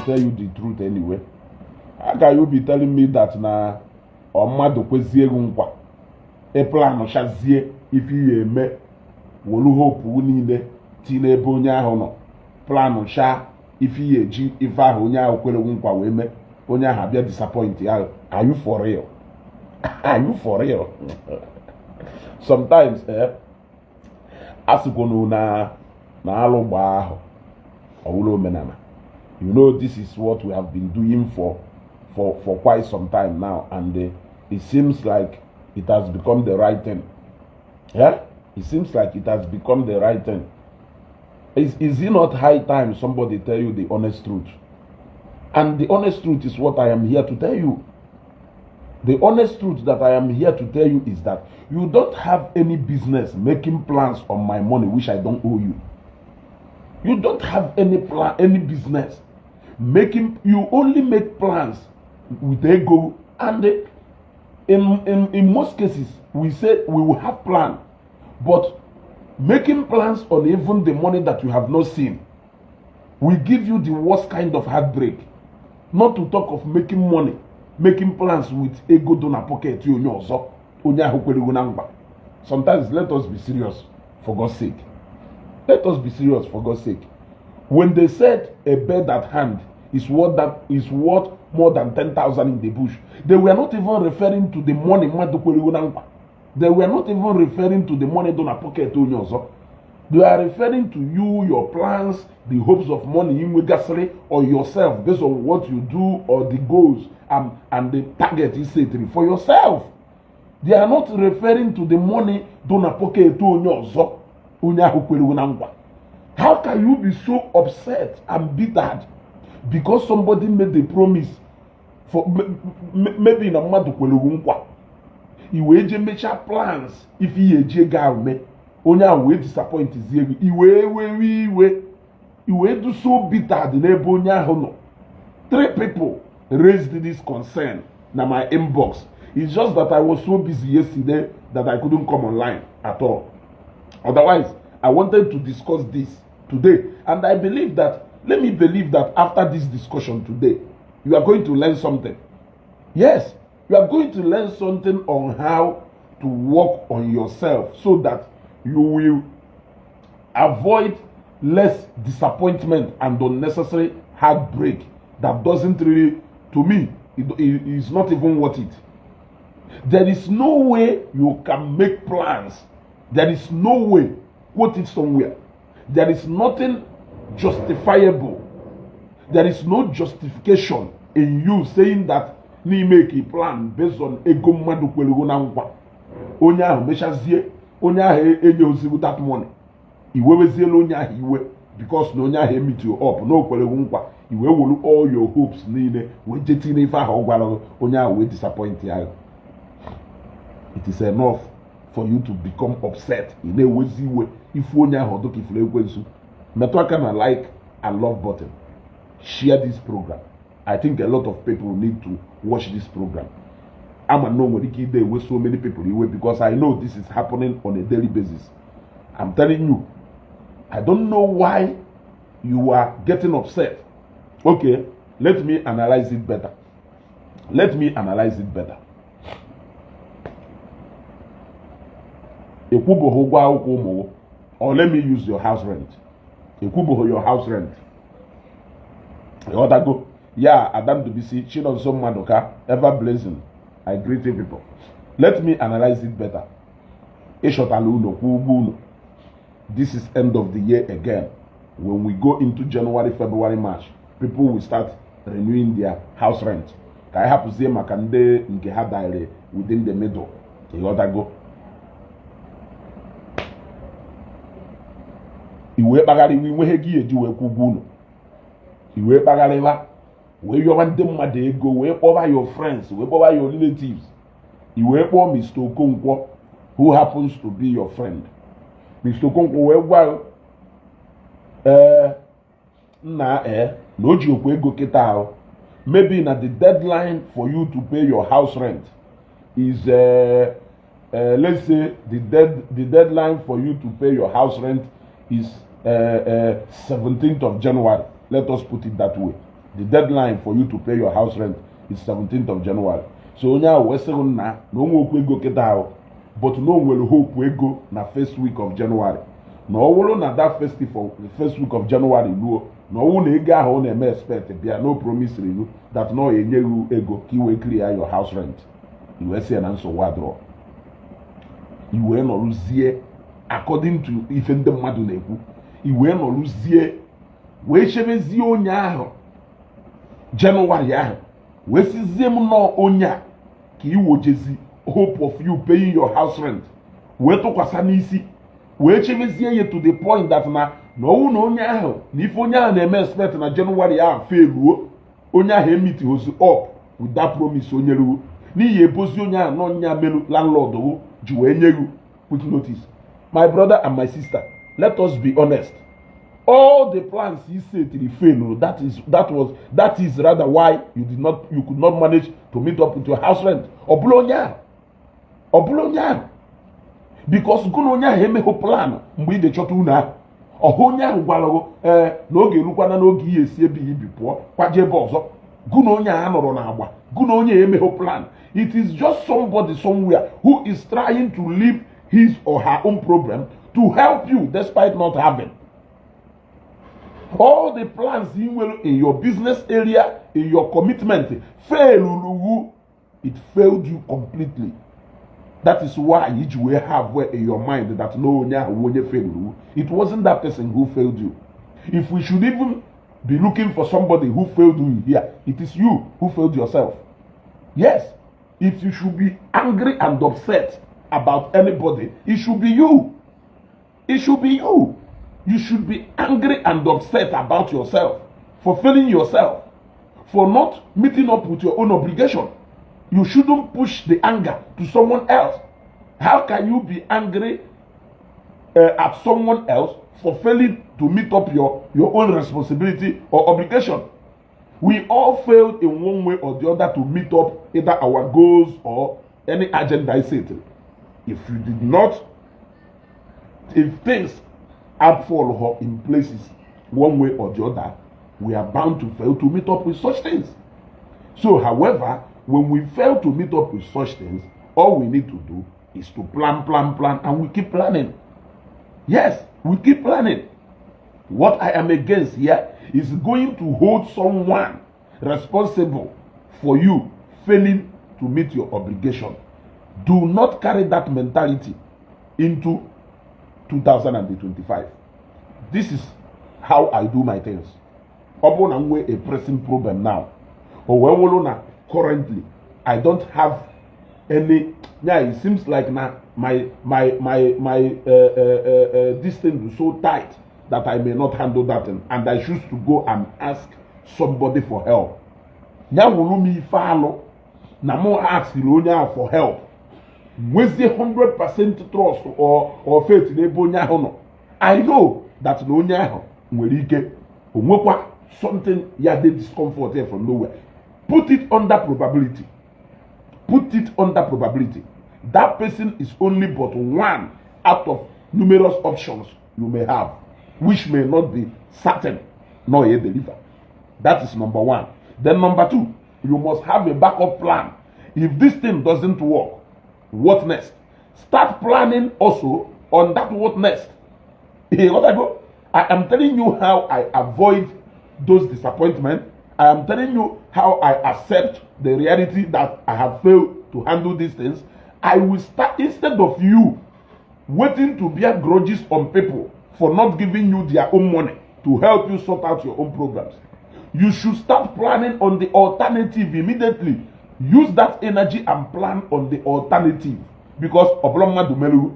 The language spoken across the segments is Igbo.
tell you the truth anyway. How can you be telling me that na ọ mmadụ kwezie gị nkwa, ị planchazie ife ihe eme, wolu hope niile tinye n'ebe onye ahụ nọ, plancha ife ihe eji ife ahụ onye ahụ kwere gị nkwa wee mee, onye ahụ abịa disappoint ya? Are you for real? Are you for real? Sometimes, eh, asịkwunu na alụ gbaa ahụ ọwụrụ omenala. You know, this is what we have been doing for quite some time now, and it seems like it has become the right thing. Yeah, it seems like it has become the right thing. Is it not high time somebody tell you the honest truth? And the honest truth is what I am here to tell you. The honest truth that I am here to tell you is that you don't have any business making plans on my money which I don't owe you. You don't have any plan, any business making. You only make plans with ego, and in most cases we say we will have plan, but making plans on even the money that you have not seen will give you the worst kind of heartbreak. Not to talk of making money, making plans with ego dị na pocket onye ọzọ, onye ahụ kwere na nkwa. Sometimes, let us be serious, for God's sake. Let us be serious, for God's sake. When they said a bird at hand is worth more than 10,000 in the bush, they were not even referring to the money mmadụ kwere na nkwa. They were not even referring to the money dị na pocket onye ọzọ. They are referring to you, your plans, the hopes of money inwegasịrị or yourself based on what you do or the goals and the target is set for yourself. They are not referring to the money dị na pocket onye ọzọ, onye ahụ kwere na nkwa. How can you be so upset and bitter because somebody made a promise for maybe na mmadụ kwere nkwa, i wee jee mechaa plans ife ihe eji ego ahụ mee, onye ahụ wee disappoint zie gị, i wee wewe iwe, i wee do so bitter dị n'ebe onye ahụ nọ? Three people raised this concern na my inbox. It's just that I was so busy yesterday that I couldn't come online at all. Otherwise, I wanted to discuss this today, and I believe that, let me believe that after this discussion today, you are going to learn something. Yes, you are going to learn something on how to work on yourself so that you will avoid less disappointment and unnecessary heartbreak that doesn't really, to me, it is not even worth it. There is no way you can make plans. There is no way, quote it somewhere. There is nothing justifiable. There is no justification in you saying that na make a plan based on ego mmadụ kwere na nkwa, onye ahụ mechazie, onye ahụ enye ozigbo that money, iweweziela onye ahụ iwe because na onye ahụ emeet you up na o kwere nkwa, i wee welu all your hopes niile wee jee tinye ife ahụ ọ gwara gị, onye ahụ wee disappoint ya. It is enough for you to become upset. Ị na-ewezi iwe ifu onye ahụ ọdụ ka ifuru ekwensu. Metụ aka na like and love button. Share this program. I think a lot of people need to watch this program. Ama na o nwere ike ide ewe so many people iwe because I know this is happening on a daily basis. I'm telling you, I don't know why you are getting upset. Okay, let me analyze it better. Let me analyze it better. Ịkwụbụghị ụgwọ akwụkwọ ụmụ, or let me use your house rent. Ịkwụbụghị your house rent, ịghọtago ya? Adamdubisi Chinonso Maduka, ever blazing, I greet you people. Let me analyze it better. Ịchọtala ụlọ, kwụ ụgwọ ụlọ. This is end of the year again. When we go into January, February, March, people will start renewing their house rent. Ka anyị hapụzie maka ndị nke ha daire within the middle, ịghọtago? I wee kpagharịwa, inweghị ego eji wee kwụ ụgwọ ụlọ, i wee kpagharịwa, wee yọwa ndị mmadụ ego, wee kpọba your friends, wee kpọba your relatives, i wee kpọọ Mr. Okonkwo, who happens to be your friend. Mr. Okonkwo wee gwa, ee, nna, ee, na o ji okwu ego kịta ahụ. Maybe na the deadline for you to pay your house rent is let's say the deadline for you to pay your house rent is 17th of January. Let us put it that way. The deadline for you to pay your house rent is 17th of January. So onye ahụ wee sị gị nna na onwe okwu ego kịta ahụ, but na o nwere hope ego na first week of January, na ọ bụrụ na that first week of January ruo, na ọ bụrụ na ego ahụ ọ na-eme expect bịa, no promise you that na ọ enye gị ego ka i wee clear your house rent. I wee sị ya na nsogbu adịrọ. I wee nọrụzie, according to ife ndị mmadụ na-ekwu, i wee nọrụzie wee chebezie onye ahụ Jenụwarị ahụ, wee sizie m nọọ onye a ka iwojezi hope of you paying your house rent wee tụkwasị n'isi, wee chebezie ya to the point that na ọnwụ na onye ahụ na ife onye ahụ na-eme expect na Jenụwarị ahụ feluo, onye ahụ emeet hozi up with that promise onye ruo n'ihi ebozi onye ahụ nọ nya melu landlord o ji wee nye you quick notice. My brother and my sister, let us be honest. All the plans he said fail. That is rather why you could not manage to meet up with your house rent. Ọ bụrụ onye ahụ, ọ bụrụ onye ahụ, because gụ na onye ahụ emeghị plan mgbe ị chọta unu ahụ. Ọhụ onye ahụ gwara gị ee na oge erukwana n'oge ihe esi ebe ibi pụọ kwaje ebe ọzọ. Gụ na onye ahụ nọrọ n'agba, gụ na onye emeghị plan. It is just somebody somewhere who is trying to live his or her own problem to help you despite not having all the plans you nwere in your business area, in your commitment. Fail, it failed you completely. That is why you will have in your mind that no onye ahụ onye failed. It wasn't that person who failed you. If we should even be looking for somebody who failed you here, it is you who failed yourself. Yes, if you should be angry and upset about anybody, it should be you. It should be you. You should be angry and upset about yourself for failing yourself, for not meeting up with your own obligation. You shouldn't push the anger to someone else. How can you be angry at someone else for failing to meet up your own responsibility or obligation? We all failed in one way or the other to meet up either our goals or any agenda I set. If you did not, if things fall in places one way or the other, we are bound to fail to meet up with such things. So, however, when we fail to meet up with such things, all we need to do is to plan, plan, plan, and we keep planning. Yes, we keep planning. What I am against here is going to hold someone responsible for you failing to meet your obligation. Do not carry that mentality into 2025. This is how I do my things. Ọ bụrụ na m nwee a pressing problem now, o wee wụrụ na currently I don't have any, yeah, it seems like na my this thing is so tight that I may not handle that thing, and I choose to go and ask somebody for help. Ya wụrụ m ife alụ na mụ askiri onye ahụ for help, nwezie 100% trust or faith n'ebe onye ahụ nọ. I know that na onye ahụ nwere ike o nwekwa something ya dey discomfort here from nowhere. Put it under probability. Put it under probability. That person is only but one out of numerous options you may have, which may not be certain nor a deliver. That is number one. Then number two, you must have a backup plan. If this thing doesn't work, what next? Start planning also on that what next. You got go? I am telling you how I avoid those disappointments. I am telling you how I accept the reality that I have failed to handle these things. I will start, instead of you waiting to bear grudges on people for not giving you their own money to help you sort out your own problems. You should start planning on the alternative immediately. Use that energy and plan on the alternative, because ọ bụrụ mmadụ merụ,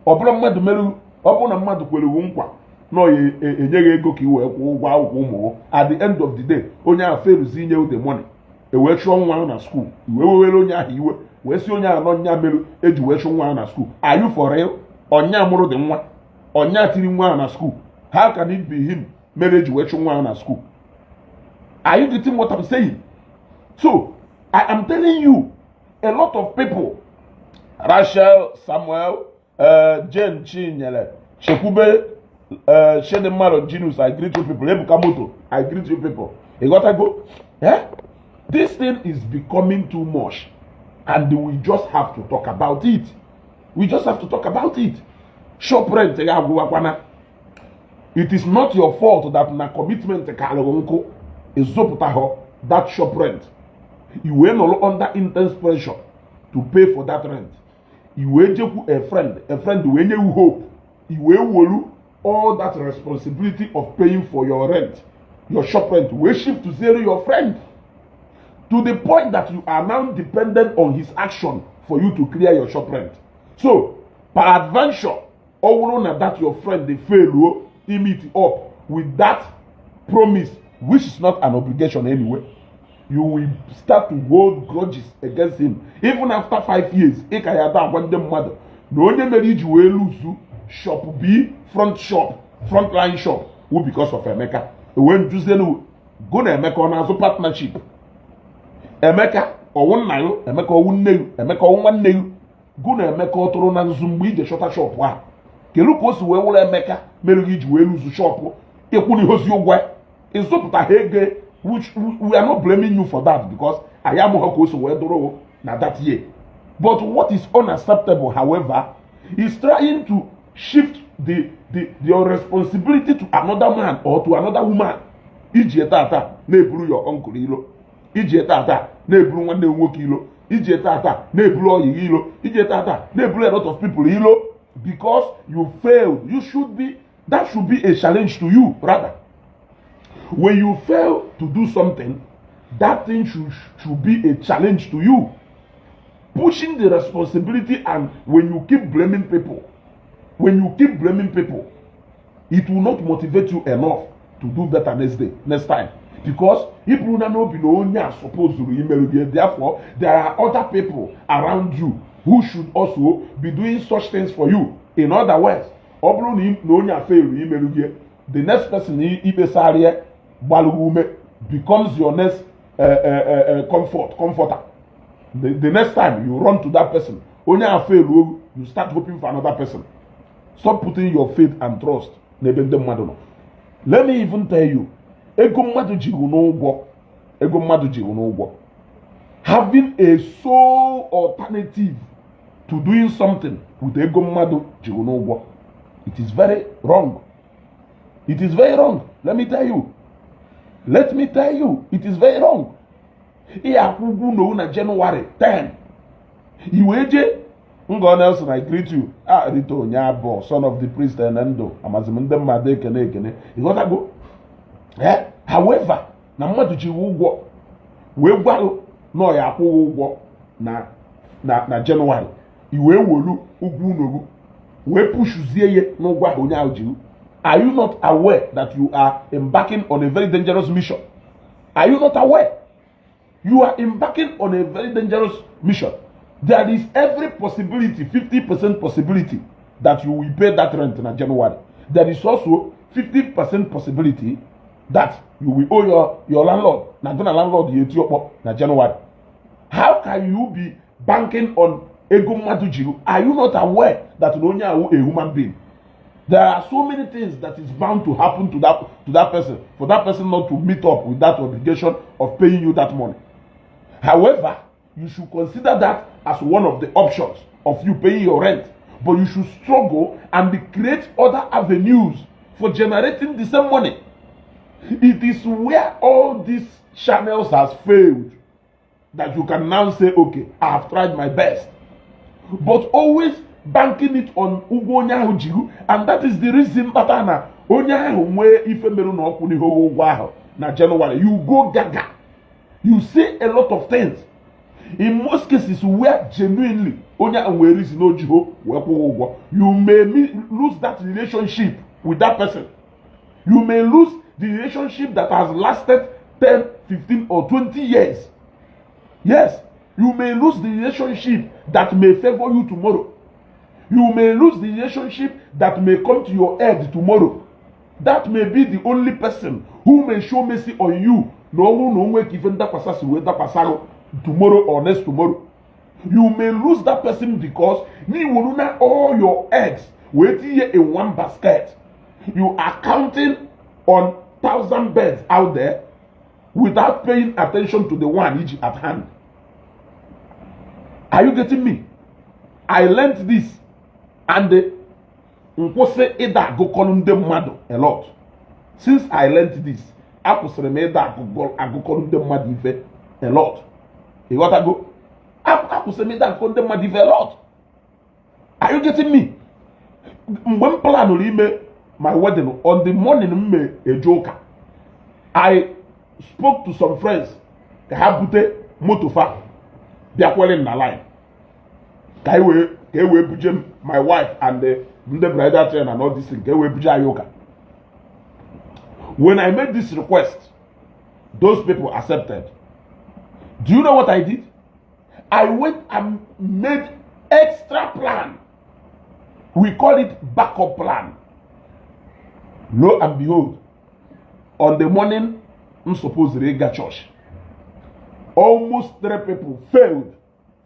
ọ bụrụ mmadụ merụ, ọ bụrụ na mmadụ kwere iwu nkwa na ọ ya enyeghị ego ka i wee kwụọ ụgwọ akwụkwọ ụmụ, at the end of the day onye ahụ feruzi inye the money, e wee chụọ nwa ahụ na school, i wee wewere onye ahụ iwe, wee sị onye ahụ nọ nya merụ eji wee chụọ nwa ahụ na school. Are you for real? Ọnya mụrụ dị nwa, ọnya tiri nwa ahụ na school. How can it be him mere eji wee chụọ nwa ahụ na school? Are you getting what I'm saying? So I am telling you, a lot of people, Rachel Samuel, Jane Chinyere, Chekwube, Chidimma Genius, I greet you people. Ebuka Moto, I greet you people. Ịghọtago? Eh, this thing is becoming too much and we just have to talk about it. We just have to talk about it. Shop rent ya agwụwakwana. It is not your fault that na commitment karịrị nkụ ịzụpụtaghọ that shop rent. I wee nọrọ under intense pressure to pay for that rent. I wee jekwu a friend, a friend wee nye you hope. I wee wolu all that responsibility of paying for your rent, your shop rent, wee shift to zero your friend, to the point that you are now dependent on his action for you to clear your shop rent. So peradventure, ọ bụrụ na that your friend dey fail o meet up with that promise, which is not an obligation anyway, you will start to hold grudges against him. Even after 5 years, ị ka ya ada agwa ndị mmadụ na onye mere iji wee lose shop B, front shop, front line shop wu because of Emeka. Ewee njuzienu go na Emeka ọ na-azụ partnership. Emeka ọwụ nna ya? Emeka ọwụ nne ya? Emeka ọwụ nwanne ya? Gụ na Emeka ọ tụrụ na nzu mgbe ije chọta shop a? Kedu ka o si wee wụrụ Emeka mere gị iji wee lose shop ịkwụ n'ihozi ụgwọ ịzụpụta ha ego? Which we are not blaming you for that, because anyị amụghị ka o si wee dụrụ na that year. But what is unacceptable, however, is trying to shift the your responsibility to another man or to another woman. Iji tata na-eburu your uncle ilo, iji tata na-eburu nwanne nwoke ilo, iji tata na-eburu oyi ilo, iji tata na-eburu a lot of people ilo because you failed. You should be That should be a challenge to you. Rather, when you fail to do something, that thing should be a challenge to you. Pushing the responsibility, and when you keep blaming people, when you keep blaming people, it will not motivate you enough to do better next day, next time, because iburu na n'obi na onye a supposed imerụ gị. Therefore, there are other people around you who should also be doing such things for you. In other words, ọ bụrụ na onye a fail imerụ gị, the next person ikpesara ya gbalụ ume becomes your next comforter. The next time you run to that person, onye a fail, you start hoping for another person. Stop putting your faith and trust n'ebe ndị mmadụ nọ. Let me even tell you, ego mmadụ ji n'ụgwọ, ego mmadụ ji n'ụgwọ, having a sole alternative to doing something with ego mmadụ ji n'ụgwọ, it is very wrong. It is very wrong. Let me tell you, let me tell you, it is very wrong. Ị akwụ ụgwọ ụlọ na January 10, i wee jee Ngo Nelson, I greet you. Ah, Rito Onyabo, son of the priest and ndụ amazim ndị mmadụ ekene ekene. Ịghọtago? Eh, however, na mmadụ ji ụgwọ wee gwarụ na ọ ya akwụghị ụgwọ na January, i wee wolu ụgwọ ụlọ wee pushuzie ya n'ụgwọ ahụ onye ahụ ji. Are you not aware that you are embarking on a very dangerous mission? Are you not aware you are embarking on a very dangerous mission? There is every possibility, 50% possibility that you will pay that rent in January. There is also 50% possibility that you will owe your landlord. Na gị na landlord ya eti ọkpọ na January. How can you be banking on ego mmadụ jiri? Are you not aware that na onye ahụ a human being? There are so many things that is bound to happen to that person for that person not to meet up with that obligation of paying you that money. However, you should consider that as one of the options of you paying your rent, but you should struggle and create other avenues for generating the same money. It is where all these channels has failed that you can now say, "Okay, I have tried my best." But always banking it on ụgwọ onye ahụ jiru, and that is the reason kpata na onye ahụ nwee ife merụ na ọkwụ n'ihe ụgwọ ahụ na January, you go gaga, you say a lot of things. In most cases where genuinely onye ahụ nwere reason o jiho wee kwụọ ụgwọ, you may lose that relationship with that person. You may lose the relationship that has lasted 10, 15 or 20 years. Yes, you may lose the relationship that may favor you tomorrow. You may lose the relationship that may come to your aid tomorrow. That may be the only person who may show mercy on you na ọnwụ na onwe ka ife ndakwasa si wee dakwasarụ tomorrow or next tomorrow. You may lose that person because n'iwuru na all your eggs wee tinye in one basket. You are counting on thousand birds out there. without paying attention to the one iji at hand. Are you getting me? I learned this and nkwụsị ịda agụkọrọ ndị mmadụ a lot. Since I learned this, akwụsịrị m ịda agụkọrọ ndị mmadụ ife a lot. Ịghọtago? Akwụsịrị m ịda agụkọ ndị mmadụ ife a lot. Are you getting me? Mgbe m planụrụ ime my wedding, on the morning m me eje ụka, I spoke to some friends ka ha bute moto fa bịakwere m na line ka e wee ka e wee buje m, my wife and the ndị bridal train and all this thing, ka e wee buje anyị ụka. When I made this request, those people accepted. Do you know what I did? I went and made extra plan. We call it backup plan. Lo and behold, on the morning I'm supposed to ịga church, almost three people failed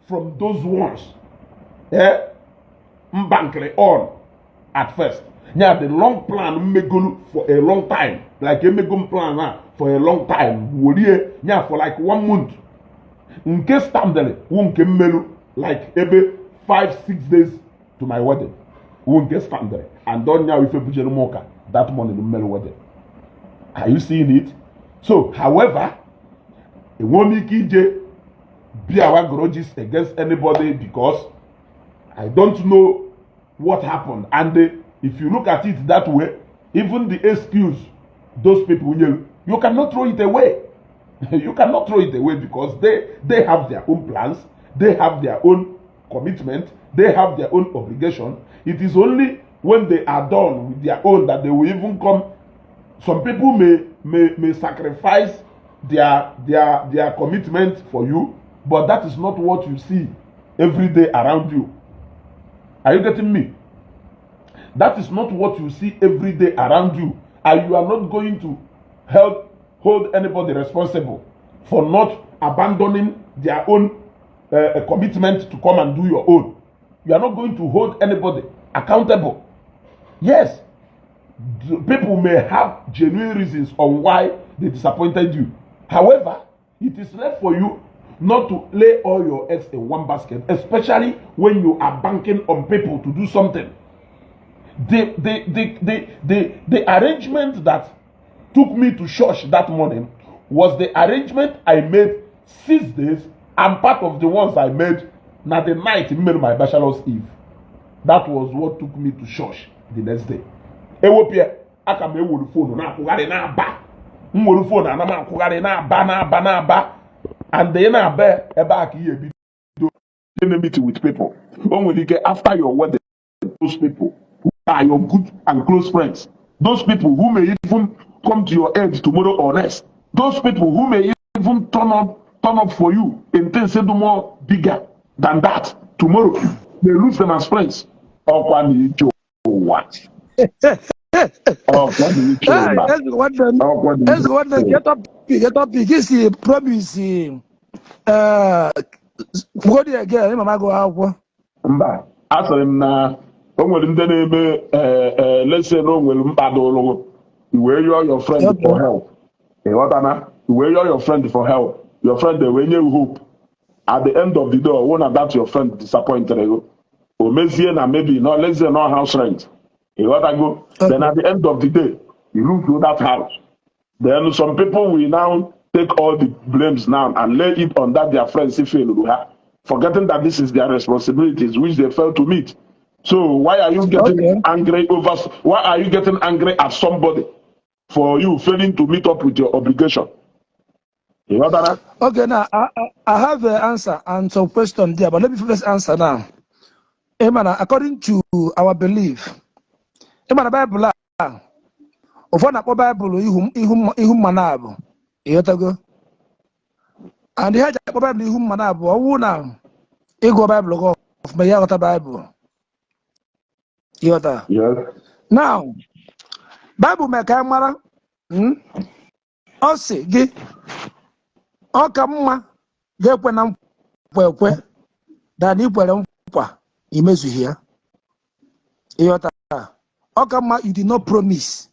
from those ones m bankịrị on at first. Yeah, the long plan mmegolu for a long time, like emego m plan a for a long time, worie yeah for like one month. Nke standard wụ nke mmelu like ebe 5, 6 days to my wedding wụ nke standard, and don nya ife bujere m ụka that morning mmelu wedding. Are you seeing it? So however, enwe m ike ije bear grudges against anybody because I don't know what happened. And if you look at it that way, even the excuse those people nyere, you cannot throw it away. You cannot throw it away because they have their own plans, they have their own commitment, they have their own obligation. It is only when they are done with their own that they will even come. Some people may sacrifice their commitment for you, but that is not what you see every day around you. Are you getting me? That is not what you see every day around you, and you are not going to help hold anybody responsible for not abandoning their own commitment to come and do your own. You are not going to hold anybody accountable. Yes, the people may have genuine reasons on why they disappointed you. However, it is left for you not to lay all your eggs in one basket, especially when you are banking on people to do something. The arrangement that took me to church that morning was the arrangement I made 6 days and part of the ones I made na the night made my bachelor's eve. That was what took me to church the next day. Ewepịa aka m ewuru phone na-akwụgharị na-aba, m were phone ana m akwụgharị na-aba na-aba na-aba, and ị na-aba ebe a ka ihe ebido enmity with people. O nwere ike after your wedding, those people who are your good and close friends, those people who may even come to your aid tomorrow or next, those people who may even turn up for you in things do more bigger than that tomorrow, may lose them as friends. Ọkwa na ije ụwa, ọkwa na ije Hey, ụwa. Ezigbo nwanne m, Ọkwa na ije ezigbo nwanne m, ụwa. Get topic, isi promise, kwugodi again, ịma m agụ akwụkwọ. Mba, asịrị m na o nwere ndị na-eme ee lese na o nwere mkpa dị ụlụ, i wee yọọ your friend for help. Ịghọtana? I wee yọọ your friend for help, your friend wee nye you hope. At the end of the day, ọwụ na that your friend disappointed you, o mezie na maybe no, let's say no house rent. Ịghọtago? Then at the end of the day, you lose that house. Then some people will now take all the blames now and lay it on that their friends if fail ha, forgetting that this is their responsibilities which they failed to meet. So why are you getting angry over, why are you getting angry at somebody for you failing to meet up with your obligation? You got that? Okay, now I have an answer and some question there, but let me first answer now. Emana, according to our belief, Emana Bible a, ụfọdụ na-akpọ Bible ihu ihu ihu mma na-abụ, ịghọtago? And ihe eji akpọ Bible ihu mma na-abụ, ọ wụ na ịgụ Bible gị ọfụma, ya ghọta Bible. Ịghọta? Yes. Now, Bible mere ka anyị mara, ọ sị gị, ọ ka mma ga-ekwe na nkwa ekwe than ikwere nkwa imezughị ya. Ịghọta? Ọ ka mma you did not promise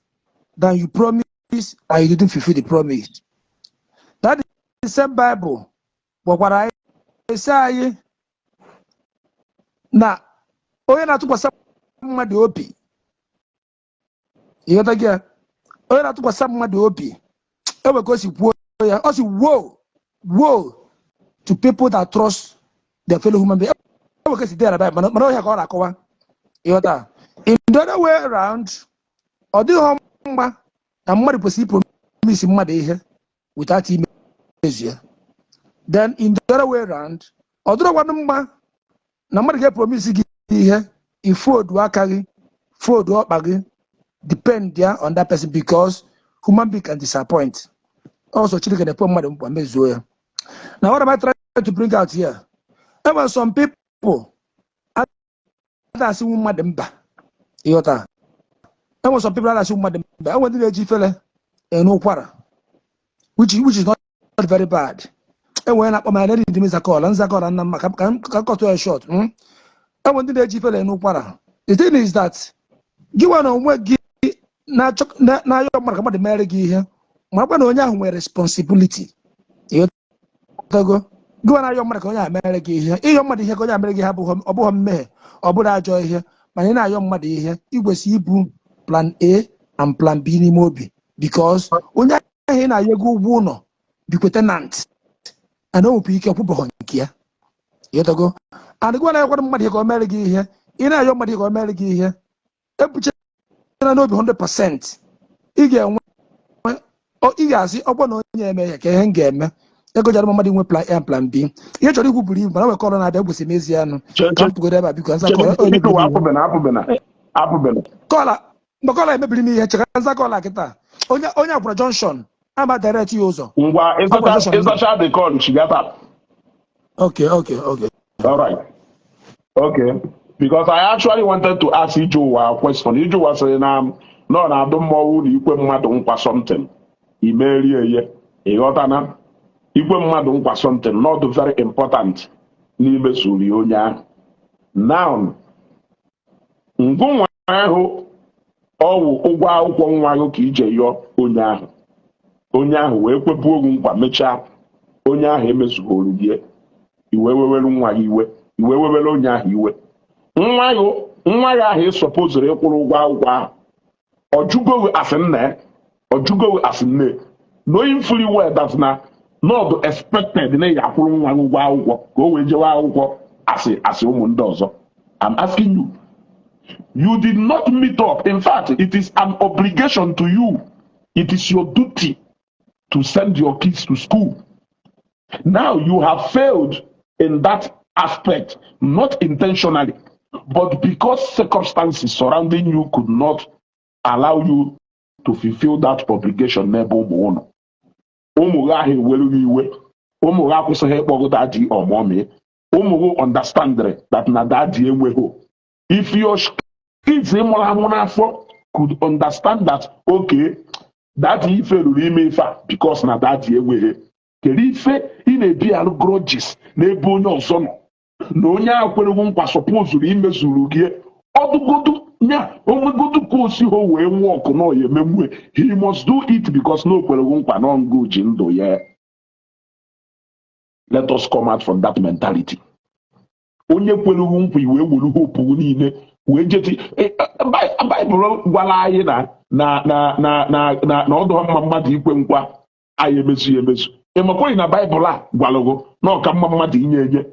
than you promise and you didn't fulfill the promise. That the same Bible gwakwara anyị, sị anyị na onye na-atụkwasị mmadụ obi, ịghọta gị ya? Onye na-atụkwasị mmadụ obi, enwe ka o si kwuo ya, ọ si, "Woe, woe to people that trust their fellow human being." Enwe ka esi dee ya na Bible, mana ọhịa ka ọ na-akọwa, ịghọta? In the other way round, ọ dịghị mma na mmadụ kwesịrị ipromise mmadụ ihe without imezu ya. Then in the other way round, ọ dịrọkwanụ mma na mmadụ ga-epromise gị ihe, ifodu aka gị, fodu ọkpa gị, depend ya on that person, because human being can disappoint. Also, Chineke na-ekwe mmadụ mkpa mezuo ya. Now, what am I trying to bring out here? Enwere some people ada asịnwu mmadụ mba, ịghọta? Enwere some people ada asịnwu mmadụ mba. Enwere ndị na-eji ifele enu ụkwara, which is not very bad. Enwere na-akpọ m ya ndị m nzakọla nzakọla nna m ka nkọtụ ya short. Enwere ndị na-eji ifele enu ụkwara. The thing is that gị nwa na onwe gị na-achọ na-ayọ mmadụ ka mmadụ mere gị ihe, marakwa na onye ahụ nwere responsibility, ịghọtago? Gị nwa na-ayọ mmadụ ka onye ahụ mere gị ihe, ịyọ mmadụ ihe ka onye ahụ mere gị ihe abụghị, ọ bụghị mmehie, ọ bụrụ ajọ ihe. Mana ị na-ayọ mmadụ ihe, ị kwesịrị ibu plan A and plan B n'ime obi, because onye ahụ ị na-ayọ ego ụgwọ ụlọ bikwe tenant and o nwekwa ike kwụbọghọ nke ya, ịghọtago? And gị nwa na-ayọkwara mmadụ ihe ka o mere gị ihe, ị na-ayọ mmadụ ihe ka o mere gị ihe, ebuchena n'obi 100% ị ga-enwe, ị ga-asị ọkwa na onye eme ya ka ihe m ga-eme ego jara mmadụ inwe plan A and plan B. Ihe chọrọ ikwu buru ibu, mana nwekọ ọrụ na-abịa gwesị mezie anụ ka m pụgodo ebe a. Biko, nzakọ onye mebiri m ihe. Apụbena, apụbena, apụbena. Kọla mgbe kọla emebiri m ihe, cheka nza kọla kịta. Onye akwara junction ama direct ya ụzọ. Ngwa. Akwara ịzacha junction nọ. Ịzacha the call, chigata. Okay. All right, okay, because I actually wanted to ask Ijowa a question. Ijowa sịrị na nọ na-adụ mmọnwụ na ikwe mmadụ nkwa something imerie ya, ịghọtana? Ikwe mmadụ nkwa something not very important n'imesuru ya onye ahụ. Now, ngụnwa ahụ ọwụ ụgwọ akwụkwọ nwa gị ka ije yọọ onye ahụ, onye ahụ wee kwebuo gị nkwa, mechaa onye ahụ emezughoro gị, iwe wewere nwa gị iwe, iwe wewere onye ahụ iwe. Nwa gị, nwa gị ahụ ịsọpozuru ịkwụrụ ụgwọ akwụkwọ ahụ, ọ jụgoghị asị nna ya, ọ jụgoghị asị nne, knowing fully well that na not expected na ị ga-akwụrụ nwa gị ụgwọ akwụkwọ ka o wee jewe akwụkwọ asị ụmụ ndị ọzọ. I'm asking you, you did not meet up. In fact, it is an obligation to you, it is your duty to send your kids to school. Now you have failed in that aspect, not intentionally, but because circumstances surrounding you could not allow you to fulfill that obligation n'ebe ụmụ ụnụ. Ụmụ gị ahụ ewerughị iwe, ụmụ gị akwụsịghị ịkpọgụ daddy or mommy. Ụmụ gị understand that na daddy enweghị. If your kids mụrụ amụ n'afọ could understand that, okay, daddy ife ruru ime ife a because na daddy enweghị, kedu ife ị na-ebi alụ grudges n'ebe onye ọzọ nọ na onye ahụ kwereghị nkwa sọpozuru imezuru gị ọdụgodu nya onwegodu ka osi ho wee nwụọ ọkụ na ọya emenwue? He must do it because na o kwereghị nkwa na ọngụ ji ndụ ya. Let us come out from that mentality. Onye kwereghị nkwa, iwee were hope niile wee jeti. Baịbụl gwara anyị na na ọdụ mma mmadụ ikwe nkwa anyị emezu ya emezu. Ị makwaghị na Baịbụl a gwalụgụ na ọka mma mmadụ inye enye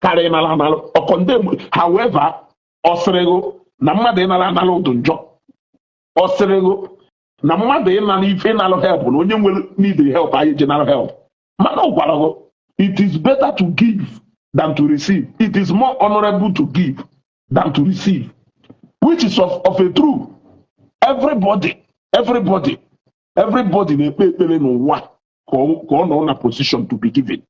karịa ịnara analụ ọkọnde. However, ọ sịrịgụ na mmadụ ịnara analụ ụdụ njọ. Ọ sịrịgụ na mmadụ ịnara ife, ịnalụ help, na onye nwere need help anyị ji nalụ help, mana ọ gwara gụ, it is better to give than to receive, it is more honorable to give than to receive, which is of a true. Everybody na-ekpe ekpere n'ụwa ka ọ nọ na position to be given.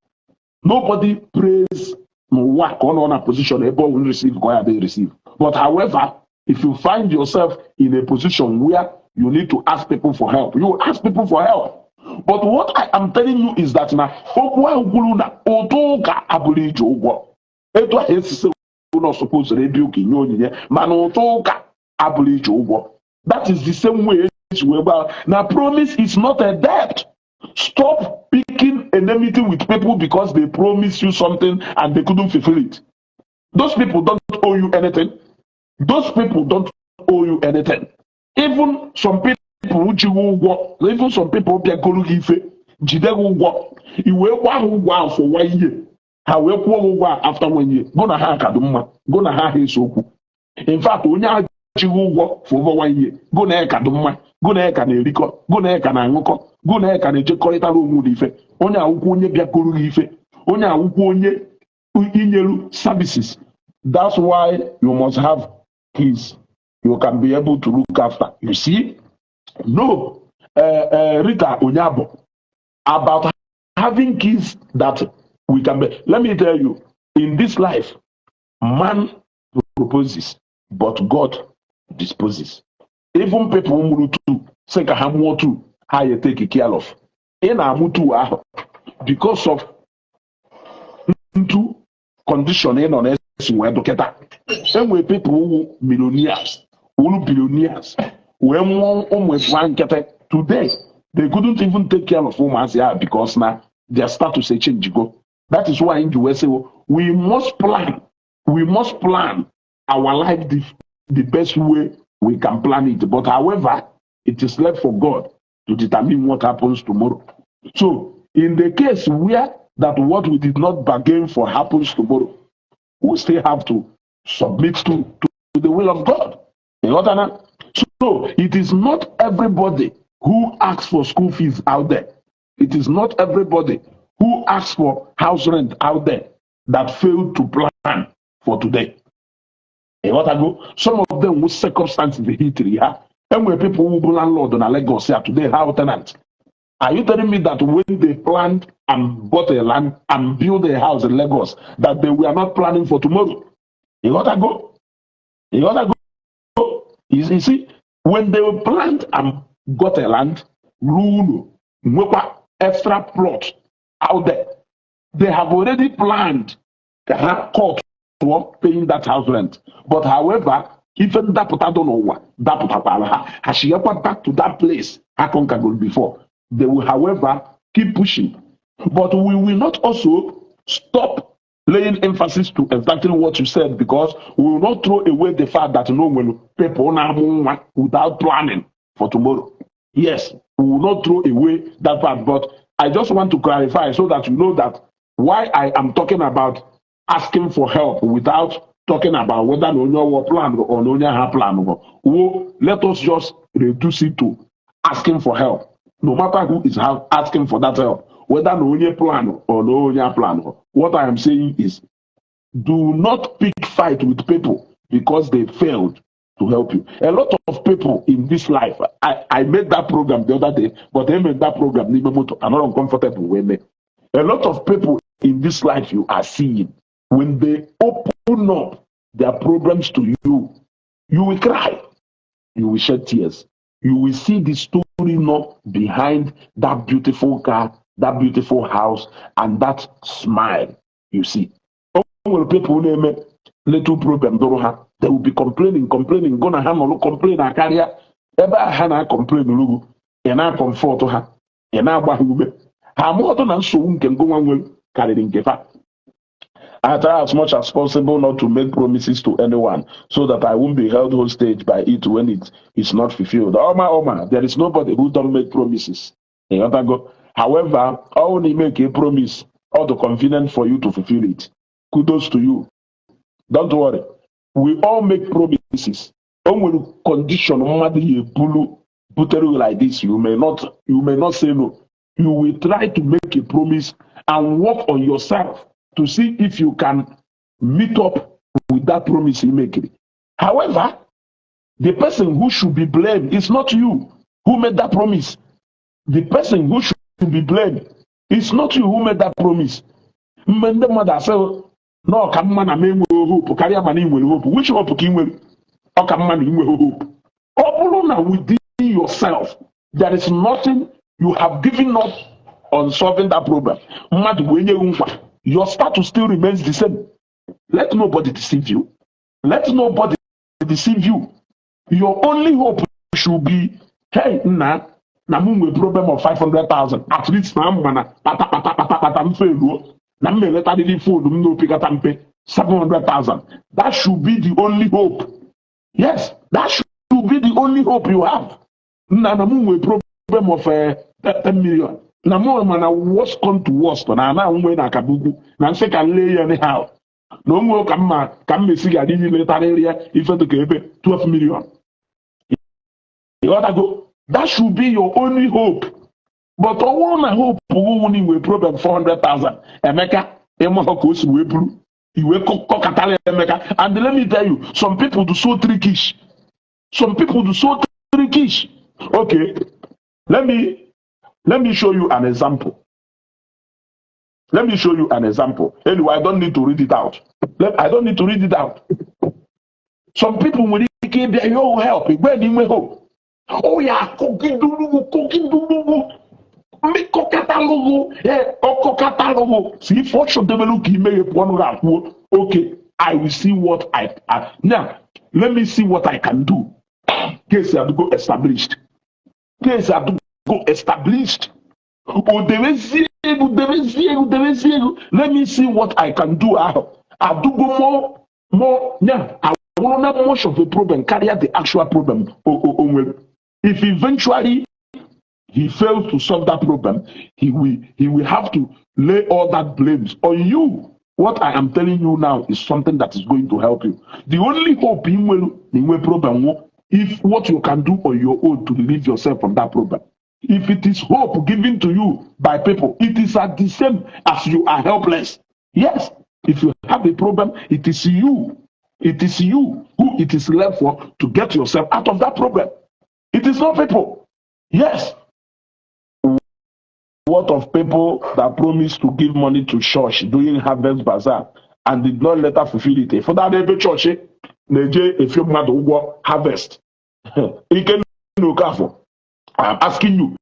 Nobody prays n'ụwa ka ọ nọ na position ebe ọ will receive, ka ọ ya dị receive. But however, if you find yourself in a position where you need to ask people for help, you will ask people for help. But what I am telling you is that na okwu ahụ kwuru na ụtụ ụka abụrụ ije ụgwọ etu ahụ esisi ụlọ supposed ebe ụka nye onyinye, mana ụtụ ụka abụrụ ije ụgwọ. That is the same way esi wee gbaa na promise is not a debt. Stop picking enmity with people because they promise you something and they couldn't fulfill it. Those people don't owe you anything. Those people don't owe you anything. Even some people ji gị ụgwọ, even some people bịagoro gị ife, jide gị ụgwọ, i wee kwa ha ụgwọ ahụ for one year, ha wee kwụọ gị ụgwọ ahụ after one year, gụ na ha ka dị mma, gụ na ha ese okwu. In fact, onye ahụ ji gị ụgwọ for over one year, gụ na ya ka dị mma, gụ na ya ka na-erikọ, gụ na ya ka na-aṅụkọ, gụ na ya ka na-ejekọrịtara onwe unu ife. Onye awụkwọ onye bịagoro gị ife, onye awụkwọ onye inyeru services. That's why you must have kids you can be able to look after. You see? No, Rita Onyabo, about having kids that we can be. Let me tell you, in this life, man proposes, but God disposes. Even people mụrụ two, sị ka ha mụọ two, ha ya take care of. Ị na-amụ two ahụ because of ntu condition ị nọ na-esi wee dọkịta. Enwere people wụ millionaires, wụrụ billionaires, wee mụọ ụmụ ịbụa nkịtị. Today, they couldn't even take care of ụmụazị ahụ because na their status change go. That is why ji wee sị, we must plan our life the best way we can plan it. But however, it is left for God to determine what happens tomorrow. So, in the case where that what we did not bargain for happens tomorrow, we still have to submit to the will of God. You got that? So, it is not everybody who asks for school fees out there. It is not everybody who asks for house rent out there that failed to plan for today. You got go? Some of them with circumstances hit ha. And where people who be landlord in Lagos here today have tenants. Are you telling me that when they planned and bought a land and built a house in Lagos, that they were not planning for tomorrow? You gotta go. You gotta go. You see, when they were planned and got a land, rule, nwekwa extra plot out there, they have already planned ka ha cut tụọ paying that house rent. But however, ife ndapụta dị n'ụwa dapụtakwara ha, ha chighakwa back to that place ha conquered before. They will, however, keep pushing. But we will not also stop laying emphasis to exactly what you said, because we will not throw away the fact that no when people na-amụ nwa without planning for tomorrow. Yes, we will not throw away that part, but I just want to clarify so that you know that why I am talking about asking for help without talking about whether na onye ọwụ plan or na onye ha plan. Wo, let us just reduce it to asking for help. No matter who is asking for that help, whether na onye plan or na onye plan. What I am saying is, do not pick fight with people because they failed to help you. A lot of people in this life, I made that program the other day, but I made that program n'ime moto. I'm not uncomfortable with me. A lot of people in this life you are seeing, when they open up their problems to you, you will cry, you will shed tears. You will see the story not behind that beautiful car, that beautiful house, and that smile you see. O nwere people na-eme little problem dụrụ ha, they will be complaining, complaining, go na ha nọrọ complain akarịa ebe a ha na-complain rugu, ị na-comfort ha, ị na-agba ha ume, ha amaghọtụ na nsogbu nke ngụnwa nwere karịrị nke fa. I try as much as possible not to make promises to anyone so that I won't be held hostage by it when it is not fulfilled. Oma Oma, there is nobody who don't make promises. You got go. However, only make a promise all the convenient for you to fulfill it. Kudos to you. Don't worry. We all make promises. O nwere condition mmadụ ya ebulu butere you like this, you may not say no. You will try to make a promise and work on yourself to see if you can meet up with that promise you make. However, the person who should be blamed is not you who made that promise. The person who should be blamed is not you who made that promise. Mgbe ndị mmadụ asị na ọ ka mma na m enweghị hope karịa ma na ị nwere hope, which hope ka ị nwere? Ọ ka mma na ị nweghị hope. Ọ bụrụ na within yourself there is nothing you have given up on solving that problem, mmadụ wee nye gị nkwa, your status still remains the same. Let nobody deceive you. Let nobody deceive you. Your only hope should be, hey, nna. Na mụ nwee problem of 500,000 at least, na mma na kpata kpata kpata kpata mfe eruo na m eletarịrị phone m n'opekata mpe 700,000. That should be the only hope. Yes, that should be the only hope you have. Nna, na mụ nwee problem of 10 million, na mụ mana worst come to worst, na ana nwe na akabugwu na nsị ka m lee ya anyhow, na onwe ka mma ka m mesi ga-adị letarịrị ya ife dịka ebe 12 million. Ịghọtago? That should be your only hope. But ọ bụrụ na hope wụ na inwe problem 400,000, Emeka ịmahụ ka o si wee buru iwe kọkatara Emeka. And let me tell you, some people do so trickish, some people do so trickish. Okay, let me show you an example. Let me show you an example. Anyway, I don't need to read it out. I don't need to read it out. Some people nwere ike ịbịa yo help igwe na inwe hope ọ ya akọgidulugu kọgidulugu mmekọkatalụgụ ọkọkatalụgụ si ife ọ chọdebelu ka imeghepụ ọnụ ga akwuo, "Okay, I will see what I now let me see what I can do." Case adụgo established, case adụgo established. O debezie ego, debezie ego, debezie ego. "Let me see what I can do" ahụ adụgo more nya awụrụ na much of a problem karịa the actual problem o nwere. If eventually he fails to solve that problem, he will have to lay all that blames on you. What I am telling you now is something that is going to help you. The only hope in will in problem, if what you can do on your own to relieve yourself from that problem. If it is hope given to you by people, it is at the same as you are helpless. Yes, if you have a problem, it is you. It is you who it is left for to get yourself out of that problem. It is not people. Yes. What of people that promised to give money to church during harvest bazaar and did not later fulfill it? Ụfọdụ ada ebe chọọchị na-eje efio mmadụ ụgwọ harvest. Ike Okafọ, I'm asking you.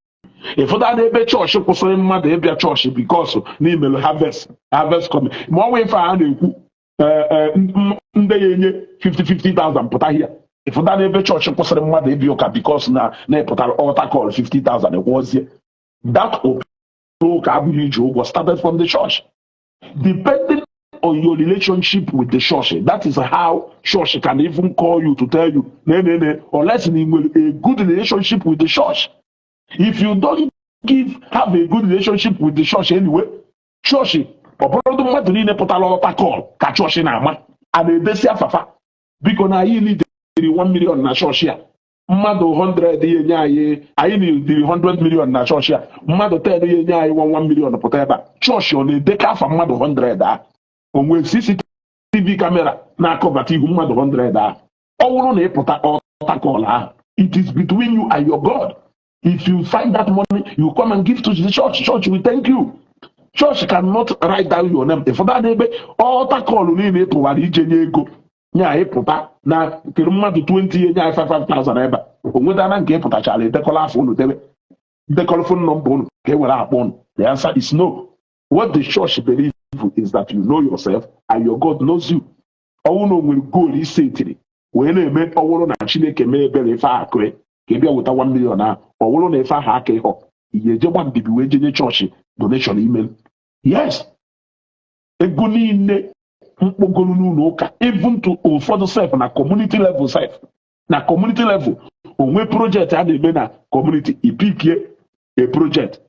Ụfọdụ ada ebe chọọchị kwụsịrị mmadụ ịbịa chọọchị because n'imelu harvest coming. Ma ọ nwee ife a na-ekwu ndị ya enye 50 50,000 pụta hia. Ụfọdụ ada ebe chọọchị kwụsịrị mmadụ ịbịa ụka because na na-epụtara altar call 50,000 ekwuozie. That ụka abụghị iji ụgwọ started from the church. Depending on your relationship with the church, that is how church can even call you to tell you, "Ne, ne, ne," unless you nwere a good relationship with the church. If you don't give have a good relationship with the church anyway, church ọ bụrụdụ mmadụ niile pụtara altar call ka chọọchị na-ama a na-edesi afafa, biko na anyị nidiri 1 million na chọọchị a, mmadụ 100 ya enye anyị, anyị nidiri 100 million na chọọchị a, mmadụ 10 ya enye anyị 1 million pụta ebe a. Chọọchị ọ na-edekọ afa mmadụ 100 a? O nwere CCTV camera na-akọbata ihu mmadụ 100 ahụ? Ọ bụrụ na ị pụta altar call ahụ, it is between you and your God. If you find that money, you come and give to the church. Church will thank you. Church cannot write down your name. Ụfọdụ a n'ebe altar call niile ị tụwara ije nye ego nye ịpụta na kere mmadụ 20 enye anyị 5,000 ebe a, o nwetara nke ịpụtachara edekọla afọ unu debe, ndekọrọ phone number unu ka e were akpọ unu? The answer is no. What the church believe is that you know yourself and your God knows you. Ọnwụ na o nwere goal ise etiri wee na-eme, ọwụrụ na Chineke mee ebere, ife akụ ka ị bịa weta 1 million ahụ, ọ bụrụ na ife ahụ aka ịghọ ihe eje gba mbibi wee jenye chọọchị donation email. Yes, ego niile mkpogoro n'ụlọ ụka, even to ụfọdụ sef na community level, sef na community level, onwe project a na-eme na community, ipikie a project,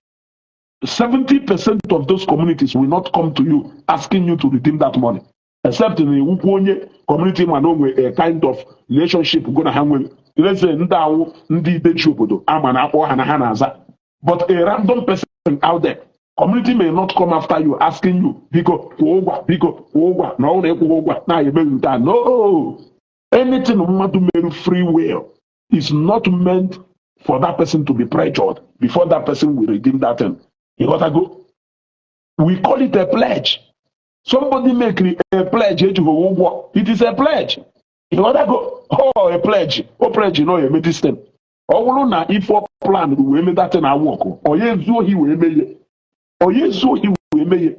70% of those communities will not come to you asking you to redeem that money, except na ewukwu onye community ma na o nwere a kind of relationship go na ha nwere. Let's say ndị awụ ndị idechi obodo ama na akpọ ha na ha na-aza, but a random person out there, community may not come after you asking you, "Biko kwụọ ụgwọ, biko kwụọ ụgwọ," na ọ na ịkwụghị ụgwọ na emeghị nke a. No, anything mmadụ mere free will is not meant for that person to be pressured before that person will redeem that thing. You gotta go. We call it a pledge. Somebody make a pledge ejighị ụgwọ. It is a pledge. You gotta go. Oh, a pledge. O pledge no eme this thing. Ọ bụrụ na ife plan wee mee that thing awọkụ, onye ezu ohi wee mee, onye ezu ohi wee mee.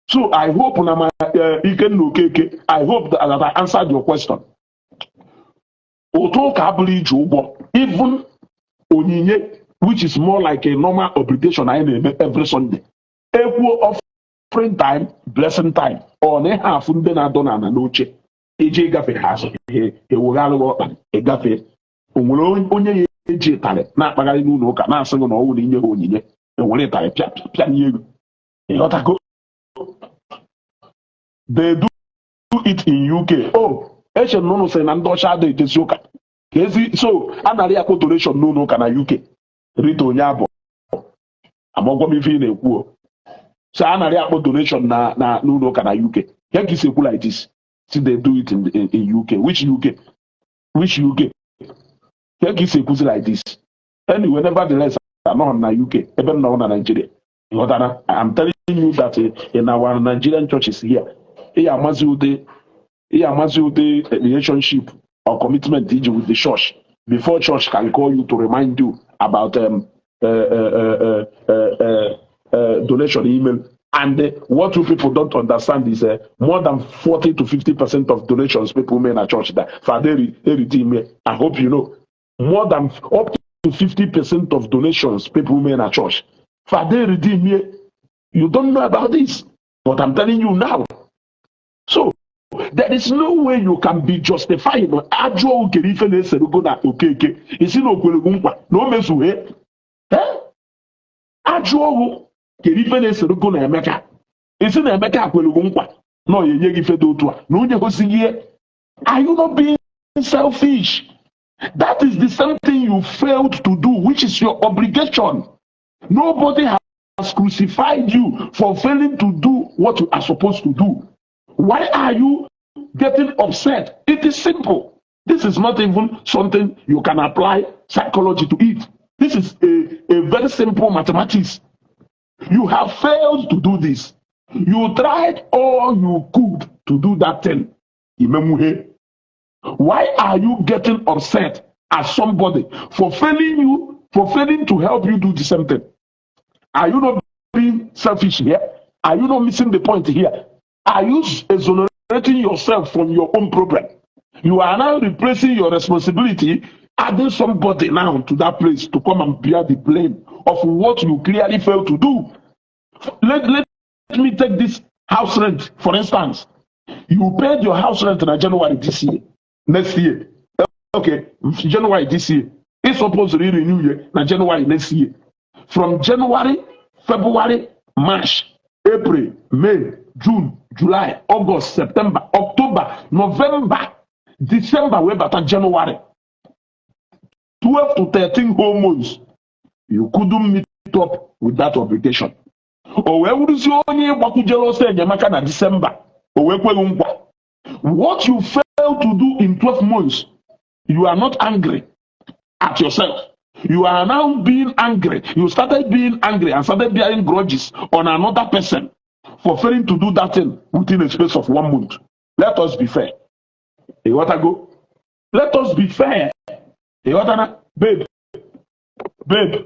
So I hope na my Ikenna Okeke, I hope that I answered your question. Ụtụ ụka abụrụ iji ụgwọ, even onyinye. which is more like a normal obligation anyị na-eme every Sunday. Ekwuo offering time, blessing time, ọ na ihe afụ ndị na-adọ n'ala n'oche iji ịgafe ha azụ ewegharịghị ọkpa ịgafe. O nwere onye ya eji ịtarị na-akpagharị n'ụlọ ụka na-asị gị na ọ wụ na inye ha onyinye ewere ịtarị pịa pịa pịa nye ego. Ịghọtago? They do it in UK. Oh, eche m na ụnụ sị na ndị ọcha adịghị ejezi ụka ka ezi, so a nara ya akpọ donation n'ụlọ ụka na UK. Rita onye abụ amagwọ m ife ị na-ekwu o. So a nara ya akpọ donation na n'ụlọ ụka na UK ya ka isi ekwu like this. See, they do it in UK. Which UK? Which UK? Ya ka isi ekwuzi like this. Anyway, nevertheless, anọghị m na UK, ebe m nọ na Nigeria. Ịghọtara? I'm telling you that in our Nigerian churches here, ị amazi ụdị relationship or commitment iji with the church before church can call you to remind you about donation email. And what you people don't understand is more than 40 to 50% of donations people make in a church that for they redeem. I hope you know. More than up to 50% of donations people make in a church. For they redeem. You don't know about this, but I'm telling you now. So there is no way you can be justifying ajọ okere ife na-eserugo na Okeke isi na okweregwu nkwa na o mezughe. Ajọ ọhụ kere ife na-eserugo na Emeka isi na Emeka kweregwu nkwa na ọ ya enye gị ife dị otu a na onye gosighị ihe. Are you not being selfish? That is the same thing you failed to do, which is your obligation. Nobody has crucified you for failing to do what you are supposed to do. Why are you getting upset? It is simple. This is not even something you can apply psychology to it. This is a very simple mathematics. You have failed to do this. You tried all you could to do that thing. Imemuhe. Why are you getting upset at somebody for failing you, for failing to help you do the same thing? Are you not being selfish here? Are you not missing the point here? Are you exonerating yourself from your own problem? You are now replacing your responsibility, adding somebody now to that place to come and bear the blame of what you clearly failed to do. Let me take this house rent, for instance. You paid your house rent in January this year, next year. Okay, January this year. It's supposed to renew year na January next year. From January, February, March, April, May, June, July, August, September, October, November, December, wey bata January. 12 to 13 whole months. You couldn't meet up with that obligation. O wee wụrụzie onye gbakwujere ọsọ enyemaka na December. O wee kweghị nkwa. What you failed to do in 12 months, you are not angry at yourself. You are now being angry. You started being angry and started bearing grudges on another person for failing to do that thing within a space of one month. Let us be fair. You want to go? Let us be fair. You want to, babe, babe.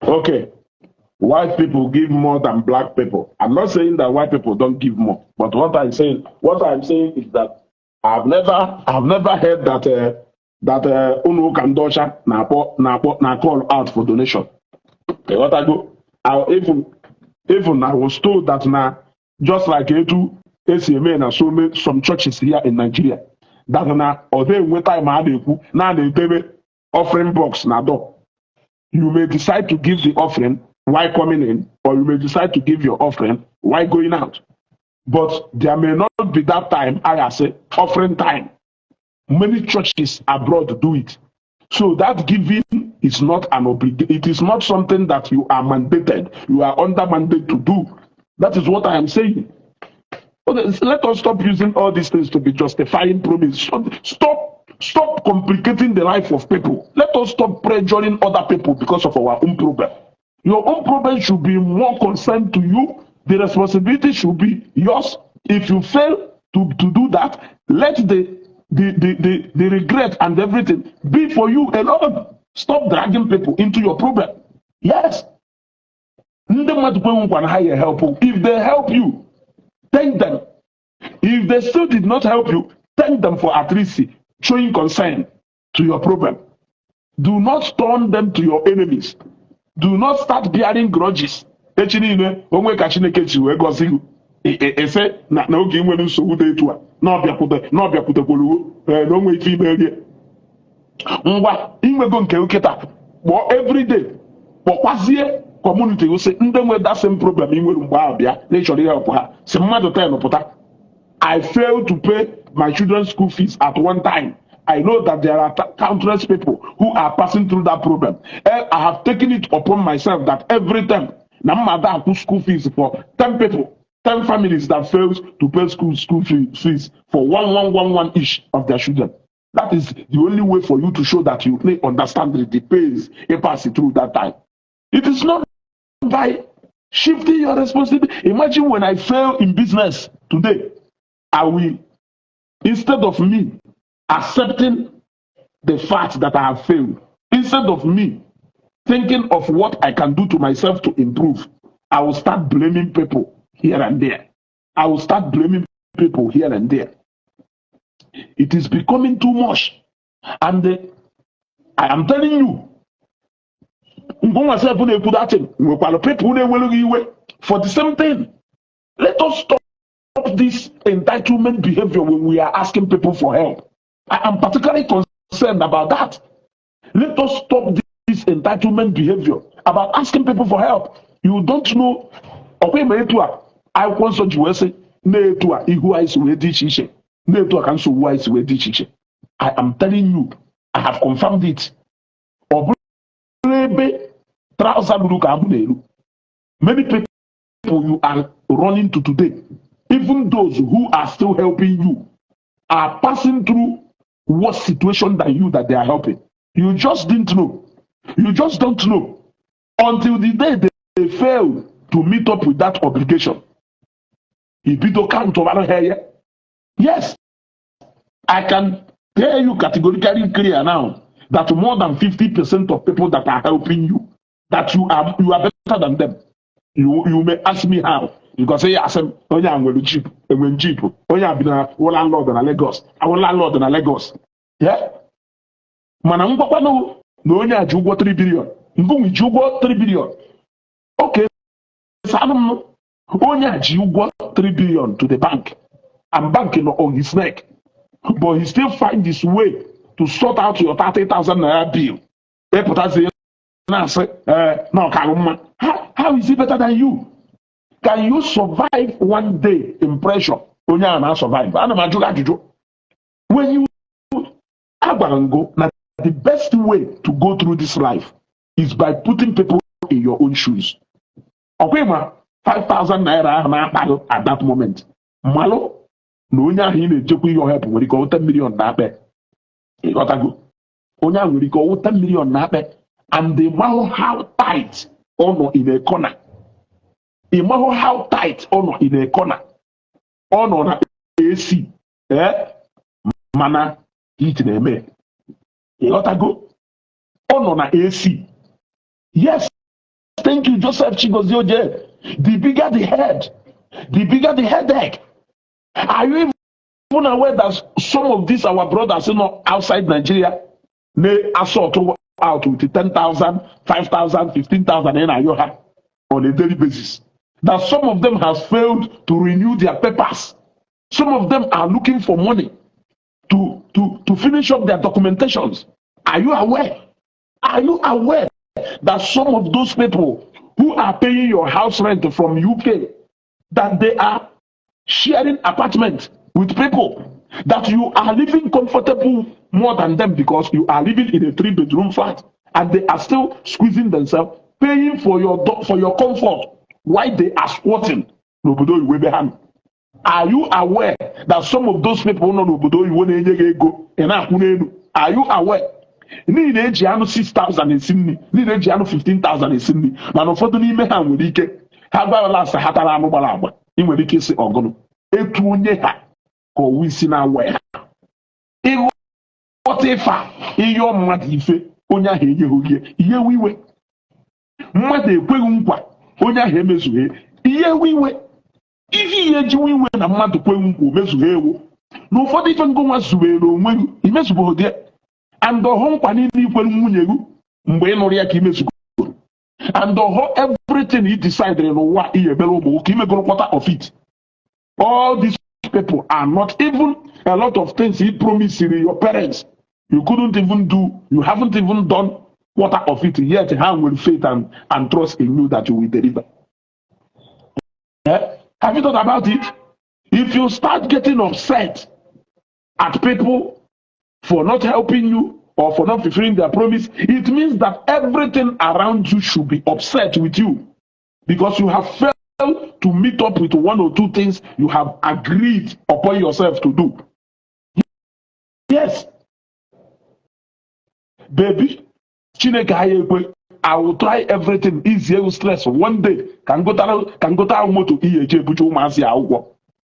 Okay. White people give more than black people. I'm not saying that white people don't give more, but what I'm saying is that I've never heard that ụlọ ụka ndị ọcha na-akpọ na call out for donation. Ịghọtago? Even I was told that na just like etu esi eme na so many some churches here in Nigeria, that na ọ dị enwe time a na-ekwu na a na-edebe offering box na door. You may decide to give the offering while coming in, or you may decide to give your offering while going out. But there may not be that time, I say, offering time. Many churches abroad do it. So that giving is not an obligation. It is not something that you are mandated. You are under mandate to do. That is what I am saying. Let us stop using all these things to be justifying promise. Stop. Stop complicating the life of people. Let us stop pressuring other people because of our own problem. Your own problem should be more concerned to you. The responsibility should be yours. If you fail to do that, let the regret and everything be for you alone. Stop dragging people into your problem. Yes. Ndị mmadụ kwe nkwa na ha ya help you. If they help you, thank them. If they still did not help you, thank them for at least showing concern to your problem. Do not turn them to your enemies. Do not start bearing grudges. Echi niile onwe ka Chineke si wee gọzi gị, ese na oge ị nwere nsogbu dị etu a na ọbịakwute na ọbịakwutekwuru na onwe ife ime rie. Ngwa, inwego nke nkịta kpọọ everyday, kpọkwazie community, gosi ndị nwe that same problem ị nwere mgbe ahụ bịa na ịchọrọ ihe ọpụ ha si mmadụ 10 pụta. I failed to pay my children's school fees at one time. I know that there are countless people who are passing through that problem. I have taken it upon myself that every time na mmadụ akwụ school fees for 10 people, 10 families that fails to pay school fees for one, one, one, one each of their children. That is the only way for you to show that you may understand the pains you pass through that time. It is not by shifting your responsibility. Imagine when I fail in business today, I will, instead of me accepting the fact that I have failed, instead of me thinking of what I can do to myself to improve, I will start blaming people here and there. I will start blaming people here and there. It is becoming too much. And I am telling you, ngwa, self na-ekwu that thing, nwekwara people na-ewere gị iwe for the same thing. Let us stop this entitlement behavior when we are asking people for help. I am particularly concerned about that. Let us stop this entitlement behavior about asking people for help. You don't know. Ọkwa ịma etu a Akwụkwọ Nsọ ji wee sị na-etu a ihu anyị si wee dị iche iche, na-etu a ka nsogbu anyị si wee dị iche iche. I am telling you, I have confirmed it. Ọ bụrụ ebe trouser ruru ka abụ na-eru. Many people you are running to today, even those who are still helping you, are passing through worse situation than you that they are helping. You just didn't know. You just don't know until the day they fail to meet up with that obligation. Ibido count over here. Yes, I can tell you categorically clear now that more than 50% of people that are helping you, that you are better than them. You may ask me how. Because say asị m onye a nwere jeep, enwe jeep, onye a bi na wụ landlord na Lagos, awụ landlord na Lagos. Yeah? Mana ngwakwanụ na onye a ji ụgwọ 3 billion, ngụnwe ji ụgwọ 3 billion. Okay, sanụ m, onye a ji ụgwọ 3 billion to the bank and bank nọ on his neck, but he still find his way to sort out your 30,000 naira bill. Ịpụtazie na-asị ee na ọkarụ mma. How is he better than you? Can you survive one day in pressure onye a na-survive? Ana m ajụ gị ajụjụ. When you agwara m go na the best way to go through this life is by putting people in your own shoes. Ọkwa ịma 5000 naira ahụ na-akpa gị at that moment, malụ na onye ahụ ị na-ejekwa ihe help nwere ike ọwụ 10 million na-akpa. Ịghọtago? Onye ahụ nwere ike ọwụ 10 million na-akpa, and they mahụ how tight ọ nọ in a corner. Ị mahụ how tight ọ nọ in a corner. Ọ nọ na AC, eh, mana heat na-eme. Ịghọtago? Ọ nọ na AC. Yes, thank you, Joseph Chigozie Oje. The bigger the head, the bigger the headache. Are you even aware that some of these our brothers outside Nigeria may assault out with 10,000, 5,000, 15,000 in ha on a daily basis? That some of them has failed to renew their papers. Some of them are looking for money to finish up their documentations. Are you aware? Are you aware that some of those people who are paying your house rent from UK, that they are sharing apartment with people, that you are living comfortable more than them because you are living in a three-bedroom flat and they are still squeezing themselves, paying for your comfort while they are squatting n'obodo oyibo ebe ha nọ? Are you aware that some of those people nọ n'obodo oyibo na-enye gị ego ị na-akwụ n'elu? Are you aware? N'ihi na eji anụ 6000 esi nri, n'ihi na eji anụ 15,000 esi nri, mana ụfọdụ n'ime ha nwere ike ha gwarala asa ha tara anụ gbara agba. Ị nwere ike ịsị ọgụnụ etu onye ha ka ọwụ isi na-awa ya. Ịghọta ife a, ịyọọ mmadụ ife, onye ahụ enyeghị gị ihe, ewe iwe. Mmadụ ekweghị nkwa, onye ahụ emezughị ihe, ewe iwe. Ife ihe ejiwe iwe na mmadụ kweghị nkwa o mezughị ewu na ụfọdụ ife ngụnwa zubere onwe gị imezubeghị dị and ọhụ nkwa niile ikwere nwunye gị mgbe ị nụrụ ya ka imezugo and ọhụ everything you decided n'ụwa ihe emere ụmụ nwoke imegoro quarter of it. All these people are not even a lot of things he promised your parents, you couldn't even do. You haven't even done quarter of it yet. Ha nwere faith and trust in you that you will deliver. Eh? Have you thought about it? If you start getting upset at people for not helping you or for not fulfilling their promise, it means that everything around you should be upset with you because you have failed to meet up with one or two things you have agreed upon yourself to do. Yes, baby, Chineke anyị ekwe, I will try everything easy stress one day ka m gotara moto ihe eji ebuje ụmụazị akwụkwọ.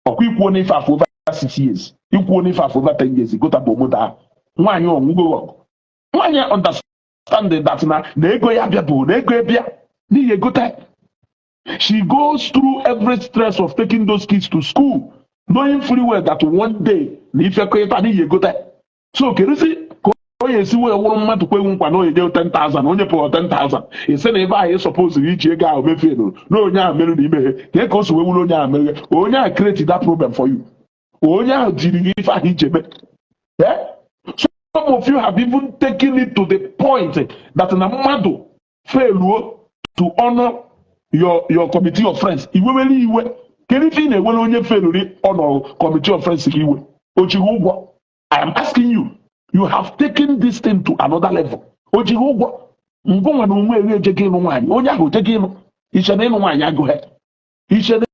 Ọkwa ikwuo n'ife afọ over 6 years, ikwuo n'ife afọ over 10 years, gotabụ moto ahụ. Nwaanyị ọnwụgo ọgụ, nwaanyị understand that na ego ya bịa bụ na ego bịa n'ihi egote. She goes through every stress of taking those kids to school, knowing fully well that one day na ifekọ ịta n'ihi egote. So kedụzi ka onye esi wee wụrụ mmadụ kweghị nkwa na onye nye 10,000, onye pụrụ 10,000, ise na ebe ahụ ị suppose iji ego ahụ mefie na onye ahụ merụ na imeghe ka o si wee wụrụ onye ahụ meghe, onye ahụ create that problem for you, onye ahụ jiri gị ife ahụ iji eme. Eh? Some of you have even taken it to the point that na mmadụ failuo to honor your committee of friends, iwewere iwe. Kedu ife ị na-ewere onye failuri honor committee of friends gị iwe? O jighị ụgwọ? I am asking you. You have taken this thing to another level. O jighị ụgwọ? Ngụnwa na onwe eri ejego ịnụ nwaanyị, onye ahụ ojego ịnụ. Iche na ịnụ nwaanyị agụghị, iche na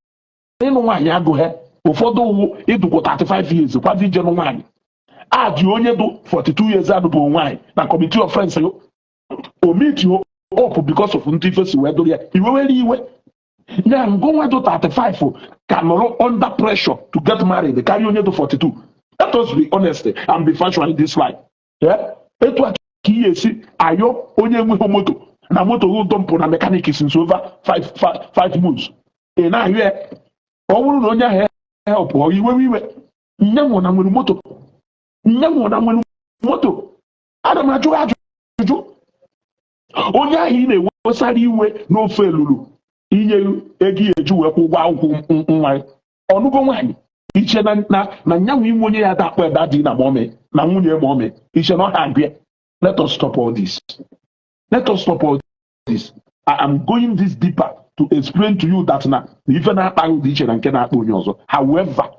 ịnụ nwaanyị agụghị. Ụfọdụ ụwụ ịdụkwa 35 years kwado ije nụ nwaanyị a dị, onye dụ 42 years anụbụ nwaanyị na committee of friends yo o meet you up because of ndị ife si wee dụrụ ya, iwewere iwe ya. Ngụnwa dụ 35 ka nọrọ under pressure to get married karịa onye dụ 42. Let us be honest and be factual in this life. Yeah? Etu a ka ihe esi ayọ onye enweghị moto na moto gị dumpụ na mechanic since over 5 months, ị na-ayọ ya. Ọ bụrụ na onye ahụ help ọ iwewe iwe. Nne nwụ na nwere moto, nne nwụ na nwere moto. Ana m ajụ ajụjụ, onye ahụ ị na-ewesara iwe n'ofe elulu inye ego ya eji wee kwụ ụgwọ akwụkwọ nwa ya, ọnụgo nwaanyị, iche na nyanwụ inwe onye ya dakpọ ebe adịghị na mommy na nwunye mommy, iche na ọ ha agụ ya. Let us stop all this. Let us stop all this. I am going this deeper to explain to you that na ife na-akpa gị dị iche na nke na-akpa onye ọzọ. However,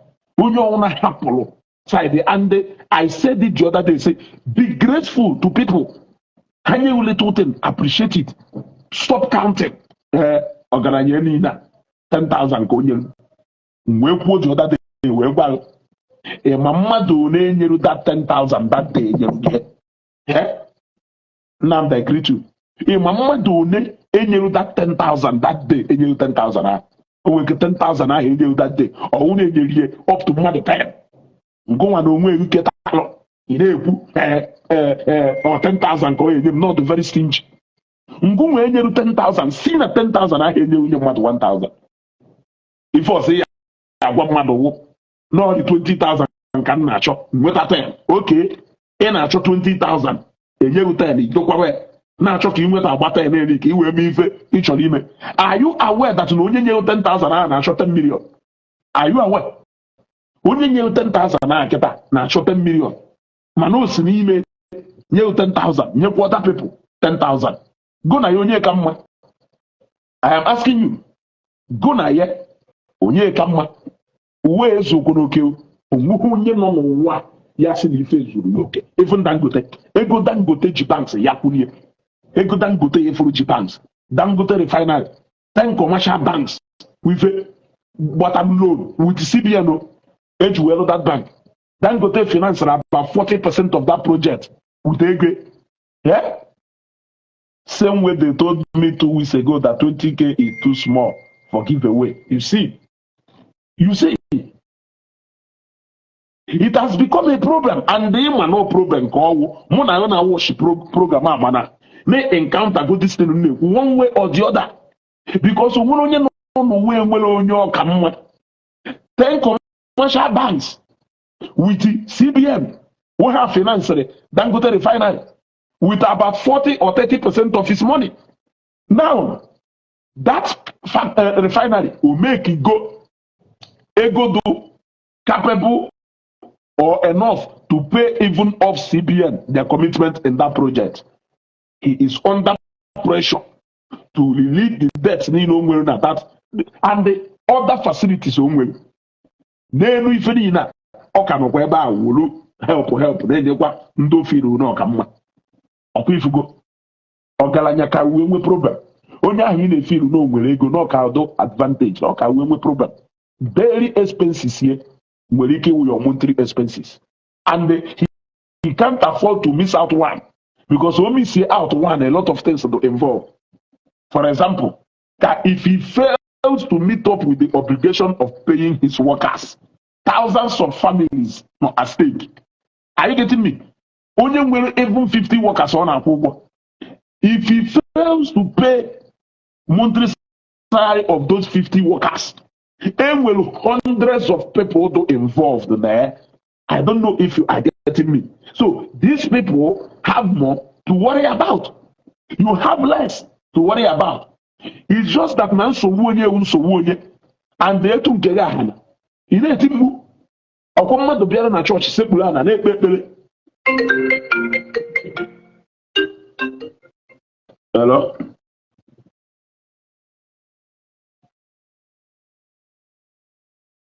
onye ọbụla hapụrụ side, and I said it the other day, say be grateful to people. Ha nye you little thing, appreciate it. Stop counting. Ee, ọgaranya niile a 10,000 ka o nyere m wee kwuo the other day wee gwa gị, ị ma mmadụ one enyeru that 10,000 that day enyere gị? Eh? Nnamdi, I greet you. Ị ma mmadụ one enyeru that 10,000 that day, enyeru 10,000 ahụ? O nwere ike 10,000 ahụ enyeru that day, ọwụ na-enyere ihe up to mmadụ 10. Ngụnwa na onwe ike talụ ị na-ekwu, ee ee ee, ọ 10,000 ka ọ enye m, not very stingy. Ngụnwa enyeru 10,000, si na 10,000 ahụ enye onye mmadụ 1,000. Ife ọzọ ya agwa mmadụ wụ n'ọdị 20,000 ka m na-achọ nweta 10. Oke ị na-achọ 20,000, enyeghị 10, idokwawa ya na-achọ ka ị nweta agba 10 eri ka ị wee mee ife ị chọrọ ime. Are you aware that na onye nyeghị 10,000 ahụ na-achọ 10 million? Are you aware onye nyeghị 10,000 ahụ kịta na-achọ 10 million? Mana o si n'ime nyeghị 10,000, nyekwa other people 10,000. Go na ya, onye ka mma? I am asking you, go na ya, onye ka mma? Uwe ezokwu n'oke, onweghị onye nọ n'ụwa ya sị na ife zuru ya oke. Even Dangote, ego Dangote ji banks ya kwunie, ego Dangote efuru ji banks, Dangote Refinery, 10 commercial banks, ife Gbata loan with CBN o eji wee lụ that bank. Dangote finance about 40% of that project with ego. Yeah? Same way they told me 2 weeks ago that 20K is too small for giveaway. You see, it has become a problem, and the ịma no problem ka ọwụ mụ na ya na watch program a, mana na encounter go this thing na-ekwu one way or the other, because o nwere onye nọ n'ụwa enwere onye ọka mma. 10 commercial banks with CBN wey have financed Dangote Refinery with about 40 or 30% of his money. Now that refinery will make it go ego do capable or enough to pay even off CBN their commitment in that project. He is under pressure to release the debt niile o nwere na that and the other facilities o nwere n'elu ife niile a. Ọ ka nọkwa ebe a wuru help help na-enyekwa ndị ofe iru na ọka mma. Ọkwa ifugo ọgaranya ka wee nwee problem. Onye ahụ ị na-efe iru na o nwere ego na ọka do advantage na ọka wee nwee problem. Daily expenses ye nwere ike ịwụ your monthly expenses, and he can't afford to miss out one, because o miss out one, a lot of things do involve. For example, that if he fails to meet up with the obligation of paying his workers, thousands of families nọ at stake. Are you getting me? Onye nwere even 50 workers ọ na-akwụ ụgwọ, if he fails to pay monthly salary of those 50 workers, enwere hundreds of people do involved there. I don't know if you are getting me. So these people have more to worry about. You have less to worry about. It's just that na nsogbu onye ewu nsogbu onye and etu nke gị ahana ị na-eti mkpu. Ọkwa mmadụ bịara na chọọchị sekpuru ana na-ekpe ekpere. Hello?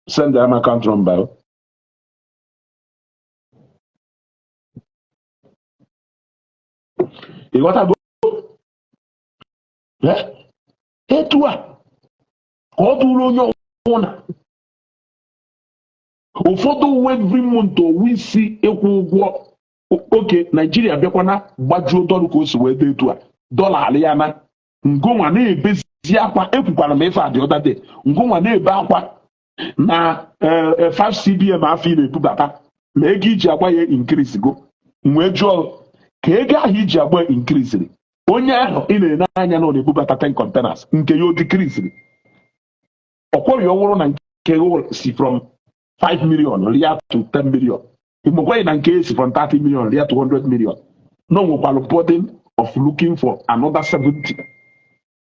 Send them account number. Ị ghọtago? Eh? Etu a ka ọ dụrụ onye ọbụla. Ụfọdụ uwe every month owu isi ịkwụ ụgwọ oke Naijiria bịakwana gbajuo dọla ka o si wee dị etu a, dọla alị ya na ngụnwa na-ebezi akwa. Ekwukwara m ife a the other day, ngụnwa na-ebe akwa na 5 CBM afọ ị na-ebubata ma ego iji agba ya increase go. Wee jụọ ka ego ahụ iji agba increase, onye ahụ ị na-ene anya na ọ na-ebubata 10 containers nke ya o decrease. Ọkwọrị ọwụrụ na nke ya si from 5 million ria to 10 million, ịmakwaghị na nke si from 30 million ria to 100 million, na o nwekwara burden of looking for another 70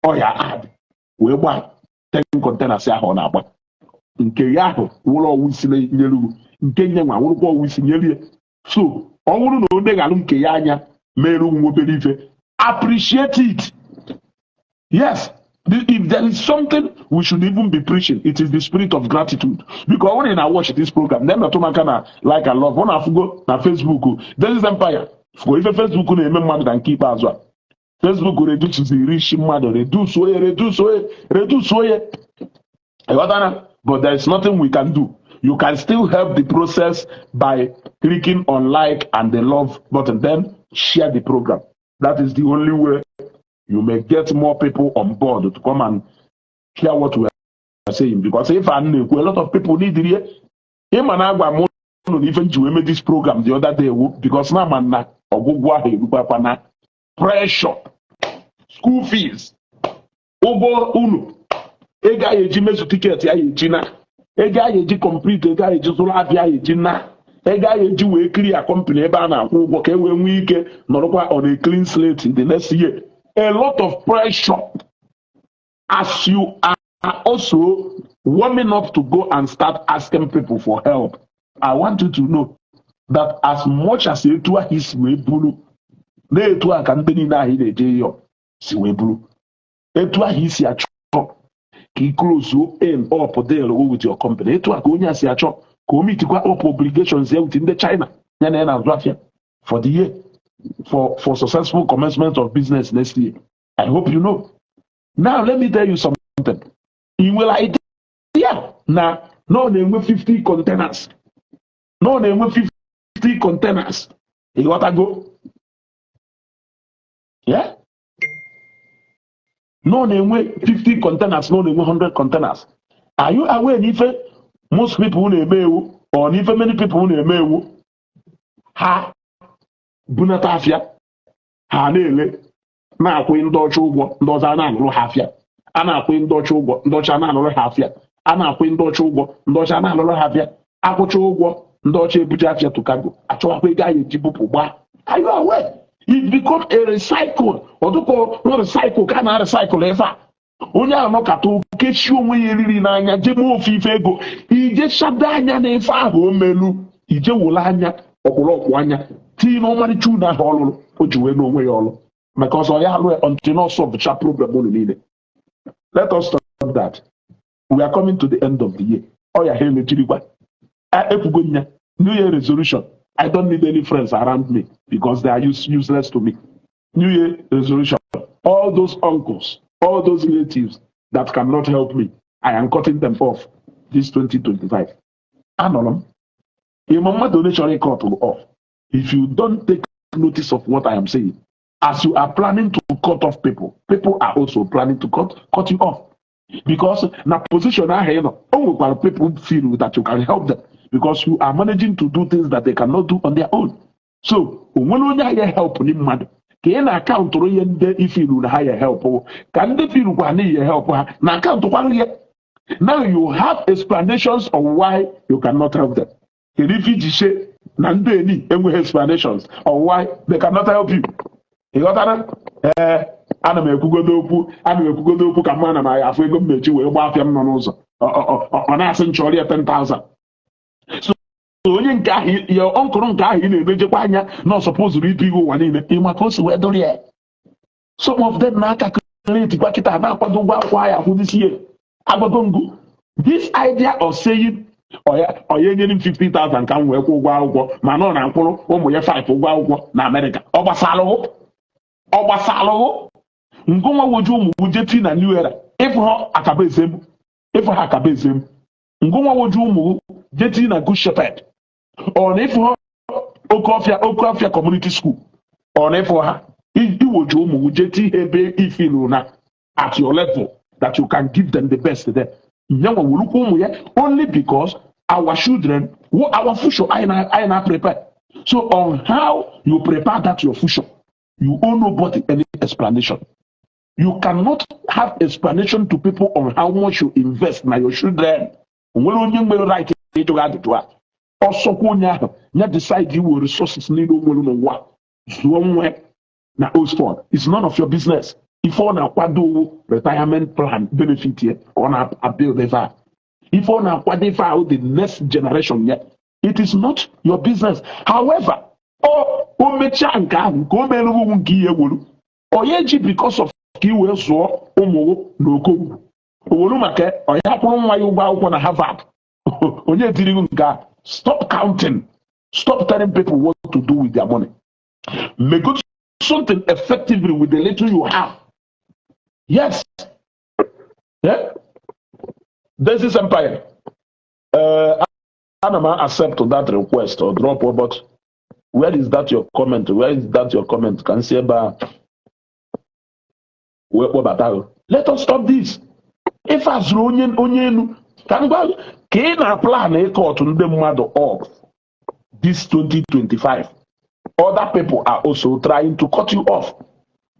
ọ ya add wee gbaa 10 containers ahụ ọ na-agba. Nke ya ahụ wụrụ ọwụ isi nyere uru, nke nye nwa wụrụkwa ọwụ isi nyere ya. So ọ bụrụ na o neghalụ nke ya anya mere nwa obere ife, appreciate it. Yes, if there is something we should even be preaching, it is the spirit of gratitude. Because when I watch this program, then na maka na like and love, ọ na-afụgo na Facebook, this is empire. Fugo ife Facebook na-eme mmadụ na nke ikpeazụ a. Facebook reduces reach mmadụ, reduce oye, reduce oye, reduce oye. Ịghọtara? But there is nothing we can do. You can still help the process by clicking on like and the love button, then share the program. That is the only way you may get more people on board to come and hear what we are saying. Because if I know, a lot of people need it here. Ịma na agwa m unu na ife nji wee mee this program the other day wu because na ama na ọgwụgwụ ahụ erukwakwa na pressure, school fees, ụgwọ unu, ego a eji mezu ticket ya eji na ego a eji complete, ego a eji zụrụ abịa eji na ego a eji wee kiri ya company ebe a na-akwụ ụgwọ ka e wee nwee ike nọrọkwa on a clean slate in the next year. A lot of pressure as you are also warming up to go and start asking people for help. I want you to know that as much as etu ahụ si wee buru na etu a ka ndị niile ahụ ị na-eje ịyọ si wee buru, etu ahụ isi achọ ka ị close in up deal with your company, etu a ka onye a si achọ ka o meetikwa up obligations ya with ndị China ya na ya na-azụ afịa for the year, for successful commencement of business next year. I hope you know. Now let me tell you something. Ị nwere idea Na ọ na-enwe 50 containers, na ọ na-enwe 50 containers, ịghọtago? Yeah? Na ọ na-enwe 50 containers, na ọ na-enwe 100 containers. Are you aware na ife most people na-eme ewu, or na ife many people na-eme ewu, ha bunata afịa, ha na-ele, na-akwụ ndị ọcha ụgwọ, ndị ọzọ a na-alụrụ ha afịa, a na-akwụ ndị ọcha ụgwọ, ndị ọcha na-alụrụ ha afịa, a na-akwụ ndị ọcha ụgwọ, ndị ọcha na-alụrụ ha afịa, akwụcha ụgwọ, ndị ọcha ebuje afịa to cargo, achọwakwa ego anyị eji bupụ gbaa. Are you aware? It become a recycle. Ọdụkọ no recycle ka a na-recycle ife a. Onye ahụ nọkata kechie onwe ya eriri n'anya, jee mee ofe ife ego, ije chado anya n'ife ahụ o melu, ije wole anya ọkpụrụọkpụ anya tinye n'ọmarịcha unu ahụ ọlụrụ o ji wee n'onwe ya ọlụ, maka ọzọ ya alụ ya until na solve problem unu niile. Let us stop that. We are coming to the end of the year. Ọ ya ha emechirikwa. Ekwugo nya New Year resolution: I don't need any friends around me because they are useless to me. New Year resolution: all those uncles, all those relatives that cannot help me, I am cutting them off this 2025. Anọrọ m ịma mmadụ ole chọrọ ị cut off. If you don't take notice of what I am saying, as you are planning to cut off people, people are also planning to cut you off, because na position ahụ ị nọ, o nwekwara people feel that you can help them because you are managing to do things that they cannot do on their own. So o nwere onye ahịa help ni mmadụ ka ị na-akauntụrụ ihe ndị ifilu na ha ya help, ka ndị filukwa na ihe help ha na akauntụkwara ya. Now you have explanations of why you cannot help them. Kedu ife iji she na ndị eni enweghị explanations of why they cannot help you? Ị ghọtara? Ee, ana m ekwugodo okwu, ana m ekwugodo okwu ka mma na m afụ ego m mechi wee gbaa afịa m nọ n'ụzọ. Ọ na-asị m chọrọ ya 10,000. So onye nke ahụ ya, ọnkụrụ nke ahụ ị na-emejekwa anya na ọ sọpụzụrụ ibu ihe ụwa niile, ị maka o si wee dụrụ ya. Some of them na-aka kwa kịta na-akwado ụgwọ akwụkwọ ya akwụ this year. Agbago ngụ this idea of saying ọya enyere m 50,000 ka m wee kwụ ụgwọ akwụkwọ, mana ọ na-akwụrụ ụmụ ya 5 ụgwọ akwụkwọ na Amerịka. Ọ gbasalụghụ, ọ gbasalụghụ. Ngụnwa woju ụmụ je ti na New Era, ịfụ ha akaba ezem, ịfụ ha akaba ezem. Ngụnwa woju ụmụ je ti na Good Shepherd, ọ na ịfụ ha Oke Ọfịa, Oke Ọfịa Community School, ọ na ịfụ ha iwoju ụmụ je ti ihe ebe ifilu na at your level that you can give them the best there. Nyanwa werukwa ụmụ ya only because our children, our future anyị na prepare. So on how you prepare that your future, you owe nobody any explanation. You cannot have explanation to people on how much you invest na your children. Onwere onye nwere right ịjụ gị ajụjụ a. Ọsọkwa onye ahụ ya decide iwe resources niile o nwere n'ụwa zụọ nwa na Oxford, it's none of your business. Ife ọ na-akwado retirement plan benefit ya ka ọ na-abuild ife a, ife ọ na-akwado ife ahụ, the next generation ya, it is not your business. However, o mechaa nke ahụ nke o mere ugwu nke ihe wuru onye ji because of ka i wee zụọ ụmụ na Okongwu owolu maka ọya kwụrụ nwa ya ụgwọ akwụkwọ na Harvard, onye tiri nke a. Stop counting. Stop telling people what to do with their money. Make something effectively with the little you have. Yes, yeah. This is empire. Ana m accept that request or drop, but where is that your comment? Where is that your comment? Ka m si ebe a wee kpọbata gị. Let us stop this. Ife a zụrụ onye onye elu ka m gwa gị, ka ị na-plan ị cut ndị mmadụ off this 2025, other people are also trying to cut you off.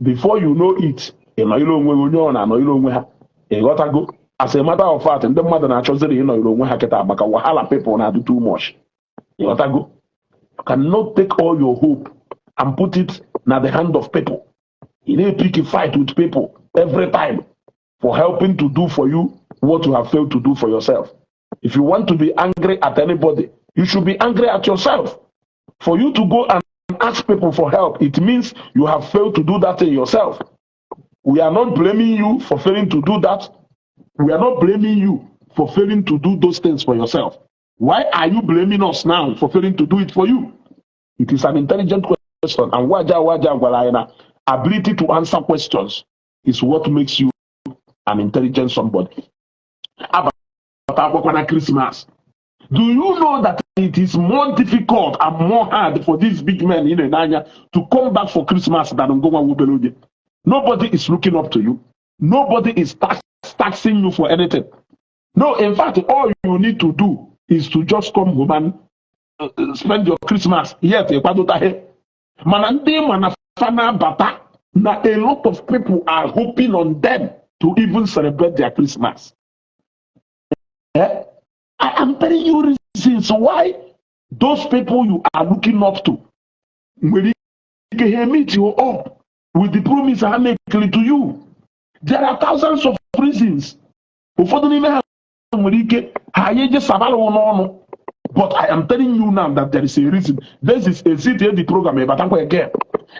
Before you know it, ị nọnyere onwe gị, onye ọ na-anọnyere onwe ha. Ị ghọtago? As a matter of fact, ndị mmadụ na-achọziri ịnọnyere onwe ha kịta maka wahala people na-adị too much. Ị ghọtago? You cannot take all your hope and put it na the hand of people. You need to pick a fight with people every time for helping to do for you what you have failed to do for yourself. If you want to be angry at anybody, you should be angry at yourself. For you to go and ask people for help, it means you have failed to do that thing yourself. We are not blaming you for failing to do that. We are not blaming you for failing to do those things for yourself. Why are you blaming us now for failing to do it for you? It is an intelligent question. And Waja Waja gwara anyị na ability to answer questions is what makes you an intelligent somebody. Bata akwakwa na Christmas. Do you know that it is more difficult and more hard for these big men in anya to come back for Christmas than ngụnwa wubere oge? Nobody is looking up to you. Nobody is taxing you for anything. No, in fact, all you need to do is to just come home and spend your Christmas. Yet ịkwadota mana ndị ma na fa na-abata na a lot of people are hoping on them to even celebrate their Christmas. Eh? I am telling you reasons why those people you are looking up to nwere ike ha meet you up with the promise ha make to you. There are thousands of reasons. Ụfọdụ n'ime ha nwere ike ha eje sabalụ n'ọnụ. But I am telling you now that there is a reason. This is a CTA the program ịbatakwa again.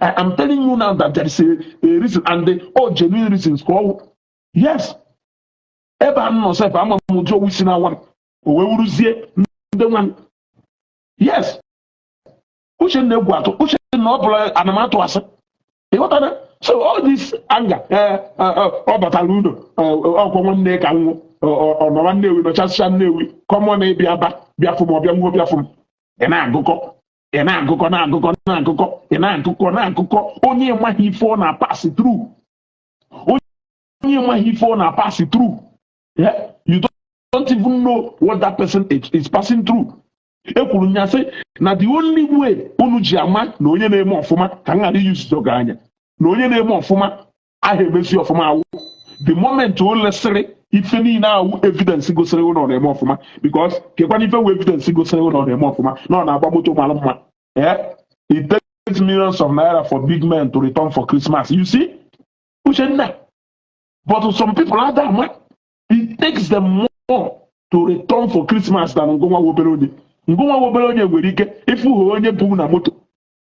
I am telling you now that there is a reason, and the all genuine reasons ka ọ yes. Ebe a nọ sef, ama m ụdị owu si na awa m o wee wuruzie ndị nwa m. Yes, Uchenna, egwu atụ Uchenna, ọ bụla ana m atụ asị, ịghọtara? So all this anger, ọ batara ụlọ ọkwọ nwanne ka nwụ ọ nọwa Nnewi, nọchasịcha Nnewi kọmọ na ịbịa ba bịafụ m, ọbịa nwuo bịafụ m. Ị na-agụkọ, ị na-agụkọ, na-agụkọ, na-agụkọ, ị na-agụkọ, na-agụkọ. Onye maghị ife ọ na-pass through, onye maghị ife ọ na-pass through. Yeah? You don't even know what that person is passing through. E kwuru nya sị na the only way unu ji ama na onye na-eme ọfụma, ka m ghara iyuzizo gị anya, na onye na-eme ọfụma aha emesi ọfụma awụ the moment o lesịrị ife niile awụ evidence gosiri na ọ na-eme ọfụma, because kekwana ife wụ evidence gosiri na ọ na-eme ọfụma, na ọ na-agba moto mara mma. Eh? It takes millions of naira for big men to return for Christmas. You see, Uchenna, but some people ada ama it takes them more to return for Christmas than ngụnwa obere onye. Ngụnwa obere onye nwere ike ịfụ onye bụ na moto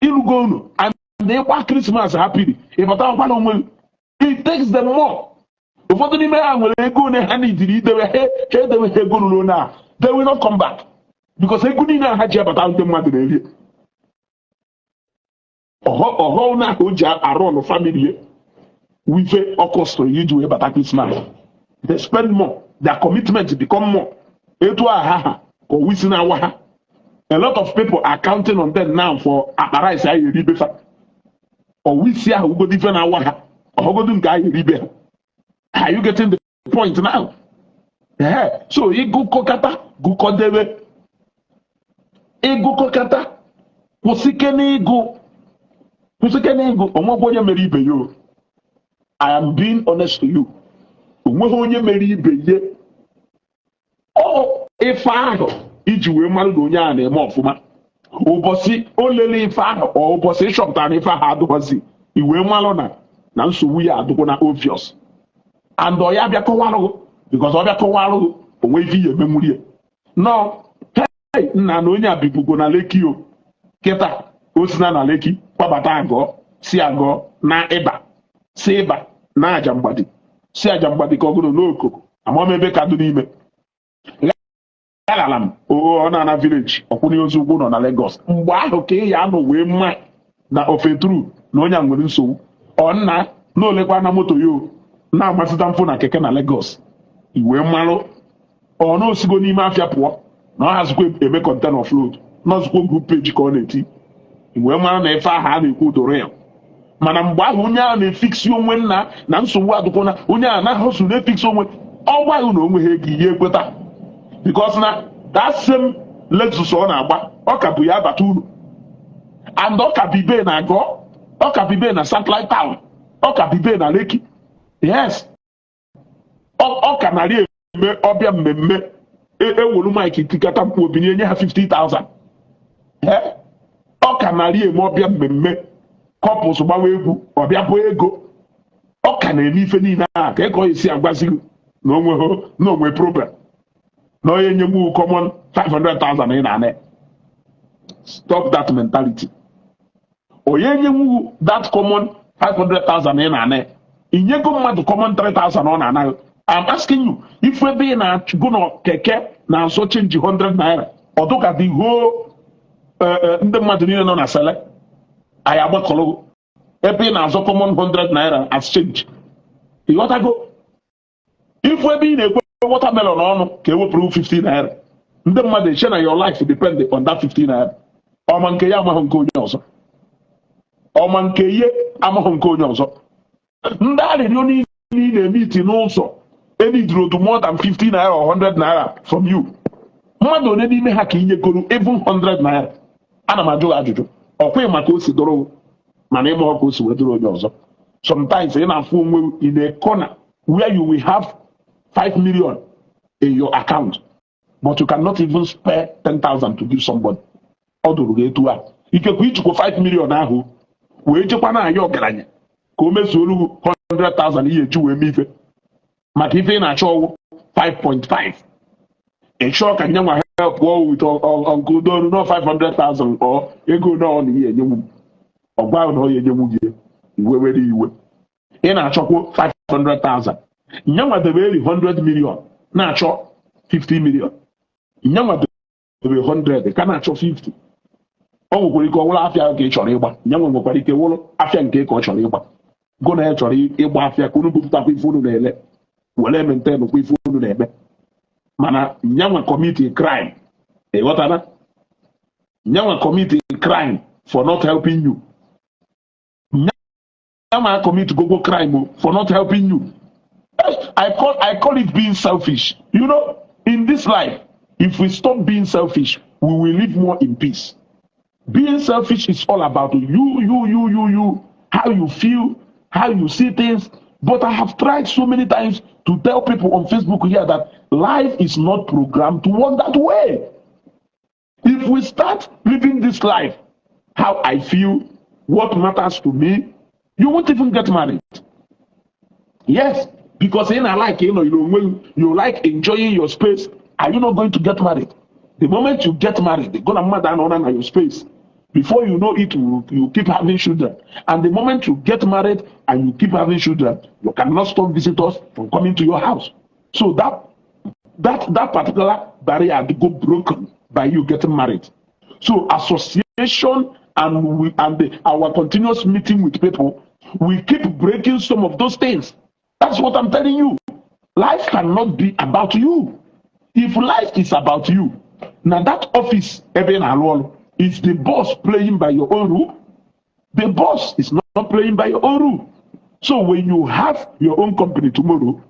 ịrụgo unu and ịgba Christmas happily, ịbata na onwe gị. It takes them more. Ụfọdụ n'ime ha nwere ego one ha nidiri idewe, ha edewe ha ego ruru onye a, they will not come back because ego niile a ha ji abata, ndị mmadụ na-eri ọghọ na o ji arụ ọnụ family ya wife ọkụ soro iji wee bata Christmas. They spend more, their commitment become more. Etu a ha ha ka owu isi na-awa ha. A lot of people are counting on them now for akpa rice anyị eri befa. Ọwụ isi ahụ ugodo ife na-awa ha, ọhọgodo nke anyị eri be ha. Are you getting the point now? Yeah. So ịgụkọkata gụkọdebe, ịgụkọkata, kwụsịke n'ịgụ, kwụsịke n'ịgụ. Onwekwa onye mere ibe ya o. I am being honest to you, onweghị onye mere ibe ya. Ọ ife ahụ iji wee mara na onye a na-eme ọfụma, ụbọchị o lele ife ahụ, ọ ụbọchị ịchọpụtara na ife ahụ adụghọzi, i wee malụ na nsogbu ya adụkwu na obvious, and ọ ya bịa kọwarụ, because ọ bịa kọwarụ onwe ife ihe emenwuri ya nọ. Hey, nna, na onye a bibugo na Lekki o, kịta o si na Lekki kwabata agụọ, si agụọ na ịba, si ịba na aja mgbadi, si aja mgbadi ka ọ gụrụ n'okoko amam ebe ka dị n'ime alala m ọ na-ana village ọkwụnye ozu ugwu nọ na Lagos. Mgbe ahụ ka ị ya anọ wee mma na ofetru na onye a nwere nsogbu. Ọ nna na olekwa na moto ya o na-amasịta mfụ na keke na Lagos, i wee marụ ọ na osigo n'ime afịa pụọ, na ọ hazikwa eme container offload, nọzikwa group page ka ọ na-eti, i wee mara na ife ahụ a na-ekwu doro ya. Mana mgbe ahụ onye ahụ na-efiksi onwe nna na nsogbu adụkwana, onye ahụ na-ahụsụ na-efiksi onwe ọ gwaghị na onwe ha ego ihe ekweta, because na that same Lexus ọ na-agba, ọ ka bụ ya abata uru, and ọ ka bụ ibe na agọ, ọ ka bụ ibe na Satellite Town, ọ ka bụ ibe na Lekki. Yes, ọ ka narị eme ọbịa mmemme ewolu mic tikata mkpu obinye nye ha 50,000. Eh? Ọ ka narị eme ọbịa mmemme, couples gbawa egwu, ọbịa bụ ego. Ọ ka na-eme ife niile a ka ọ esi agwazi gị na onwe na onwe problem na onye nyegbu common 500,000 ị na-ana. Stop that mentality. Onye nyenwu that common 500,000 ị na-ana, inyego mmadụ common 3,000 ọ na-ana. I'm asking you, if ebe ị na-agụ na keke na-azọ change 100 naira, ọ dụka the whole ndị mmadụ niile nọ na sele anyị agbakọrọ ebe ị na-azọ common 100 naira as change, ịghọtago? Ifu ebe ị na-ekwe Watermelon ọnụ ka ewepụrụ 50 naira. Ndị mmadụ eche na your life depend on that 50 naira. Ọma nke ya amaghị nke onye ọzọ, ọma nke ihe amaghị nke onye ọzọ. Ndị arịrịọ niile ị na-eme iti n'ụzọ enidrodu more than 50 naira or 100 naira from you. Mmadụ one n'ime ha ka inyegoro even 100 naira? Ana m ajụ gị ajụjụ. Ọkwa maka o si dọrọ, mana ịma ka o si wee dọrọ onye ọzọ. Sometimes ị na-afụ onwe in a corner where you will have 5 million in your account, but you cannot even spare 10,000 to give somebody. Ọ dụrụ gị etu a, ikekwe ijikwa 5 million ahụ wee jekwa na anya ọgaranya ka o mezuolu gị 100,000 ihe eji wee mee ife, maka ife ị na-achọ ọwụ 5.5. Ị chọọ ka nye nwa help ọ with Uncle Doru no 500,000 ọ ego na ọ na ihe enyenwu m. Ọ gwa na ọ ya enyenwu gị, iwe were iwe. Ị na-achọkwu 500,000, nyanwa debe eri 100 million na-achọ 50 million. Nyanwa debe 100 ka na-achọ 50. Ọ nwekwara ike ọ wụrụ afịa ka ị chọrọ ịgba. Nyanwa nwekwara ike wụrụ afịa nke ka ọ chọrọ ịgba. Go na ya chọrọ ịgba afịa ka unu bupụtakwa ife unu na-ele, were maintain kwa ife unu na-eme, mana nyanwa commit a crime. Ịghọtara? Nyanwa commit a crime for not helping you. Nyanwa commit gogo crime for not helping you. I call it being selfish. In this life, if we stop being selfish, we will live more in peace. Being selfish is all about you, you, you, you, you, how you feel, how you see things. But I have tried so many times to tell people on Facebook here that life is not programmed to work that way. If we start living this life, how I feel, what matters to me, you won't even get married. Yes, because in a like, when you like enjoying your space, are you not going to get married? The moment you get married, they're gonna mother and your space. Before you know it, you keep having children. And the moment you get married and you keep having children, you cannot stop visitors from coming to your house. So that particular barrier go broken by you getting married. So association and we and our continuous meeting with people, we keep breaking some of those things. That's what I'm telling you. Life cannot be about you. If life is about you, now that office, ebe ị na-alụ ọrụ, is the boss playing by your own rule? The boss is not playing by your own rule. So when you have your own company tomorrow,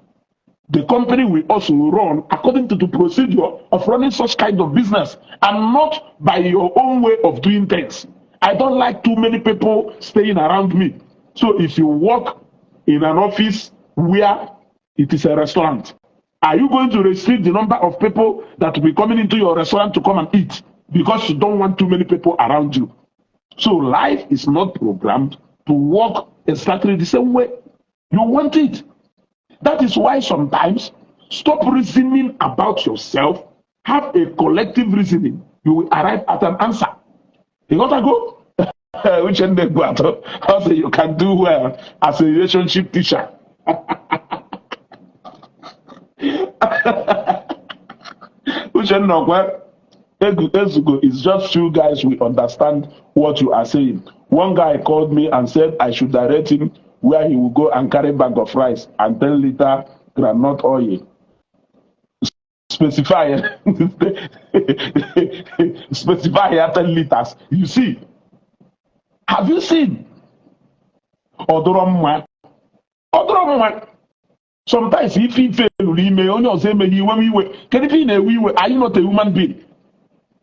the company will also run according to the procedure of running such kind of business and not by your own way of doing things. I don't like too many people staying around me. So if you work in an office where it is a restaurant, are you going to restrict the number of people that will be coming into your restaurant to come and eat because you don't want too many people around you? So life is not programmed to work exactly the same way you want it. That is why sometimes stop reasoning about yourself, have a collective reasoning. You will arrive at an answer. You gotta go. Which end they go also you can do well as a relationship teacher. Uchenna Okwe, Ezugo is just few guys will understand what you are saying. One guy called me and said I should direct him where he will go and carry bag of rice and 10 liter groundnut oil. Specify specify here 10 liters. You see, have you seen? Ọ dụrọ mma. Ọ dụrọ mma. Sometimes ife ife lụrụ ime onye ọzọ emeghị iwe iwe. Kedu ife ị na-ewe iwe? Are you not a human being?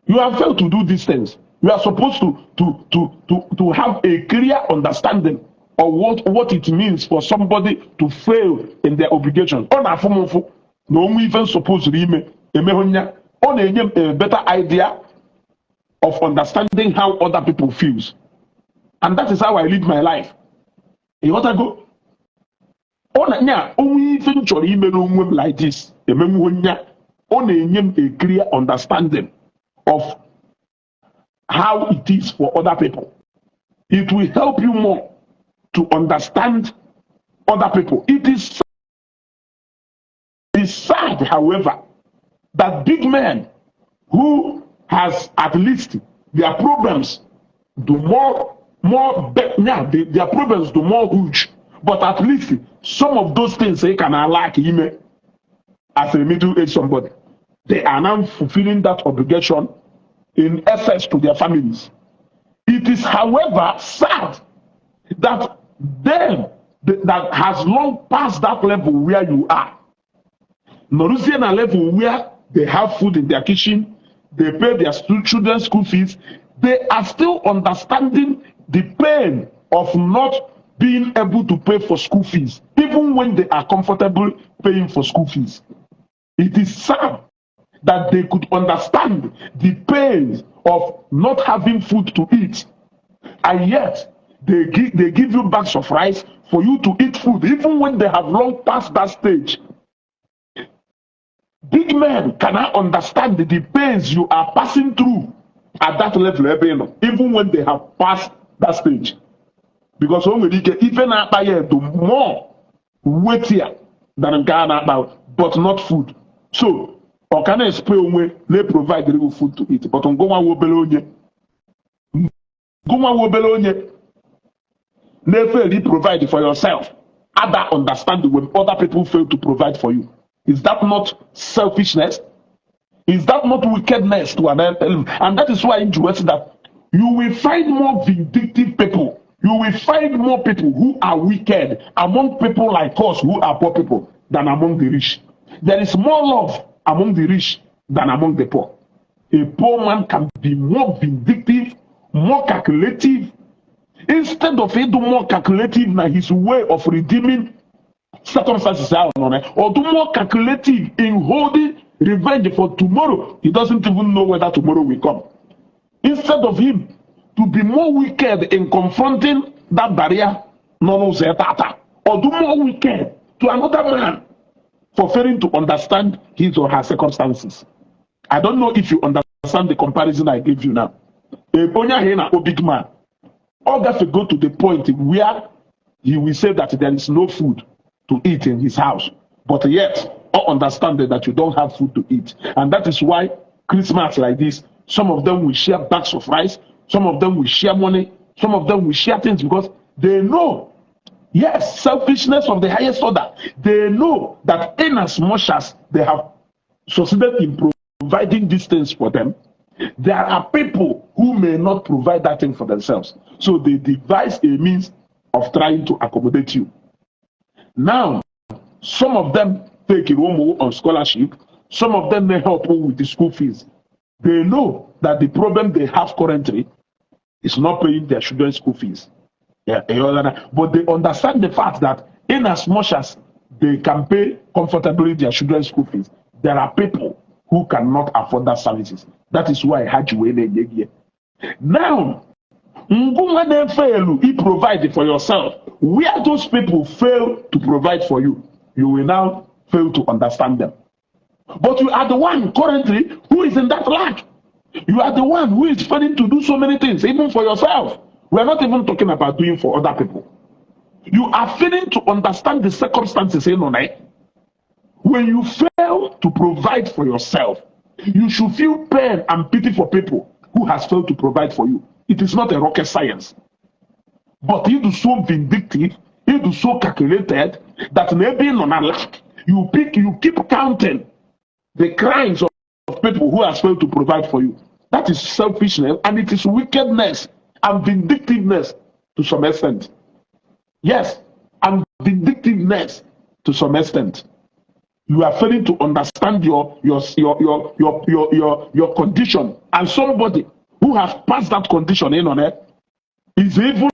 You have failed to do these things. You are supposed to have a clear understanding of what it means for somebody to fail in their obligation. Ọ na-afụ m ụfụ na onwe ife m supposed ime emehụ nya. Ọ na-enye m a better idea of understanding how other people feels. And that is how I live my life. Ịghọtago? Ọ na nya onwe ife m chọrọ ime n'onwe m like this emenwuo nya. Ọ na-enye m a clear understanding of how it is for other people. It will help you more to understand other people. It is sad, however, that big men who has at least their problems do more yeah, their problems do more huge, but at least some of those things they can lack ime. As a middle-aged somebody, they are now fulfilling that obligation in excess to their families. It is, however, sad that them that has long passed that level where you are, nọrụzie na level where they have food in their kitchen, they pay their children's school fees, they are still understanding the pain of not being able to pay for school fees, even when they are comfortable paying for school fees. It is sad that they could understand the pain of not having food to eat, and yet they give you bags of rice for you to eat food, even when they have long passed that stage. Big men cannot understand the pains you are passing through at that level ebe ị nọ, even when they have passed that stage. Because o nwere ike ife na-akpa ya edo more weightier than nke a na-akpa, but not food. So ọ ka na-explain onwe na-provide you food to eat, but ngụnwa wo obere onye na-efail provide for yourself, other understand when other people fail to provide for you. Is that not selfishness? Is that not wickedness to an end? And that is why in US that you will find more vindictive people. You will find more people who are wicked among people like us who are poor people than among the rich. There is more love among the rich than among the poor. A poor man can be more vindictive, more calculative. Instead of him do more calculative na his way of redeeming circumstances ahụ nọ na, or do more calculative in holding revenge for tomorrow. He doesn't even know whether tomorrow will come. Instead of him to be more wicked in confronting that barrier nọ n'ụzọ ya tata, or do more wicked to another man for failing to understand his or her circumstances. I don't know if you understand the comparison I gave you now. Onye ahụ ị na-akpọ big man, ọ gafe go to the point where he will say that there is no food to eat in his house, but yet all understand that you don't have food to eat. And that is why Christmas like this, some of them will share bags of rice, some of them will share money, some of them will share things, because they know, yes, selfishness of the highest order. They know that in as much as they have succeeded in providing these things for them, there are people who may not provide that thing for themselves. So they devise a means of trying to accommodate you. Now, some of them take ụmụ on scholarship, some of them may help with the school fees. They know that the problem they have currently is not paying their children's school fees. Yeah, but they understand the fact that in as much as they can pay comfortably their children's school fees, there are people who cannot afford that services. That is why ha ji wee na-enye gị ya. Now, ngụnwa na-efail i provide for yourself, where those people fail to provide for you, you will now fail to understand them. But you are the one currently who is in that lack. You are the one who is failing to do so many things, even for yourself. We are not even talking about doing for other people. You are failing to understand the circumstances in on it. When you fail to provide for yourself, you should feel pain and pity for people who has failed to provide for you. It is not a rocket science. But you do so vindictive, you do so calculated that maybe on a lack, you keep counting the crimes of people who has failed to provide for you. That is selfishness, and it is wickedness and vindictiveness to some extent. Yes, and vindictiveness to some extent. You are failing to understand your condition, and somebody who has passed that condition in on it is even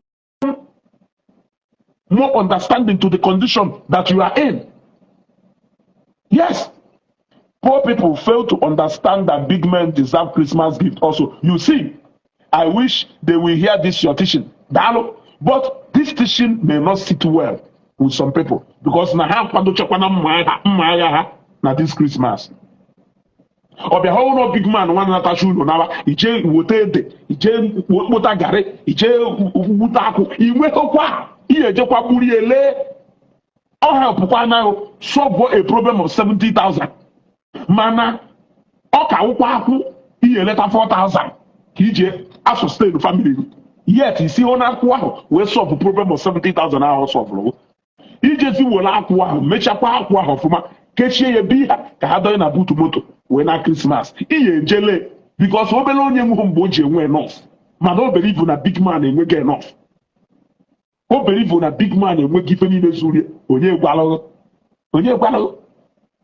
more understanding to the condition that you are in. Yes, poor people fail to understand that big men deserve Christmas gift also. You see, I wish they will hear this your teaching. Daalụ. But this teaching may not sit well with some people because na ha kwadochakwana mma agha ha na this Christmas. Ọ bịa hụ ụlọ big man nwa natacha ụlọ nawa ije weta ede, ije kpụta garị, ije gbute akwụ inweghịkwa ihe ejekwa gburu ya lee. Ọ helpụkwa anaghị solve a problem of 70,000, mana ọ ka wụkwa akwụ ihe eleta 4,000 ka ije asustain family gị. Yet isi hụ na akwụ ahụ wee solve problem of 70,000 ahụ solve ijezi were akwụ ahụ mechakwa akwụ ahụ ọfụma. Kechie ya bi ha ka ha dọnye na boot moto wee na Christmas. Ihe ejele because obere onye nwụhụ mgbe o ji enwe enough, mana o believe na big man enweghị enough. O believe na big man enweghị ife niile zuru. Onye gwalụghị? Onye gwalụghị?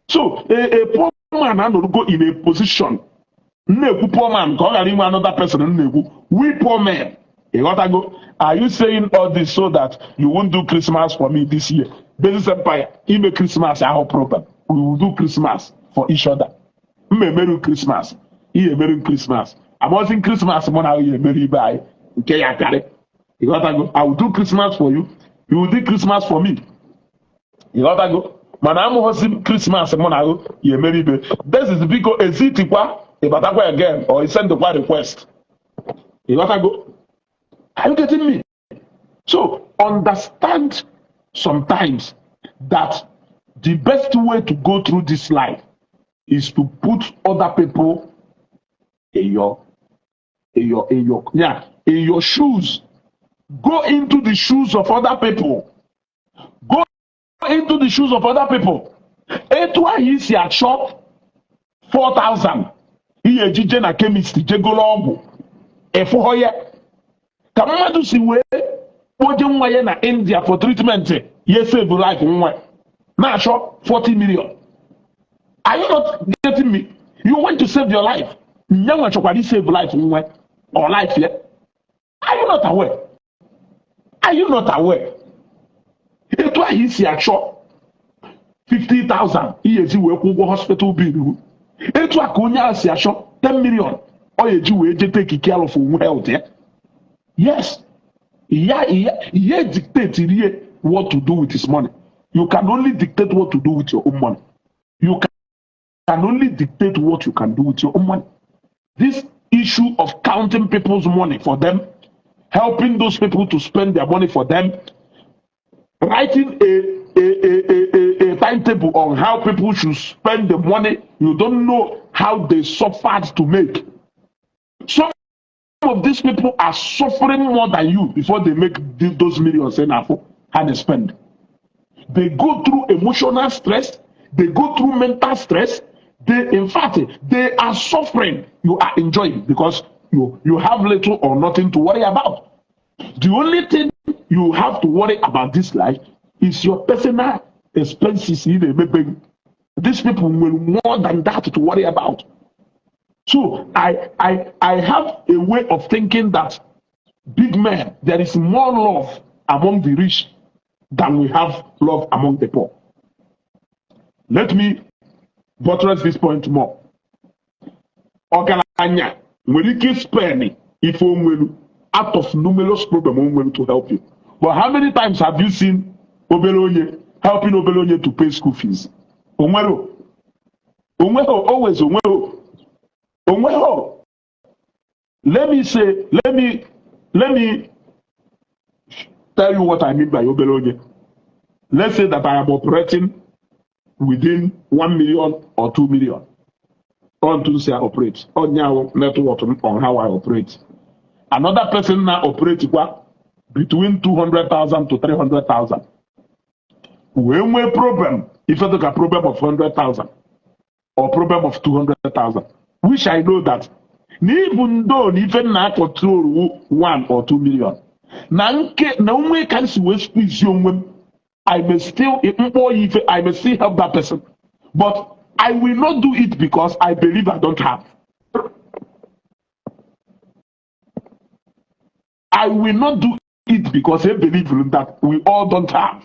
So a poor man anọrụgo in a position. M na-ekwu poor man ka ọ ghara inwe another person m na-ekwu. We poor men, ịghọtago? Are you saying all this so that you won't do Christmas for me this year? Basis Empire, ime Christmas ahụ problem. We will do Christmas for each other. M emeru Christmas, ihe emeru Christmas. Amaozi Christmas mụ na ya emeru ibe anyị nke ya karị. Ịghọtago? I will do Christmas for you, you will do Christmas for me. Ịghọtago? Mana amụghọzi m Christmas mụ na ahụ ya emere ibe. This is, biko, ezitikwa ịbatakwa again or sendkwa request. Ịghọtago? Are you getting me? So understand sometimes that the best way to go through this life is to put other people in your yeah, in your shoes. Go into the shoes of other people. Go into the shoes of other people. Etu ahụ isi achọ 4000 ihe ejije na chemist jegolo ọgwụ ịfụghọ ya ka mmadụ si wee kpoje nwa ya na India for treatment, ya save life nwa na-achọ 40 million. Are you not getting me? You want to save your life. Nyanwa chọkwara save life nwa or life ya. Are you not aware? Are you not aware? Etu ahụ isi achọ 50,000 ihe ezi wee kwụ ụgwọ hospital bill, etu a ka onye ahụ si achọ 10 million ọ ya eji wee je take care of onwe health ya. Yes, ya ya dictate rie what to do with his money. You can only dictate what to do with your own money. You can only dictate what you can do with your own money. This issue of counting people's money for them, helping those people to spend their money for them, writing a timetable on how people should spend the money you don't know how they suffered to make. Some of these people are suffering more than you before they make those millions in Afo and they spend. They go through emotional stress, they go through mental stress. They, in fact, they are suffering. You are enjoying because you have little or nothing to worry about. The only thing you have to worry about this life is your personal expenses. Ị na-emebe. These people will more than that to worry about. So I have a way of thinking that big men, there is more love among the rich than we have love among the poor. Let me buttress this point more. Ọgaranya nwere ike spend ife onwelu out of numerous problem onwelu to help you. But how many times have you seen obere onye helping obere onye to pay school fees? Onwero. Onweho, always onweho. Onweho. Let me say, let me tell you what I mean by obere onye. Let's say that I am operating within 1 million or 2 million. On to say I operate. On now network on how I operate. Another person now operate kwa between 200,000 to 300,000. Wee nwee problem, if I take a problem of 100,000 or problem of 200,000, which I know that even though na ife na control 1 or 2 million, na nke na onwe ka m si wee squeeze onwe m, I may still mkpọ ya ife, I may still help that person. But I will not do it because I believe I don't have. I will not do it because I believe that we all don't have.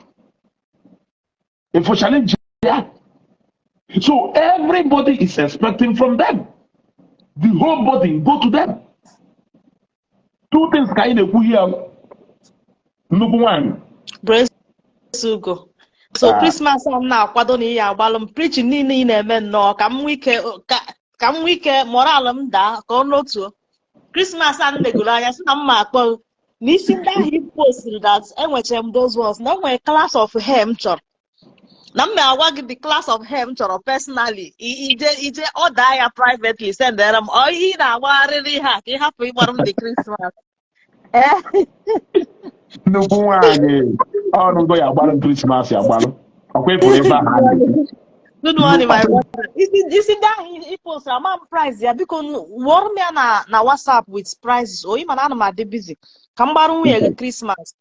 If for challenge, yeah. So everybody is expecting from them. The whole body go to them. Two things ka anyị na-ekwu here. Nnukwu nwanyị. Praise Ugo. So Ah. Christmas a m na-akwado na ihe agbalụ m preaching niile ị na-eme nnọọ ka m nwee ike ka m nwee ike moral m daa ka ọ n'otuo. Christmas a m legoro anya sị na m ma akpọ n'isi ndị ahụ i postiri that enwechara m those ones na o nwere class of hair m chọrọ na m na-agwa gị the class of hair m chọrọ personally ije ije ọ daa ya privately sendere m ọ ihe ị na-agbagharịrị ihe a ka ị hapụ ịgbara m the Christmas. Ee. Nnukwu nwanyị ọnụgo ya agbalụ Christmas agbalụ. Ọkwa ịfụrụ ebe ahụ a na-ekwu. Good morning, my brother. Isi ndị ahụ ị post, ama m price ya. Biko wụọrọ m ya na WhatsApp with prices. O ịma na ana m adị busy ka m gbara nwunye gị Christmas.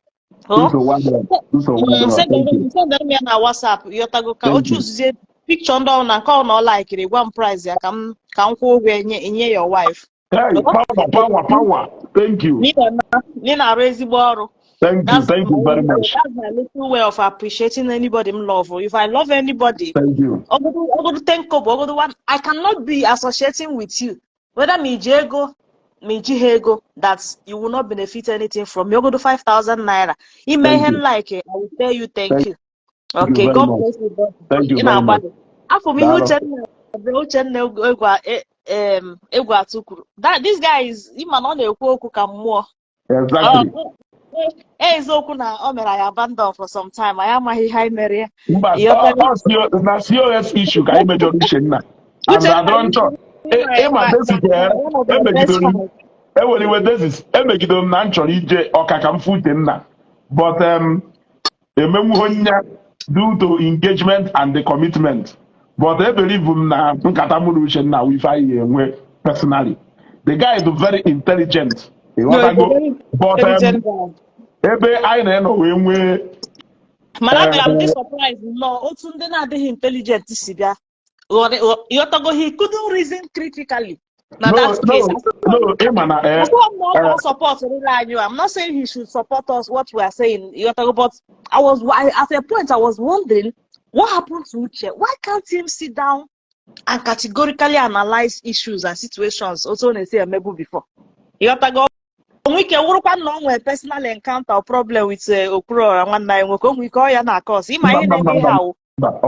Oh? Nsogbu adịrọ. Nsogbu adịrọ. Thank you. Sendere m ya na WhatsApp, ịghọtago, ka o Thank you. chuzuzie picture ndị ọ na nke ọ na ọ likiri, gwa m price ya ka m kwụọ ụgwọ enye your wife. Hey, Oh? power, power, power. Thank you. Ị na-arụ ezigbo ọrụ. Thank you. That's Thank you my very much. That's my little way of appreciating anybody m love. If I love anybody, Thank you. ogodu 10 kobo, ogodu one, I cannot be associating with you. Whether me ji ego, me ji ego, that you will not benefit anything from me. Ogodu 5,000 naira. Ime Thank ihe you. m like, I will tell you thank Thank you. you Okay, very God much. bless you, brother. Thank you Ị very much. na-agbalị. Afọ m ihe Daalụ. Uchenna egwu atụ kwuru. That this guy is, ịma na ọ na-ekwu okwu ka mmụọ. Exactly. Eziokwu na o mere anyị abandon for some time. Anyị amaghị ihe anyị mere ya. Mba, Ịghọtago? ọ na COS issue ka anyị mejọrọ Uchenna. And Uchenna adọrọ nchọ. Ịma David, one of my best emegidoro m friends. ewere iwe Davis, emegidoro m na m chọrọ ije ọka ka m fụ Uchenna. But emenwuho nya due to engagement and the commitment. But I believe m na nkata mụ na Uchenna wụ ife anyị ga-enwe personally. The guy is very intelligent. No, he's a Ịghọtago? very But intelligent guy. ebe anyị na-enọ wee nwee Mana abịara m dị surprise nnọọ otu ndị na-adịghị intelligent si bịa. Ịghọtago, he couldn't reason critically na No, that case. no, ịma na Asịghị m na ọ support rịrị anyị. I'm not saying he should support us, what we are saying. Ịghọtago? But at a point I was wondering what happened to Uche. Why can't him sit down and categorically analyze issues and situations otu ọ na-esi emebu before? Ịghọtago? Onwe ike wụrụkwa na ọ nwere personal encounter or problem with Okwuluora nwanne anyị nwoke, o nwere ike ọ ya na-akọ ọsọ ịma ihe Mba, mba, na-eme ihe mba. awụ. Mba,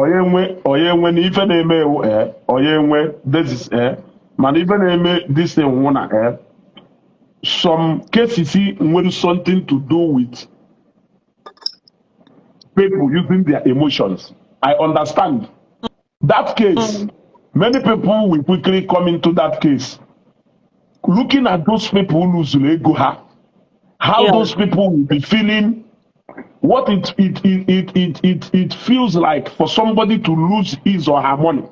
onye nwe na ife na-eme ewu, onye nwe this, mana ife na-eme this thing nwụ na some cases nwere something to do with people using their emotions. I understand that case. Many people will quickly come into that case looking at those people who lose ego ha, how those people will be feeling, what it feels like for somebody to lose his or her money.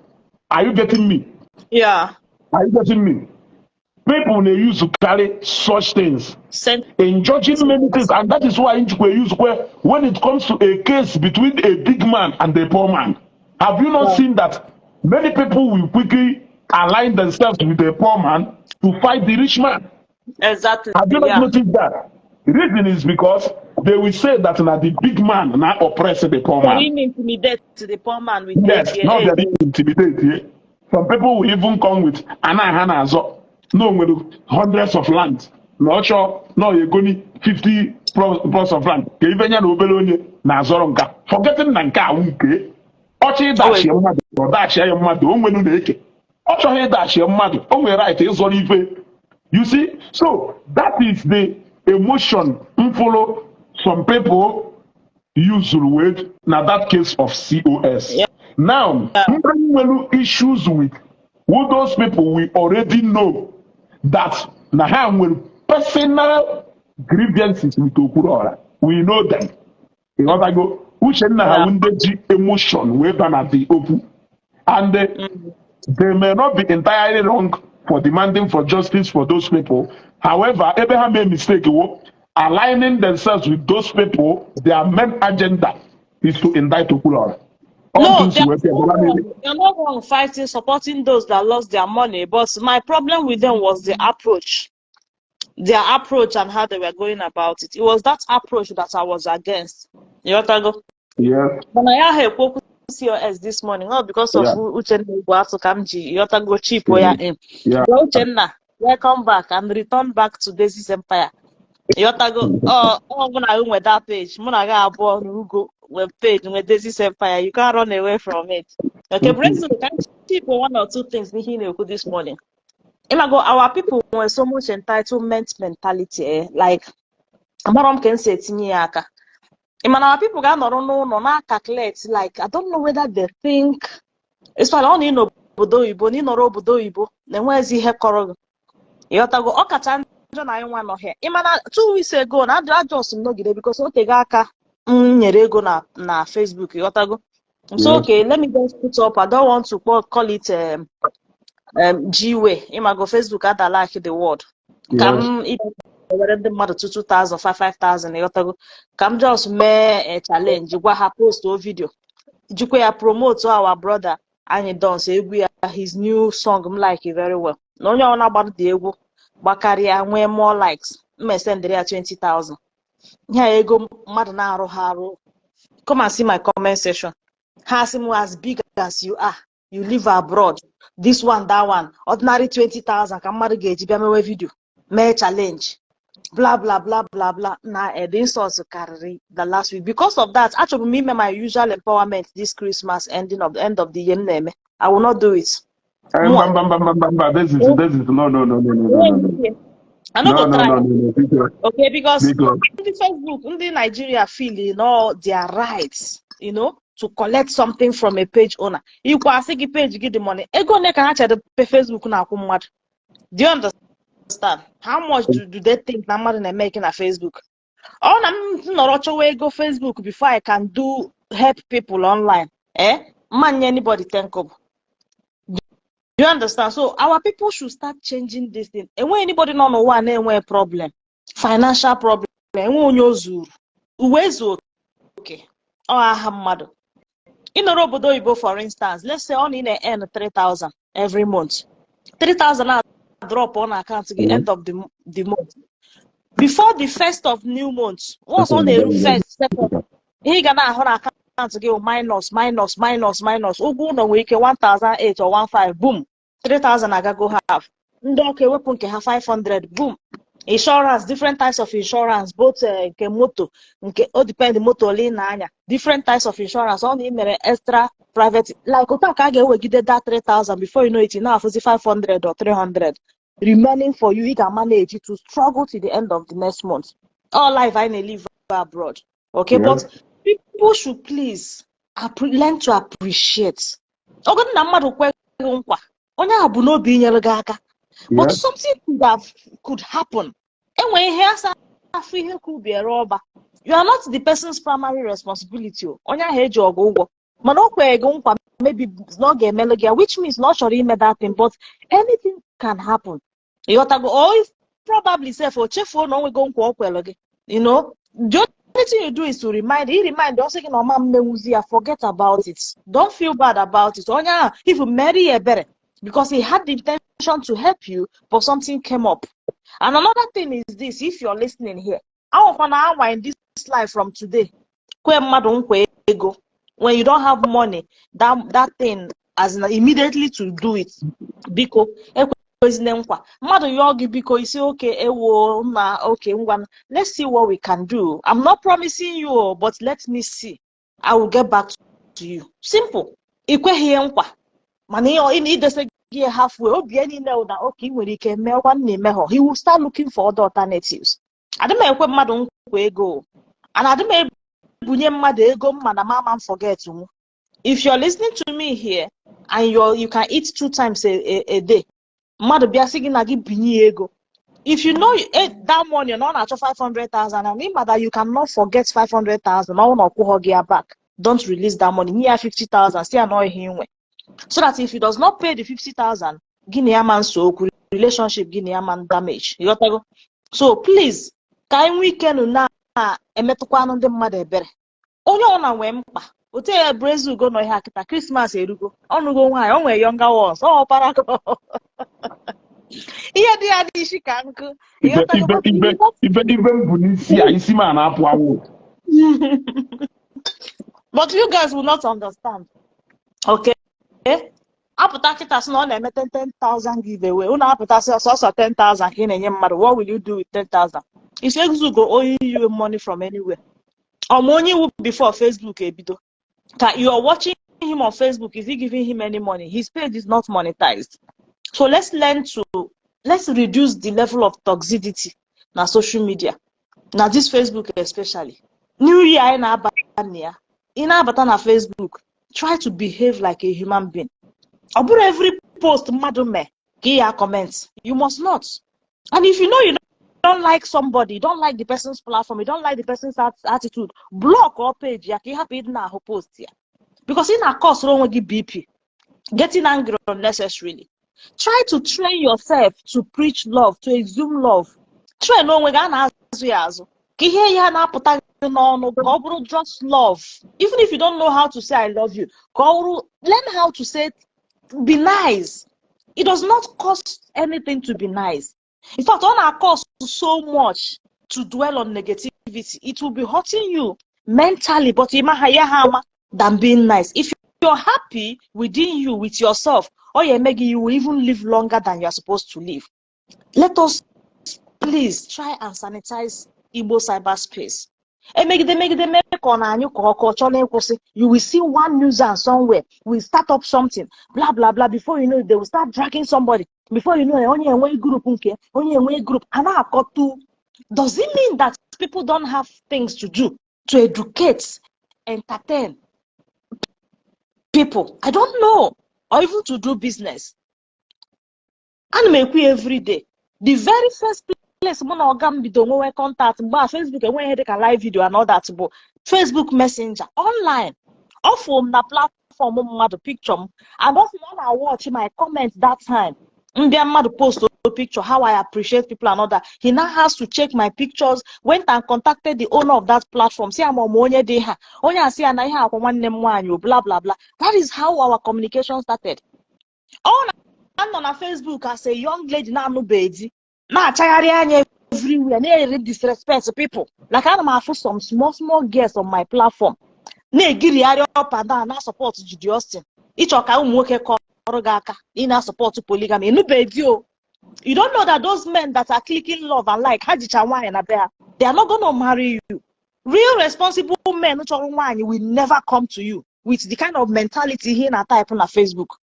Are you getting me? Yeah. Are you getting me? People they use to carry such things Sent in judging many things, and that is why Njikwe use where when it comes to a case between a big man and a poor man. Have you not seen that many people will quickly align themselves with a poor man to fight the rich man? Exactly. Have you not noticed that? The reason is because they will say that now the big man now oppress the poor For man. him intimidate to the poor man with Yes, ego. not that intimidate. Yeah. Some people will even come with ana ha na-azọ no nwere hundreds of land na ọchọ na ọ egoni 50 plots of land ka ife ya na obere onye na-azọrọ nka, forgetting na nke awụ nke ọchọ ịdachie mmadụ, ọ dachie ya mmadụ o nwere na-eke ọ chọghị ịdachie mmadụ, o nwere right ịzọrọ ife. You see, so that is the emotion mfụrụ some people use with na that case of COS. Now, ndị nwere issues with who, those people we already know that na ha nwere personal grievances with Okwuluora. We know them. Ịghọtago? Uchenna ha wụ ndị ji emotion wee ba na the okwu. And they may not be entirely wrong for demanding for justice for those people. However, ebe ha made mistake wo aligning themselves with those people, their main agenda is to indict Okwuluora. All No, those they're were there, not wrong. They're not wrong fighting, supporting those that lost their money. But my problem with them was the approach. Their approach and how they were going about it. It was that approach that I was against. You want to go? Yes. But I have ekwu COS this morning, not because of Uchenna Ugwuatu ka m ji go chip ya in. But Uchenna, welcome back and return back to Daisy's Empire. Ịghọtago? Ọ mụ na gị nwe that page, mụ na gị abụọ na Ugo nwe page nwe Daisy's Empire. You can't run away from it. Okay, Brazil, can chip one or two things n'ihe ị na-ekwu this morning. Ịmago, our people nwere so much entitlement mentality, eh? Like, amarọ m ka m si etinye ya aka. Ị ma na our people ga-anọrọ n'ụlọ na-calculate, like, I don't know whether they think especially ọ na ị n'obodo oyibo, na ịnọrọ obodo oyibo na-enweghịzi ihe kọrọ gị. Ịghọtago? Ọ kacha njọ na anyị nwa nọ here. Ị ma na 2 weeks ago na ajụ ajọs m nọgide because o tego aka m nyere ego na Facebook. Ịghọtago? So okay, let me just put up. I don't want to call it G-way. Ịmago Facebook ada like the word. Ka m were ndị mmadụ 2,000, 5,000, ịghọtago, ka m just mee a challenge, gwa ha post o video, jikwa ya promote our brother anyị dons egwu ya, his new song m like very well, na onye ọbụla gbara dị egwu gbakarịa nwee more likes, m esendịrị ya 20,000. Ihe a ego mmadụ na-arụ ha arụ. Come and see my comment section. Ha sị m, "As big as you are, you live abroad, this one, that one, ordinary 20,000 ka mmadụ ga-eji bịa mewe video, mee challenge, blah blah blah blah blah." Na the insults karịrị the last week. Because of that, achọrọ m ime my usual empowerment this Christmas, ending of the end of the year m na-eme. I will not do it. Mba, mba, mba, mba, mba, mba, this is no, no, no, no, no, no, no, no. I no No, go no, try. No, no, no, biko. Okay, because Biko. Ndị Facebook, ndị Nigeria feel their rights to collect something from a page owner. Ikwa asị gị page gị dị money. Ego ole ka ha chere pe Facebook na-akwụ mmadụ? Do you understand? How much do they think na mmadụ na-emeke na Facebook? Ọ na m nọrọ chọwa ego Facebook before I can do help people online. Eh? Mma nye anybody 10 kobo. Do you understand? So our people should start changing this thing. Enwe anybody nọ n'ụwa na-enwe problem, financial problem, enwe onye o zuru. Uwe zuo oke. Ọ aha mmadụ. Ị nọrọ obodo oyibo, for instance, let's say ọ na ị na-earn 3000 every month. 3000 na drop on account gị end of the month. Before the first of new month, once ọ na-eru first, second, ihe ị ga na-ahụ na akaụntụ gị bụ minus, minus, minus, minus. Ụgwọ ụlọ nwere ike 1008 or 15, boom, 3000 agago half. Ndị ọkụ ewepụ nke ha 500, boom. Insurance, different types of insurance, both nke moto, nke o depend moto ole ị na-anya, different types of insurance, ọ na ị mere extra private, like otu a ka a ga-ewegide that 3000. Before you know it, ị na-afụzi 500 or 300 remaining for you. Ị ga-manage to struggle to the end of the next month. All life anyị na-live abroad, okay? But people should please learn to appreciate. Ọgọdụ na mmadụ kweghị nkwa, onye ahụ bụ n'obi inyere gị aka, but something could happen. Enwe ihe asa afọ ihe ka ubi ere ọba. You are not the person's primary responsibility o. Onye ahụ eji ọgụ ụgwọ, mana o kwere gị nkwa, maybe na ọ ga-emelụ gị ya, which means na ọ chọrọ ime that thing, but anything can happen, ịghọtago? Or if probably sef o chefuo na o nwego nkwa o kwere gị. The only thing you do is to remind. He remind ọ sị gị na ọma mmenwuzi ya, forget about it. Don't feel bad about it. Onye ahụ, if you marry ebere, because he had the intention to help you, but something came up. And another thing is this: if you're listening here, anwakwana anwa in this life from today kwe mmadụ nkwa ego when you don't have money, that thing, as in immediately to do it. Biko, ekwezina nkwa. Mmadụ yọọ gị biko, isi oke ewo na oke ngwa, let's see what we can do. I'm not promising you o, but let me see, I will get back to you. Simple. I kweghị ya nkwa, mana idese gị halfway, obi ya niile wụ na oke ị nwere ike mee ọkwa na emeghọ, he will start looking for other alternatives. Adị m ekwe mmadụ nkwa ego o. And adị m ebunye mmadụ ego mma na mama m forget mụ. If you're listening to me here and you can eat two times a day, mmadụ bịa sị gị na gị binye ya ego, if you know that money na ọ na-achọ 500,000 and ịma that you cannot forget 500,000, ọ na ọkwụghọ gị ya back, don't release that money. Nye ya 50,000, si ya na ihe inwe, so that if he does not pay the 50,000, gị na ya ma nso okwu, relationship gị na ya ma damage, ịghọtago? So please, ka anyị nwee ike nụ na-emetụkwanụ ndị mmadụ ebere. Onye ọ na nwee mkpa otu ya bụ ezugo nọ ihe akịta. Christmas erugo, ọnụgo nwaanyị, o nwere younger ones, ọ ọpara ihe dị ya n'isi ka nkụ. Ife ịghọtago? ife ife ife ife m bụ n'isi a, isi m a na-apụ awụ. But you guys will not understand, okay? Apụta kịta sị na ọ na-eme 10,000 giveaway, unu apụta sị ọsọsọ 10,000 ka ị na-enye mmadụ. What will you do with 10,000? Is Ezugo owing you money from anywhere? Ọma onye iwu before Facebook ebido ka you are watching him on Facebook, is he giving him any money? His page is not monetized. So let's learn to let's reduce the level of toxicity na social media, na this Facebook especially. New year anyị na-aba na ya, ị na-abata na Facebook, try to behave like a human being. Ọ bụrụ every post mmadụ mee ka ị ya comment, you must not. And if you know you don't like somebody, you don't like the person's platform, you don't like the person's attitude, block or page ya ka ị hapụ ịdị na-ahụ post ya. Because ị na-akọsụrụ onwe gị BP, getting angry unnecessarily. Try to train yourself to preach love, to exhume love. Train onwe gị, a na-azụ ya azụ. Ka ihe ya na-apụta gị n'ọnụ ka ọ bụrụ just love. Even if you don't know how to say "I love you," ka ọ bụrụ learn how to say, be nice. It does not cost anything to be nice. In fact, ọ na-cost so much to dwell on negativity. It will be hurting you mentally, but ị maha ya ha ama than being nice. If you're happy within you, with yourself, or you maybe you will even live longer than you're supposed to live. Let us please try and sanitize Igbo cyberspace. Emegide megide mee ka ọ na-anyụ ka ọkụ ọ chọrọ ịkwụsị. You will see one nuisance somewhere will start up something, blah blah blah. Before you know it, they will start dragging somebody. Before you know it, onye enwe group nke onye enwe group a na-akọtu. Does it mean that people don't have things to do to educate, entertain people? I don't know. Or even to do business. Ana m ekwu ya every day. The very first place mụ na ọga m bido nwewe contact mgbe a Facebook enweghị ihe dịka live video and all that bụ Facebook Messenger online. Ọ fụ m na platform mmadụ picture m, and ọ sị na ọ na-watch my comment that time. Mbịa mmadụ post picture, how I appreciate people and all that. He now has to check my pictures, went and contacted the owner of that platform, si ama onye dị ha, onye asị ya na ihe akwa nwanne m nwaanyị o, blah blah blah. That is how our communication started. Ọ na nọ na Facebook as a young lady na-anụbeghị di, na-achagharị anya everywhere, na-ere disrespect people. Like, ana m afụ some small small girls on my platform na-egirigharị up and down na support Judy Austin, ịchọ ka ụmụ nwoke kọrọ gị aka ị na-support polygamy. Ịnụbeghị di o. You don't know that those men that are clicking love and like, ha jicha nwaanyị na be ha. They are not gonna marry you. Real responsible men chọrọ nwaanyị will never come to you with the kind of mentality ihe na type na Facebook.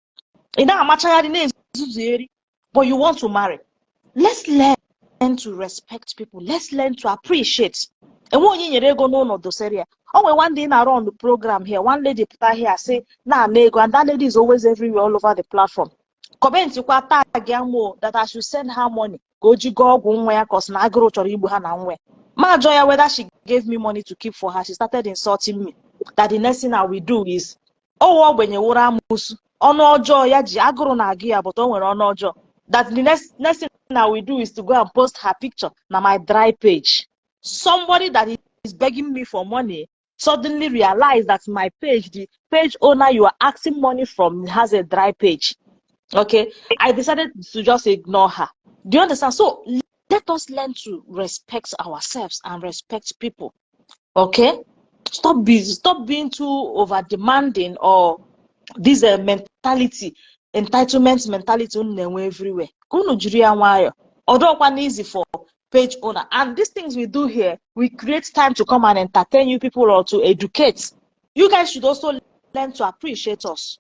Ị na-amachagharị na-ezuzugharị, but you want to marry. Let's learn to respect people. Let's learn to appreciate. Enwe onye nyere ego n'ụlọ dosere ya. O nwere one day na-arụ on the program here, one lady pụta here sị na-ana ego, and that lady is always everywhere, all over the platform. Comment kwa, tag ya mo that I should send her money ka o ji gọọ ọgwụ nwa ya, cause na agụrụ chọrọ igbu ha na nwa ya. Ma jụọ ya whether she gave me money to keep for her. She started insulting me that the next thing I will do is ọwụ ogbenye wụrụ amụsụ ọnụ ọjọọ ya ji agụrụ na-agụ ya, but o nwere ọnụ ọjọọ, that the next thing I will do is to go and post her picture na my dry page. Somebody that is begging me for money suddenly realize that my page, the page owner you are asking money from, has a dry page. Okay, I decided to just ignore her. Do you understand? So let us learn to respect ourselves and respect people. Okay, stop being too over demanding or this mentality, entitlement mentality unu na-enwe everywhere. Ka unu jiri ya nwayọọ. Ọdọkwa easy for page owner. And these things we do here, we create time to come and entertain you people or to educate. You guys should also learn to appreciate us.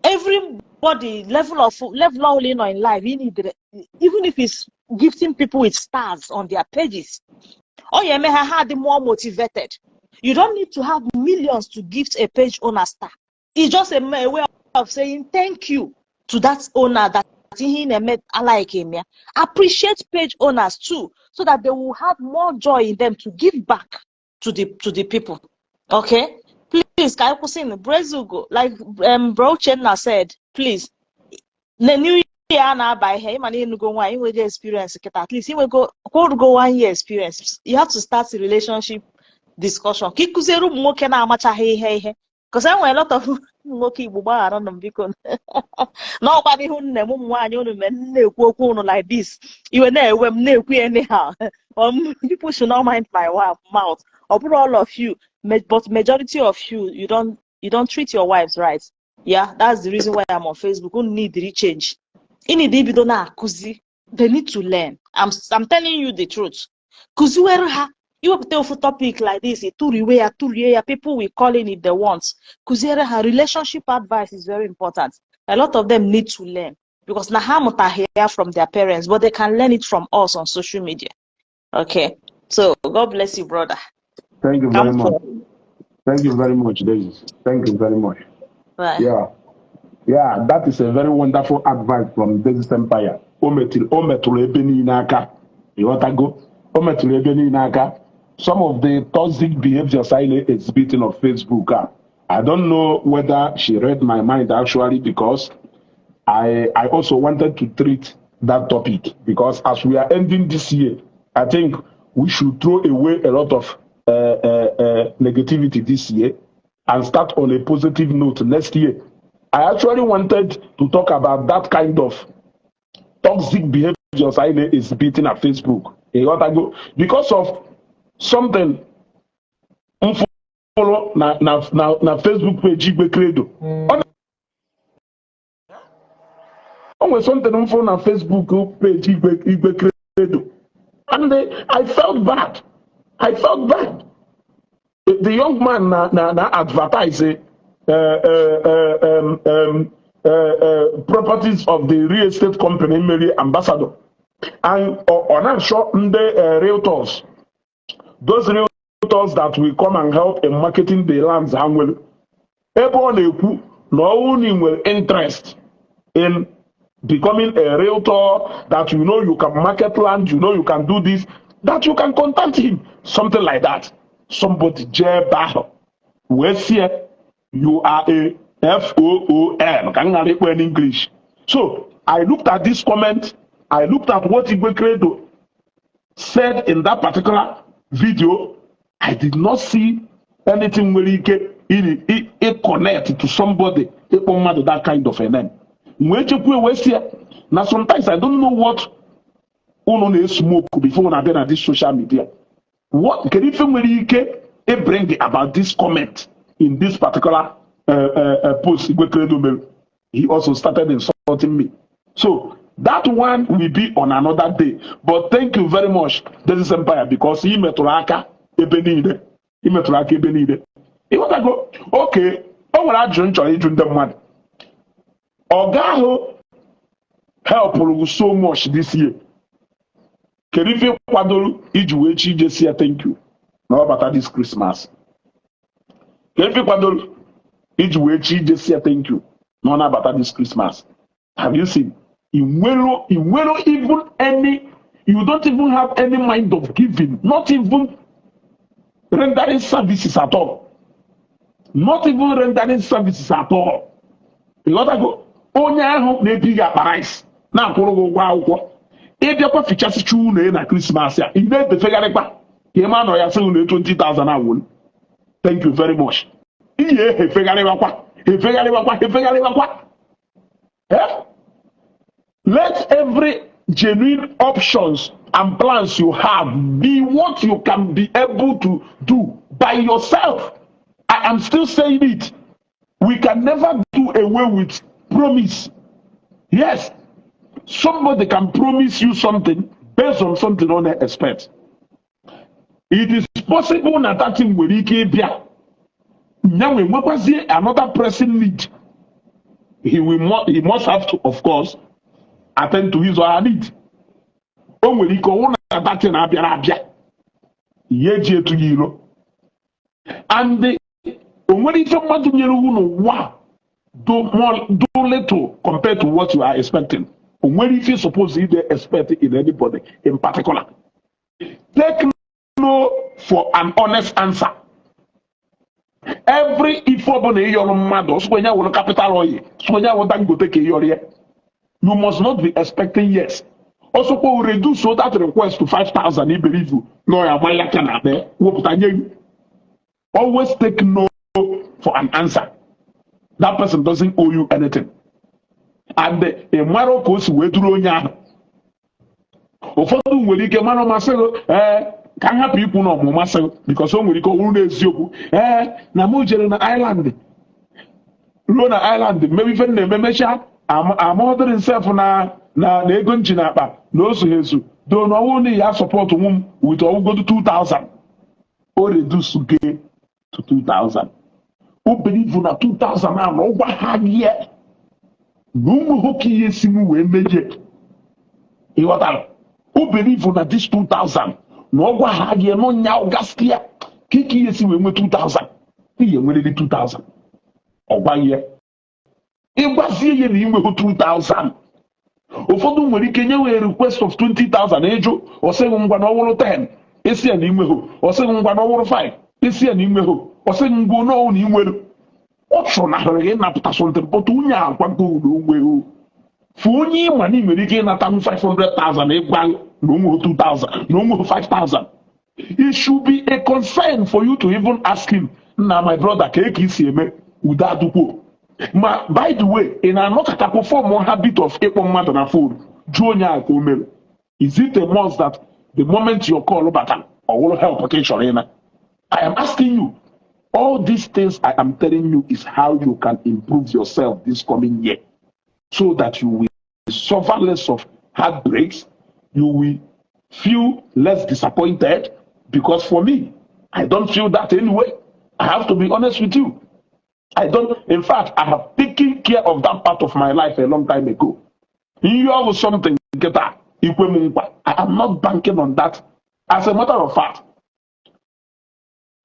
Everybody level of level only in life, you need, even if it's gifting people with stars on their pages. Oh yeah, may have the more motivated. You don't need to have millions to gift a page owner star. It's just a way of saying thank you to that owner that ihe na-eme like him. Yeah. Appreciate page owners too, so that they will have more joy in them to give back to the people. Okay? Please, ka anyị kwụsị nụ. Brezugo, like Bro Chenna said, please, the new year a na-aba ihe ịma na ịnụgo nwaanyị inwego experience kịta, at least inwego kwụrụgo one year experience. You have to start a relationship discussion ka ịkụziere ụmụ nwoke na-amachaghị ihe because e nwere a lot of ụmụ nwoke Igbo, gbaghara nụ m biko, n'ọkwa n'ihu nne m, ụmụ nwaanyị unu mee m na-ekwu okwu unu like this, iwe na-ewe m na-ekwu ya anyhow. People should not mind my mouth. Ọ bụrụ all of you, but majority of you, you don't treat your wives right. Yeah, that's the reason why I'm on Facebook. Unu need to change. Ị need ibido na-akụzi. They need to learn. I'm telling you the truth. Kụziwere ha. Iwepụta ofu topic like this, tụriwe ya, tụrie ya, people will call in if they want. Kụziere ha relationship advice is very important. A lot of them need to learn because na ha amụtaghị ya from their parents, but they can learn it from us on social media. Okay, so God bless you, brother. Thank you very Come much. for Thank you very much, Daisy. Thank you very much. Bye. Yeah, that is a very wonderful advice from Daisy Empire. O metụrụ ebe niile aka. Ịghọtago? O metụrụ ebe niile aka. Some of the toxic behaviors anyị na-exhibiting on Facebook a I don't know whether she read my mind, actually, because I also wanted to treat that topic, because as we are ending this year, I think we should throw away a lot of negativity this year and start on a positive note next year. I actually wanted to talk about that kind of toxic behaviors I exhibiting at Facebook. Ịghọtago? Because of something m follow na Facebook page Igwe Credo. O nwere something m follow na Facebook page Igwe Credo. And I felt bad. I felt bad. The young man na advertise properties of the real estate company Mary Ambassador. And ọ na-achọ ndị realtors, those realtors that will come and help in marketing the lands ha nwere. Ebe ọ na-ekwu na ọwụ na ị nwere interest in becoming a realtor, that you know you can market land, you know you can do this, that you can contact him, something like that. Somebody jee ebe ahụ wee sie, "You are a FOOL," ka m ghara ikpe in English. So I looked at this comment, I looked at what Igwe Credo said in that particular video. I did not see anything nwere ike ị connect to somebody ịkpọ mmadụ that kind of a name. Wee chekwa wee sie na sometimes I don't know what unu na-esmoke before unu abịa na this social media. What, kedu ife nwere ike ị bring about this comment in this particular post Igwe Credo mere? He also started insulting me. So that one will be on another day. But thank you very much, This Empire, because ị metụrụ aka ebe niile. Ị metụrụ aka ebe niile. Ịghọtago? Okay, o nwere ajụjụ m chọrọ ịjụ ndị mmadụ. Ọga ahụ helpụrụ gị so much this year. Kedu ife ị kwadoro iji wee chi ije si ya thank you na ọ bata this Christmas? Kedu ife ị kwadoro iji wee chi ije si ya thank you na ọ na-abata this Christmas? Have you seen? I nwero even any, you don't even have any mind of giving, not even rendering services at all. Not even rendering services at all. Ịghọtago? Onye ahụ na-ebi gị akpa rice, na-akwụrụ gị ụgwọ akwụkwọ, ịbịakwa fichasịcha ụlọ na Christmas a, ị na-edefegharịkwa ka ị ma nọ ya sị ụlọ 20,000 awụl. Thank you very much. Ihe efegharịwakwa, efegharịwakwa, efegharịwakwa. Eh? Let every genuine options and plans you have be what you can be able to do by yourself. I am still saying it. We can never do away with promise. Yes, somebody can promise you something based on something ọ na-expect. It is possible na that thing nwere ike ịbịa nyanwe nwekwazie another pressing need. He must have to, of course, attend to his or her need. O nwere ike ọnwụ na that thing abịara abịa ihe eji etu ya iro. And o nwere ife mmadụ nyere unu n'ụwa do more, do little compared to what you are expecting. O nwere ife suppose you dey expect in anybody in particular. Take no for an honest answer. Every ife ọbụla ịyọrọ mmadụ, ọsụkwa ya wụrụ capital oil, sụkwa ya wụ Dangote ka ịyọrọ ya, you must not be expecting yes. Ọsọkwa reduce that request to 5000, I believe na ọ ya ama ya ka na akpa wepụta nye gị. Always take no for an answer. That person doesn't owe you anything. And ị mara ka o si wee duru onye ahụ. Ụfọdụ nwere ike mara masị gị, ee, ka m hapụ ikwu na ọmụ masị gị, because o nwere ike ọ bụrụ n'eziokwu, ee, na mụ jere na island, ruo na island mebe ife m na-eme, mechaa amaọdịrị nsef na ego nji na akpa na o zughị ezu do na ọnwụ na ya support nwu m with ọgwụgodo 2000. O reduce gị to 2000, o believe na 2000 ahụ na ụgwọ ha gị na ụmụ nwoke ihe si m wee mejie. Ịghọtara? O believe na this 2000 na ọgwa ha gị na nya ụgasị ya ka ike ihe si wee nwee 2000, ihe nweriri 2000. Ọ gwaghị ya, ịgwazie ya na inweghị 2000. Ụfọdụ nwere ike nye wee request of 20,000, ịjụ, ọsịghị ngwa na ọwụrụ 10, isi ya na inweghị, ọsịghị ngwa na ọwụrụ 5, isi ya na inweghị, ọsịghị ngwa n'ọwụ na inwere. Ọ chọnahụrụ gị ịnapụta something, but onye agwago na onwe o fụ onye ịma na ị nwere ike ịnata m 500,000, ịgwa na onwe 2,000, na onwe 5,000. It should be a concern for you to even ask him, "Nna, my brother, ka eke isi eme udo adụkwo." Ma by the way, ị na-anọkọtakwa form habit of ịkpọ mmadụ na phone jụọ onye ahụ ka o mere. Is it a must that the moment your call batara, ọ wụrụ help ka ị chọrọ ịna? I am asking you. All these things I am telling you is how you can improve yourself this coming year so that you will suffer less of heartbreaks, you will feel less disappointed. Because for me, I don't feel that anyway. I have to be honest with you. I don't, in fact, I have taken care of that part of my life a long time ago. You have something, get that. I am not banking on that. As a matter of fact,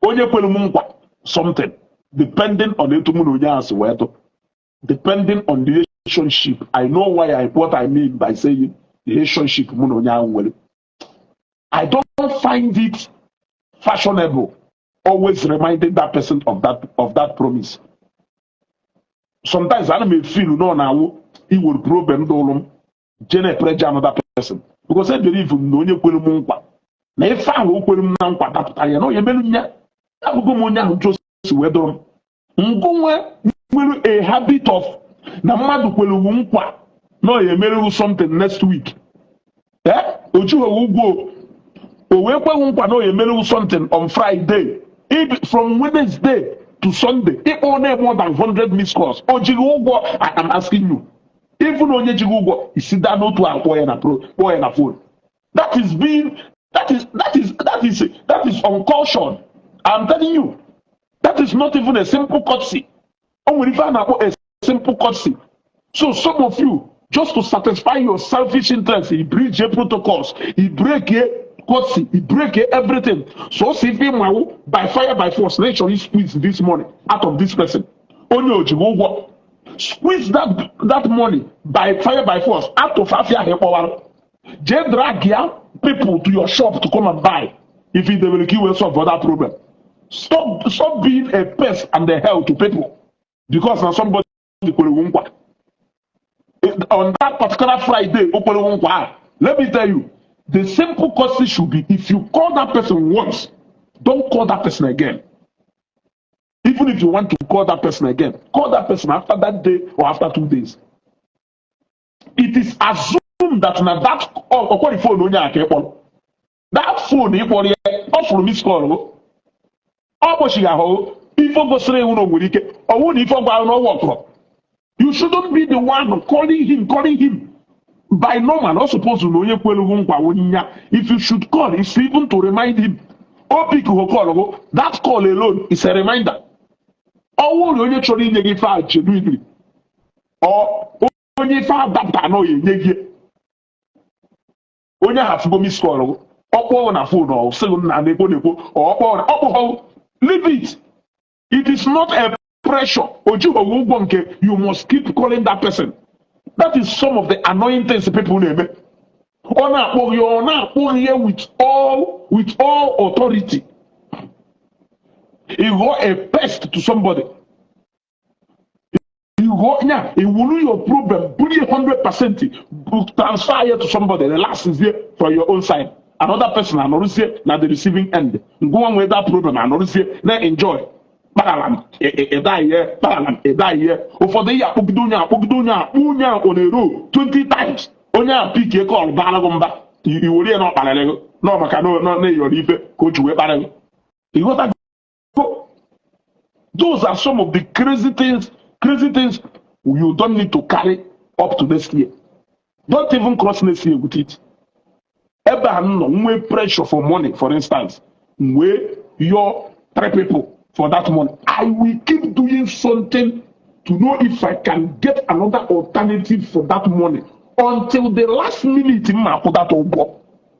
onye kwere m nkwa something, depending on etu mụ na onye ahụ si wee tụ, depending on the relationship, I know why I what I mean by saying relationship mụ na onye ahụ nwere. I don't find it fashionable always reminding that person of that promise. Sometimes ana m efeel na ọ na-awụ iwere problem dị ụlụ m jee na-epreje another person, because I believe m na onye kwere m nkwa na ife ahụ o kwere m na nkwa dapụtara ya na onye melu ya abụgo m onye ahụ ntu o si wee dụrụ m ngụnwe nwere a habit of na mmadụ kwere wu nkwa na ọ ya emerewu something next week, eh, o jighị ụgwọ o wee kweghị nkwa na ọ ya emerewu something on Friday. From Wednesday to Sunday, ịkpọ na more than 100 missed calls, o jighị ụgwọ? I am asking you. Even onye jighị ụgwọ isi daa n'otu a kpọọ ya na pro kpọọ ya na phone, that is being that is that is that is that is uncultured. I'm telling you, that is not even a simple courtesy. O nwere ife a na-akpọ a simple courtesy. So some of you, just to satisfy your selfish interest, you breach your protocols, you break your courtesy, you break your everything. So si ife ịmanwụ by fire by force na ịchọrọ squeeze this money out of this person. Onye o jighị ụgwọ, squeeze that money by fire by force out of afia ahụ ịkpọwara jee drag ya people to your shop to come and buy if e debere ka i wee solve that problem. Stop being a pest and a hell to people because na somebody kwere nkwa on that particular Friday o kwere nkwa ahụ. Let me tell you, the simple courtesy should be, if you call that person once, don't call that person again. Even if you want to call that person again, call that person after that day or after 2 days. It is assumed that na that ọkwari phone onye a ka ị kpọrọ, that phone ị kpọrọ ya, ọ fụrụ miss call o, ọ kpọchighị ahụ. Ife gosiri iwu na o nwere ike ọwụ na ife ọgwa ahụ na ọwụ ọkụrọ. You shouldn't be the one calling him. By normal, not suppose na onye kwere nkwa onye ya. If you should call, it's even to remind him. O pick ho call go, that call alone is a reminder. Ọwụ na onye chọrọ inye gị ife a genuinely, ọ onye ife adapta na ọ enye gị, onye ahụ afụgo miss call gụ, ọ kpọọ na phone, ọ sịghị nna na-ekwo na-ekwo, ọ kpọọ ọ kpọọ, leave it. It is not a pressure. O jighị ụgwọ nke you must keep calling that person. That is some of the annoying things people na-eme. Ọ na-akpọ gị, ọ na-akpọ gị with all authority. Ị ghọọ a pest to somebody. You go nya ewuru your problem bulie 100%, transfer ya to somebody. The last is there for your own side. Another person anọrụzie na the receiving end. Ngụnwa nwee that problem anọrụzie na enjoy kparalam ịda ihe kparalam ịda ihe. Ụfọdụ ihe akpọgide onye, akpọgide onye, akpọ onye a ọ na-ero 20 times, onye a pick call bara gị mba, i were ya na ọ kparịrị gị nọ maka na na-eyọrọ ife ka o ji wee kparị gị. Ịghọtago? Those are some of the crazy things you don't need to carry up to next year. Don't even cross next year with it. Ebe a nọ nwee pressure for money, for instance, nwee your three people for that money, I will keep doing something to know if I can get another alternative for that money until the last minute m ma akwụ that ụgwọ.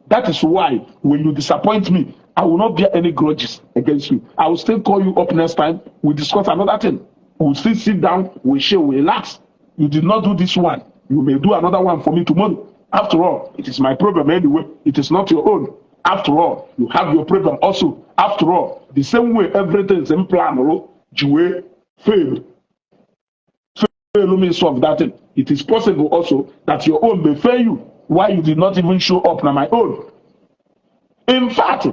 That is why when you disappoint me, I will not bear any grudges against you. I will still call you up next time. We discuss another thing. We will still sit down, we share, we relax. You did not do this one. You may do another one for me tomorrow. After all, it is my problem anyway. It is not your own. After all, you have your problem also. After all, the same way everything is in plan, ji wee fail. fail me solve that thing. It is possible also that your own may fail you, why you did not even show up na my own. In fact,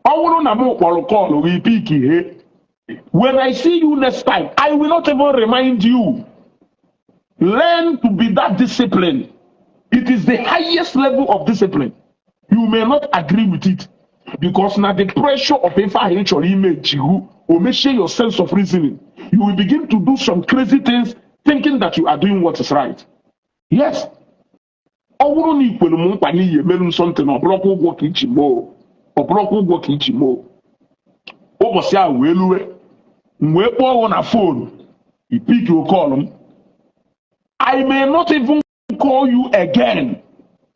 ọ bụrụ na m kpọrọ call gị, pick ihe, when I see you next time, I will not even remind you. Learn to be that disciplined. It is the highest level of discipline. You may not agree with it because na the pressure of ife ahụ ị chọrọ ime jihu o mechie your sense of reasoning. You will begin to do some crazy things, thinking that you are doing what is right. Yes, ọ bụrụ na ikwere m nkwa n'ihi emerụ m something, ọ bụrụkwa ụgwọ ka iji moo, ọ bụrụkwa ụgwọ ka iji moo. Ụbọchị ahụ wee luwe, m wee kpọọ ọgwụ na phone, i pick call m, I may not even call you again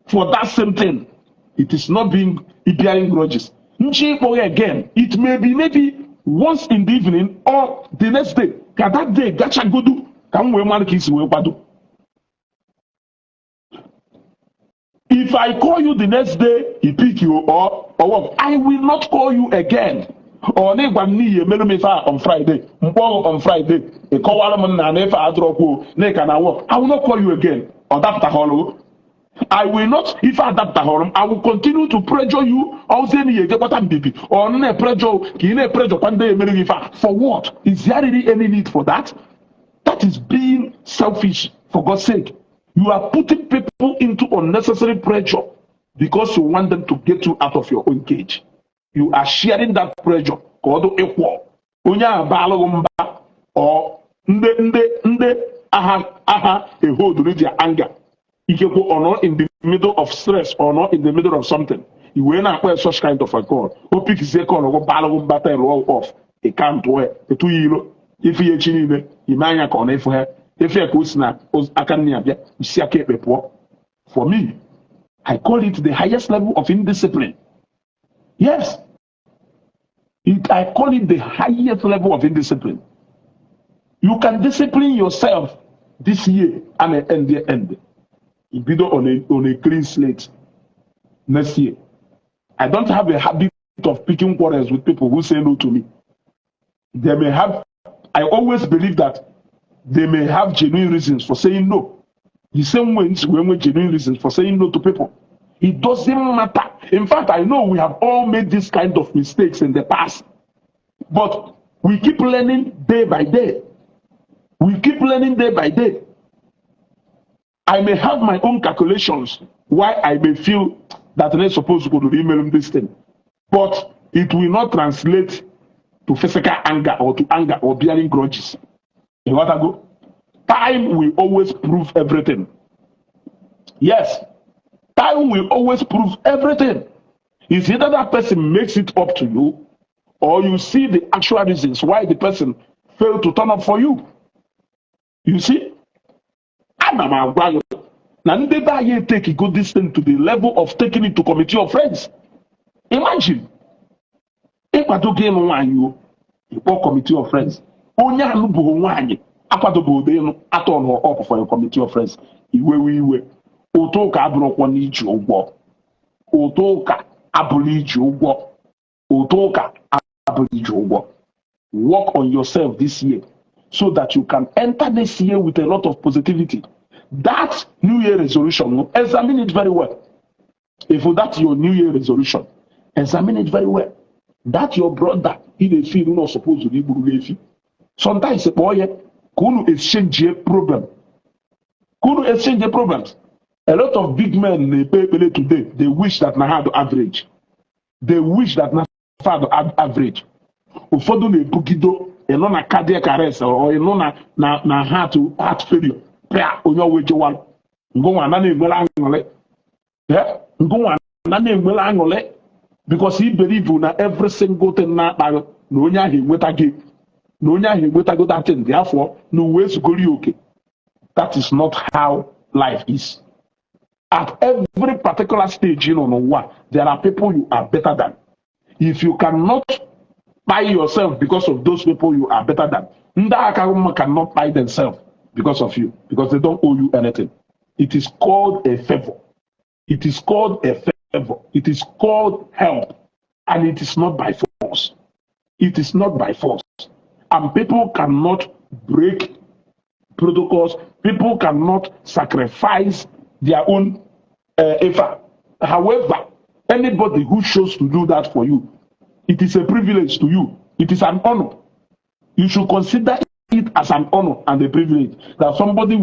for that same thing. It is not being bearing grudges. Nchi ịkpọ ya again, it may be maybe once in the evening or the next day. Ka that day gachagodu ka m wee mara ka isi wee kwado. If I call you the next day, he pick you or what? I will not call you again. Ọ na ịgwa m n'ihi emerụ m ife a on Friday, mkpọ on Friday, ị kọwara m na ife a adịrọkwuo na ị ka na work. I will not call you again. Ọ dapụtaghọrọ. I will not, if adaptaghọrọ m, I will continue to pressure you. Ọzie na ihe ejekwata mbibi ọ na-epressure ka ị na-epressure kwa ndị emere gị ife a. For what? Is there really any need for that? That is being selfish, for God's sake. You are putting people into unnecessary pressure because you want them to get you out of your own cage. You are sharing that pressure ka ọ dị equal. Onye ahụ baalụghị mba ọ ndị agha agha ehoduru their anger. Ikekwe ọ nọ in the middle of stress or not in the middle of something. I wee na-akpọ ya such kind of a call. O pickizie call ọgụ baalụghị mba tell off. Ị can't tụọ ya etu ya ilo ife ya echi niile ime anya ka ọ na-efu ha efe ya ka o si na aka nne ya bịa isi aka ekpe pụọ. For me, I call it the highest level of indiscipline. Yes, I call it the highest level of indiscipline. You can discipline yourself this year and end the end. Ibido on a clean slate next year. I don't have a habit of picking quarrels with people who say no to me. They may have, I always believe that they may have genuine reasons for saying no. The same way when we genuine reasons for saying no to people. It doesn't matter. In fact, I know we have all made this kind of mistakes in the past. But we keep learning day by day. We keep learning day by day. I may have my own calculations why I may feel that I'm supposed to go to email this thing. But it will not translate to physical anger or to anger or bearing grudges. You got to go? Time will always prove everything. Yes, time will always prove everything. It's either that person makes it up to you or you see the actual reasons why the person failed to turn up for you. You see? Ana m agwa gị na ndị be anyị take go this thing to the level of taking it to committee of friends. Imagine, ịkwado gị ịnụ nwaanyị o, ịkpọ committee of friends. Onye anụbụghị nwaanyị akwadobeghị ịnụ atọ up for a committee of friends. Iwewe iwe. Ụtụ ụka abụrụkwa n'iji ụgwọ. Ụtụ ụka abụrụ iji ụgwọ. Ụtụ ụka abụrụ iji ụgwọ. Work on yourself this year so that you can enter next year with a lot of positivity. That New Year resolution, examine it very well. If that's your New Year resolution, examine it very well. That your brother, he dey feel not supposed to be gburu efi. Sometimes kpọọ ya ka unu exchange problem. Ka unu exchange problems. A lot of big men na-ekpe ekpere today, they wish that na ha do average. They wish that na ha do average. Ụfọdụ na-ebugido ịnọ na cardiac arrest or ịnọ na heart failure. Pịa onye ọwa ejewalụ. Ngụnwa na na-enwere aṅụrị. Yeah? Ngụnwa na na-enwere aṅụrị because he believe na every single thing na-akpa gị na onye ahụ enweta gị na onye ahụ enwetago that thing, therefore na uwe ezugoro ya oke. That is not how life is. At every particular stage nọ n'ụwa, there are people you are better than. If you cannot buy yourself because of those people you are better than, ndị aka mma cannot buy themselves because of you, because they don't owe you anything. It is called a favor. It is called a favor. It is called help. And it is not by force. It is not by force. And people cannot break Protocols. People cannot sacrifice their own effort. However, anybody who chose to do that for you, it is a privilege to you. It is an honor. You should consider it as an honor and a privilege that somebody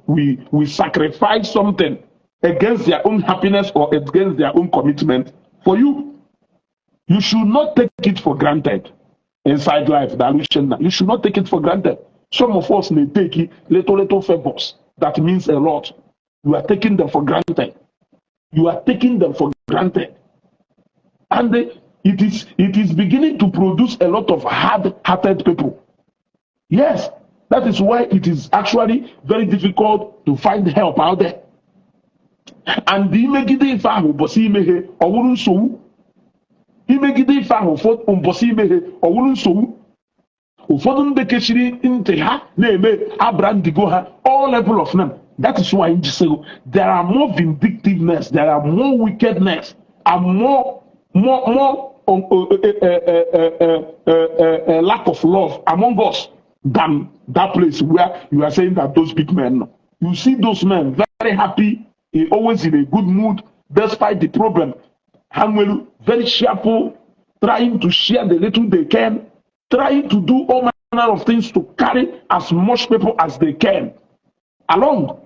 will sacrifice something against their own happiness or against their own commitment for you. You should not take it for granted inside life. You should not take it for granted. Some of us may take it little, little favors. That means a lot. You are taking them for granted. You are taking them for granted. And it is beginning to produce a lot of hard-hearted people. Yes, that is why it is actually very difficult to find help out there. And imegide ife ahụ ụbọchị imeghe ọwụrụ nsogbu, imegide ife ahụ ụbọchị imeghe ọwụrụ nsogbu. Ụfọdụ ndị kechiri ntị ha na-eme abrandigo ha, all level of them. That is why nji sị there are more vindictiveness, there are more wickedness and more lack of love among us than that place where you are saying that those big men. You see those men very happy, always in a good mood despite the problem. Ha nwere very cheerful, trying to share the little they can, trying to do all manner of things to carry as much people as they can along.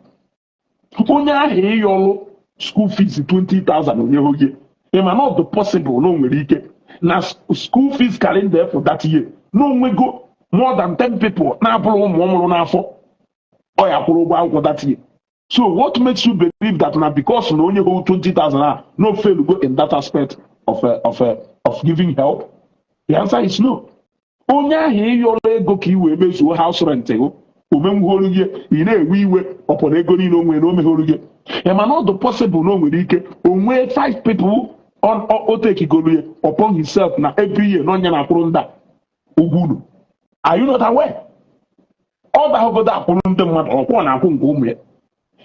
Onye ahụ ịyọlụ school fees 20,000 onye oge ịma not the possible na o nwere ike na school fees calendar for that year na onwego more than 10 people na-abụrụ ụmụ ọmụrụ n'afọ ọ ya kwụrụ ụgwọ akwụkwọ that year. So what makes you believe that na because na onye hold 20,000 ah no fail go in that aspect of giving help? The answer is no. Onye ahụ ịyọrọ ego ka ị wee mezuo house rent gị omenwuholu gị, ị na-ewe iwe ọpọ na ego niile o nwere na o megholu gị. Ị ma na ọ dị possible na o nwere ike o nwee five people on o tekigolu ya upon himself na every year na onye na-akwụrụ ndị a ụgwọ unu. Are you not aware? Ọ daghọgodo akwụrụ ndị mmadụ, ọkwọ na-akwụ nke ụmụ ya.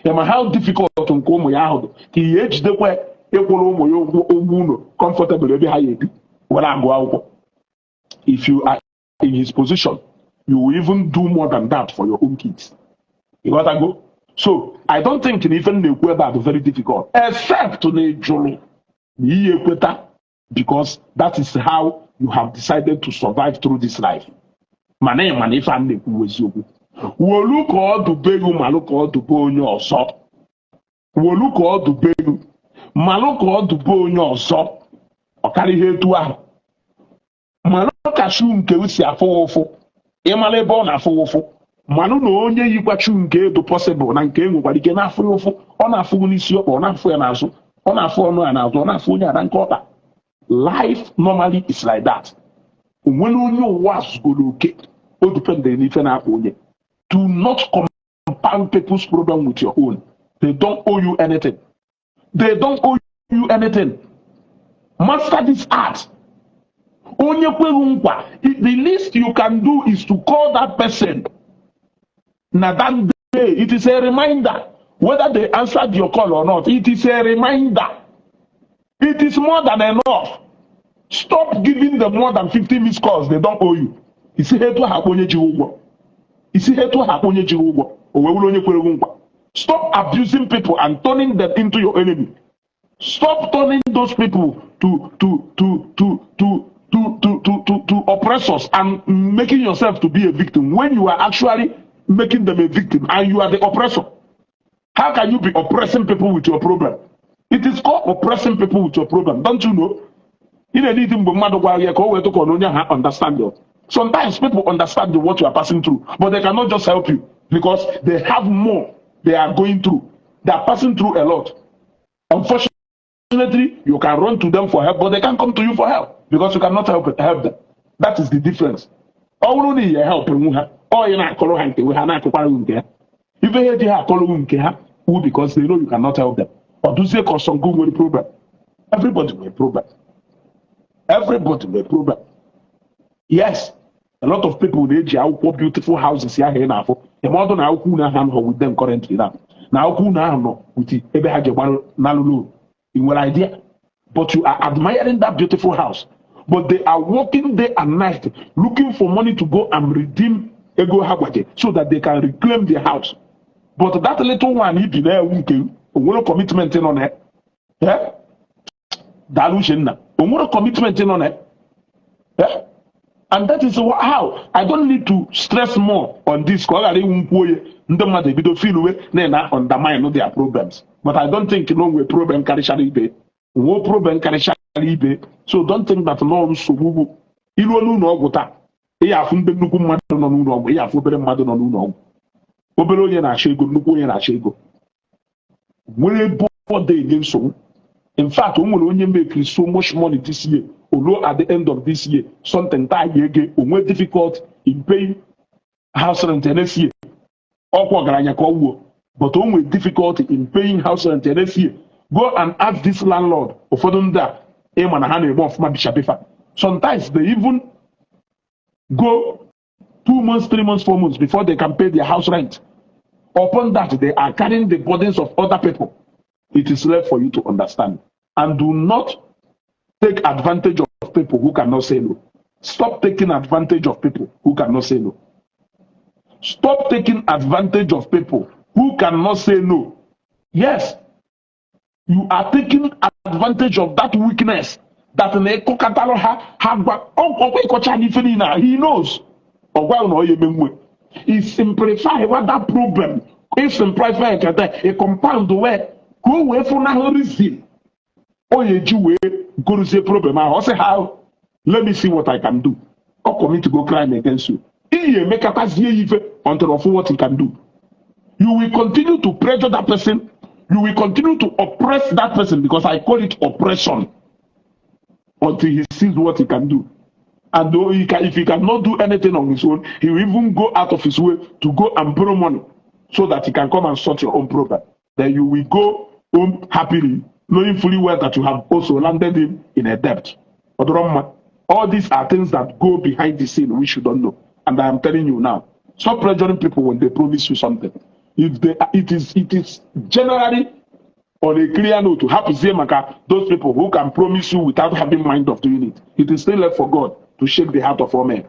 Ị ma how difficult nke ụmụ ya ahụ dị ka ihe ejidekwa ịkwụrụ ụmụ ya ụgwọ ụlọ comfortable ebe ha ya ebi were agụ akwụkwọ. If you are in his position, you will even do more than that for your own kids. You got go. So I don't think na ife m na-ekwu ebe a dị very difficult, except na ị jụrụ na ihe ekweta, because that is how you have decided to survive through this life. Mana ị ma na ife a m na-ekwu bụ eziokwu. Wolu ka ọ dube gị, malụ ka ọ dube onye ọzọ. Wolu ka ọ dube gị, malụ ka ọ dube onye ọzọ. Ọ karịa ihe etu ahụ. Malụ ka shoe nke si afụ ụfụ, ịmara ebe ọ na-afụ ụfụ, malụ na onye yikwa shoe nke edo possible na nke enwekwara ike na-afụ ya ụfụ. Ọ na-afụ n'isi ọkpa, ọ na-afụ ya n'azụ, ọ na-afụ ọnụ ya n'azụ, ọ na-afụ onye ada nke ọkpa. Life normally is like that. Onwere onye ụwa zugoro oke o dependere n'ife na-akpa onye. Do not compound people's problem with your own. They don't owe you anything. They don't owe you anything. Master this art. Onye kweghị nkwa, the least you can do is to call that person na that day. It is a reminder. Whether they answered your call or not, it is a reminder. It is more than enough. Stop giving them more than 50 missed calls. They don't owe you. Isi ha etu ha akpọ onye ji ụgwọ, isi ha etu ha akpọ onye ji ụgwọ, o wee wụrụ onye kwere gị nkwa. Stop abusing people and turning them into your enemy. Stop turning those people to oppressors and making yourself to be a victim when you are actually making them a victim and you are the oppressor. How can you be oppressing people with your problem? It is called oppressing people with your problem. Don't you know? Ị na-editi mgbe mmadụ gwara ya ka o wee tụkọ na onye ha understand you. Sometimes people understand what you are passing through, but they cannot just help you because they have more they are going through. They are passing through a lot. Unfortunately, you can run to them for help, but they can't come to you for help because you cannot help them. That is the difference. Ọ bụrụ na ihe help nwu ha, ọ ị na-akọrọ ha nke ha na-akọkwara gị nke ha. Ife ha eji ha akọrọ gị nke ha wu because they know you cannot help them. Ọ dụzie ka ọsọ nke nwere problem. Everybody nwere problem. Everybody nwere problem. Yes, a lot of people na-eji akwụkwọ beautiful houses ahụ ị na-afụ. Eme ọdụ na akwụkwọ unu ahụ nọ with them currently now. Na akwụkwọ unu ahụ nọ with ebe ha ji gbarụ n'alụ loan. Ị nwere idea? But you are admiring that beautiful house. But they are working day and night looking for money to go and redeem Ego ha gbaje so that they can reclaim their house. But that little one ibi na-ewu nke onwere commitment nọ na ya. Daalụ, Uchenna. Onwere commitment nọ na ya. And that is how I don't need to stress more on this, ka ọ ghara iwu nkwu onye ndị mmadụ ebido feel we na na undermine their problems. But I don't think no nwere problem karịchara ibe, nwee problem karịchara ibe. So don't think that no nsogbu bụ iruo n'ụlọ ọgwụ taa, ị afụ ndị nnukwu mmadụ nọ n'ụlọ ọgwụ, ị afụ obere mmadụ nọ n'ụlọ ọgwụ. Obere onye na-achọ ego, nnukwu onye na-achọ ego, nwere ebe ọ dị enye nsogbu. In fact, o nwere onye mekiri so much money this year, oluo at the end of this year, something taa ya ego onwe difficult in paying house rent next year. Ọkwa ọgaranya ka ọ wuo, but o nwere difficulty in paying house rent next year. Go and ask this landlord. Ụfọdụ ndị a ịma na ha na-eme ọfụma bishabifa, sometimes they even go 2 months, 3 months, 4 months before they can pay their house rent. Upon that, they are carrying the burdens of other people. It is left for you to understand. And do not take advantage of people who cannot say no. Stop taking advantage of people who cannot say no. Stop taking advantage of people who cannot say no. Yes, you are taking advantage of that weakness that na-ekọkọtalụ ha ha gwa ọkwa ịkọcha n'ife niile a. He knows ọgwa na ọ ya eme nwe. He simplify what that problem, he simplify nkata, he compound wee ka o wee fụnahụ reason o ya eji wee gorozie problem ahụ. Ọ sị ha, "Let me see what I can do." Ọ commit go crime against you. Iyi emekatazie ya ife until of what he can do. You will continue to pressure that person, you will continue to oppress that person, because I call it oppression, until he sees what he can do. And though he can, if he cannot do anything on his own, he will even go out of his way to go and borrow money so that he can come and sort your own problem. Then you will go home happily, knowing fully well that you have also landed him in a debt. Odoroma, all these are things that go behind the scene which you don't know. And I am telling you now, stop pressuring people when they promise you something. If they, it is generally on a clear note to hapụzie maka those people who can promise you without having mind of doing it. It is still left for God to shake the heart of all men.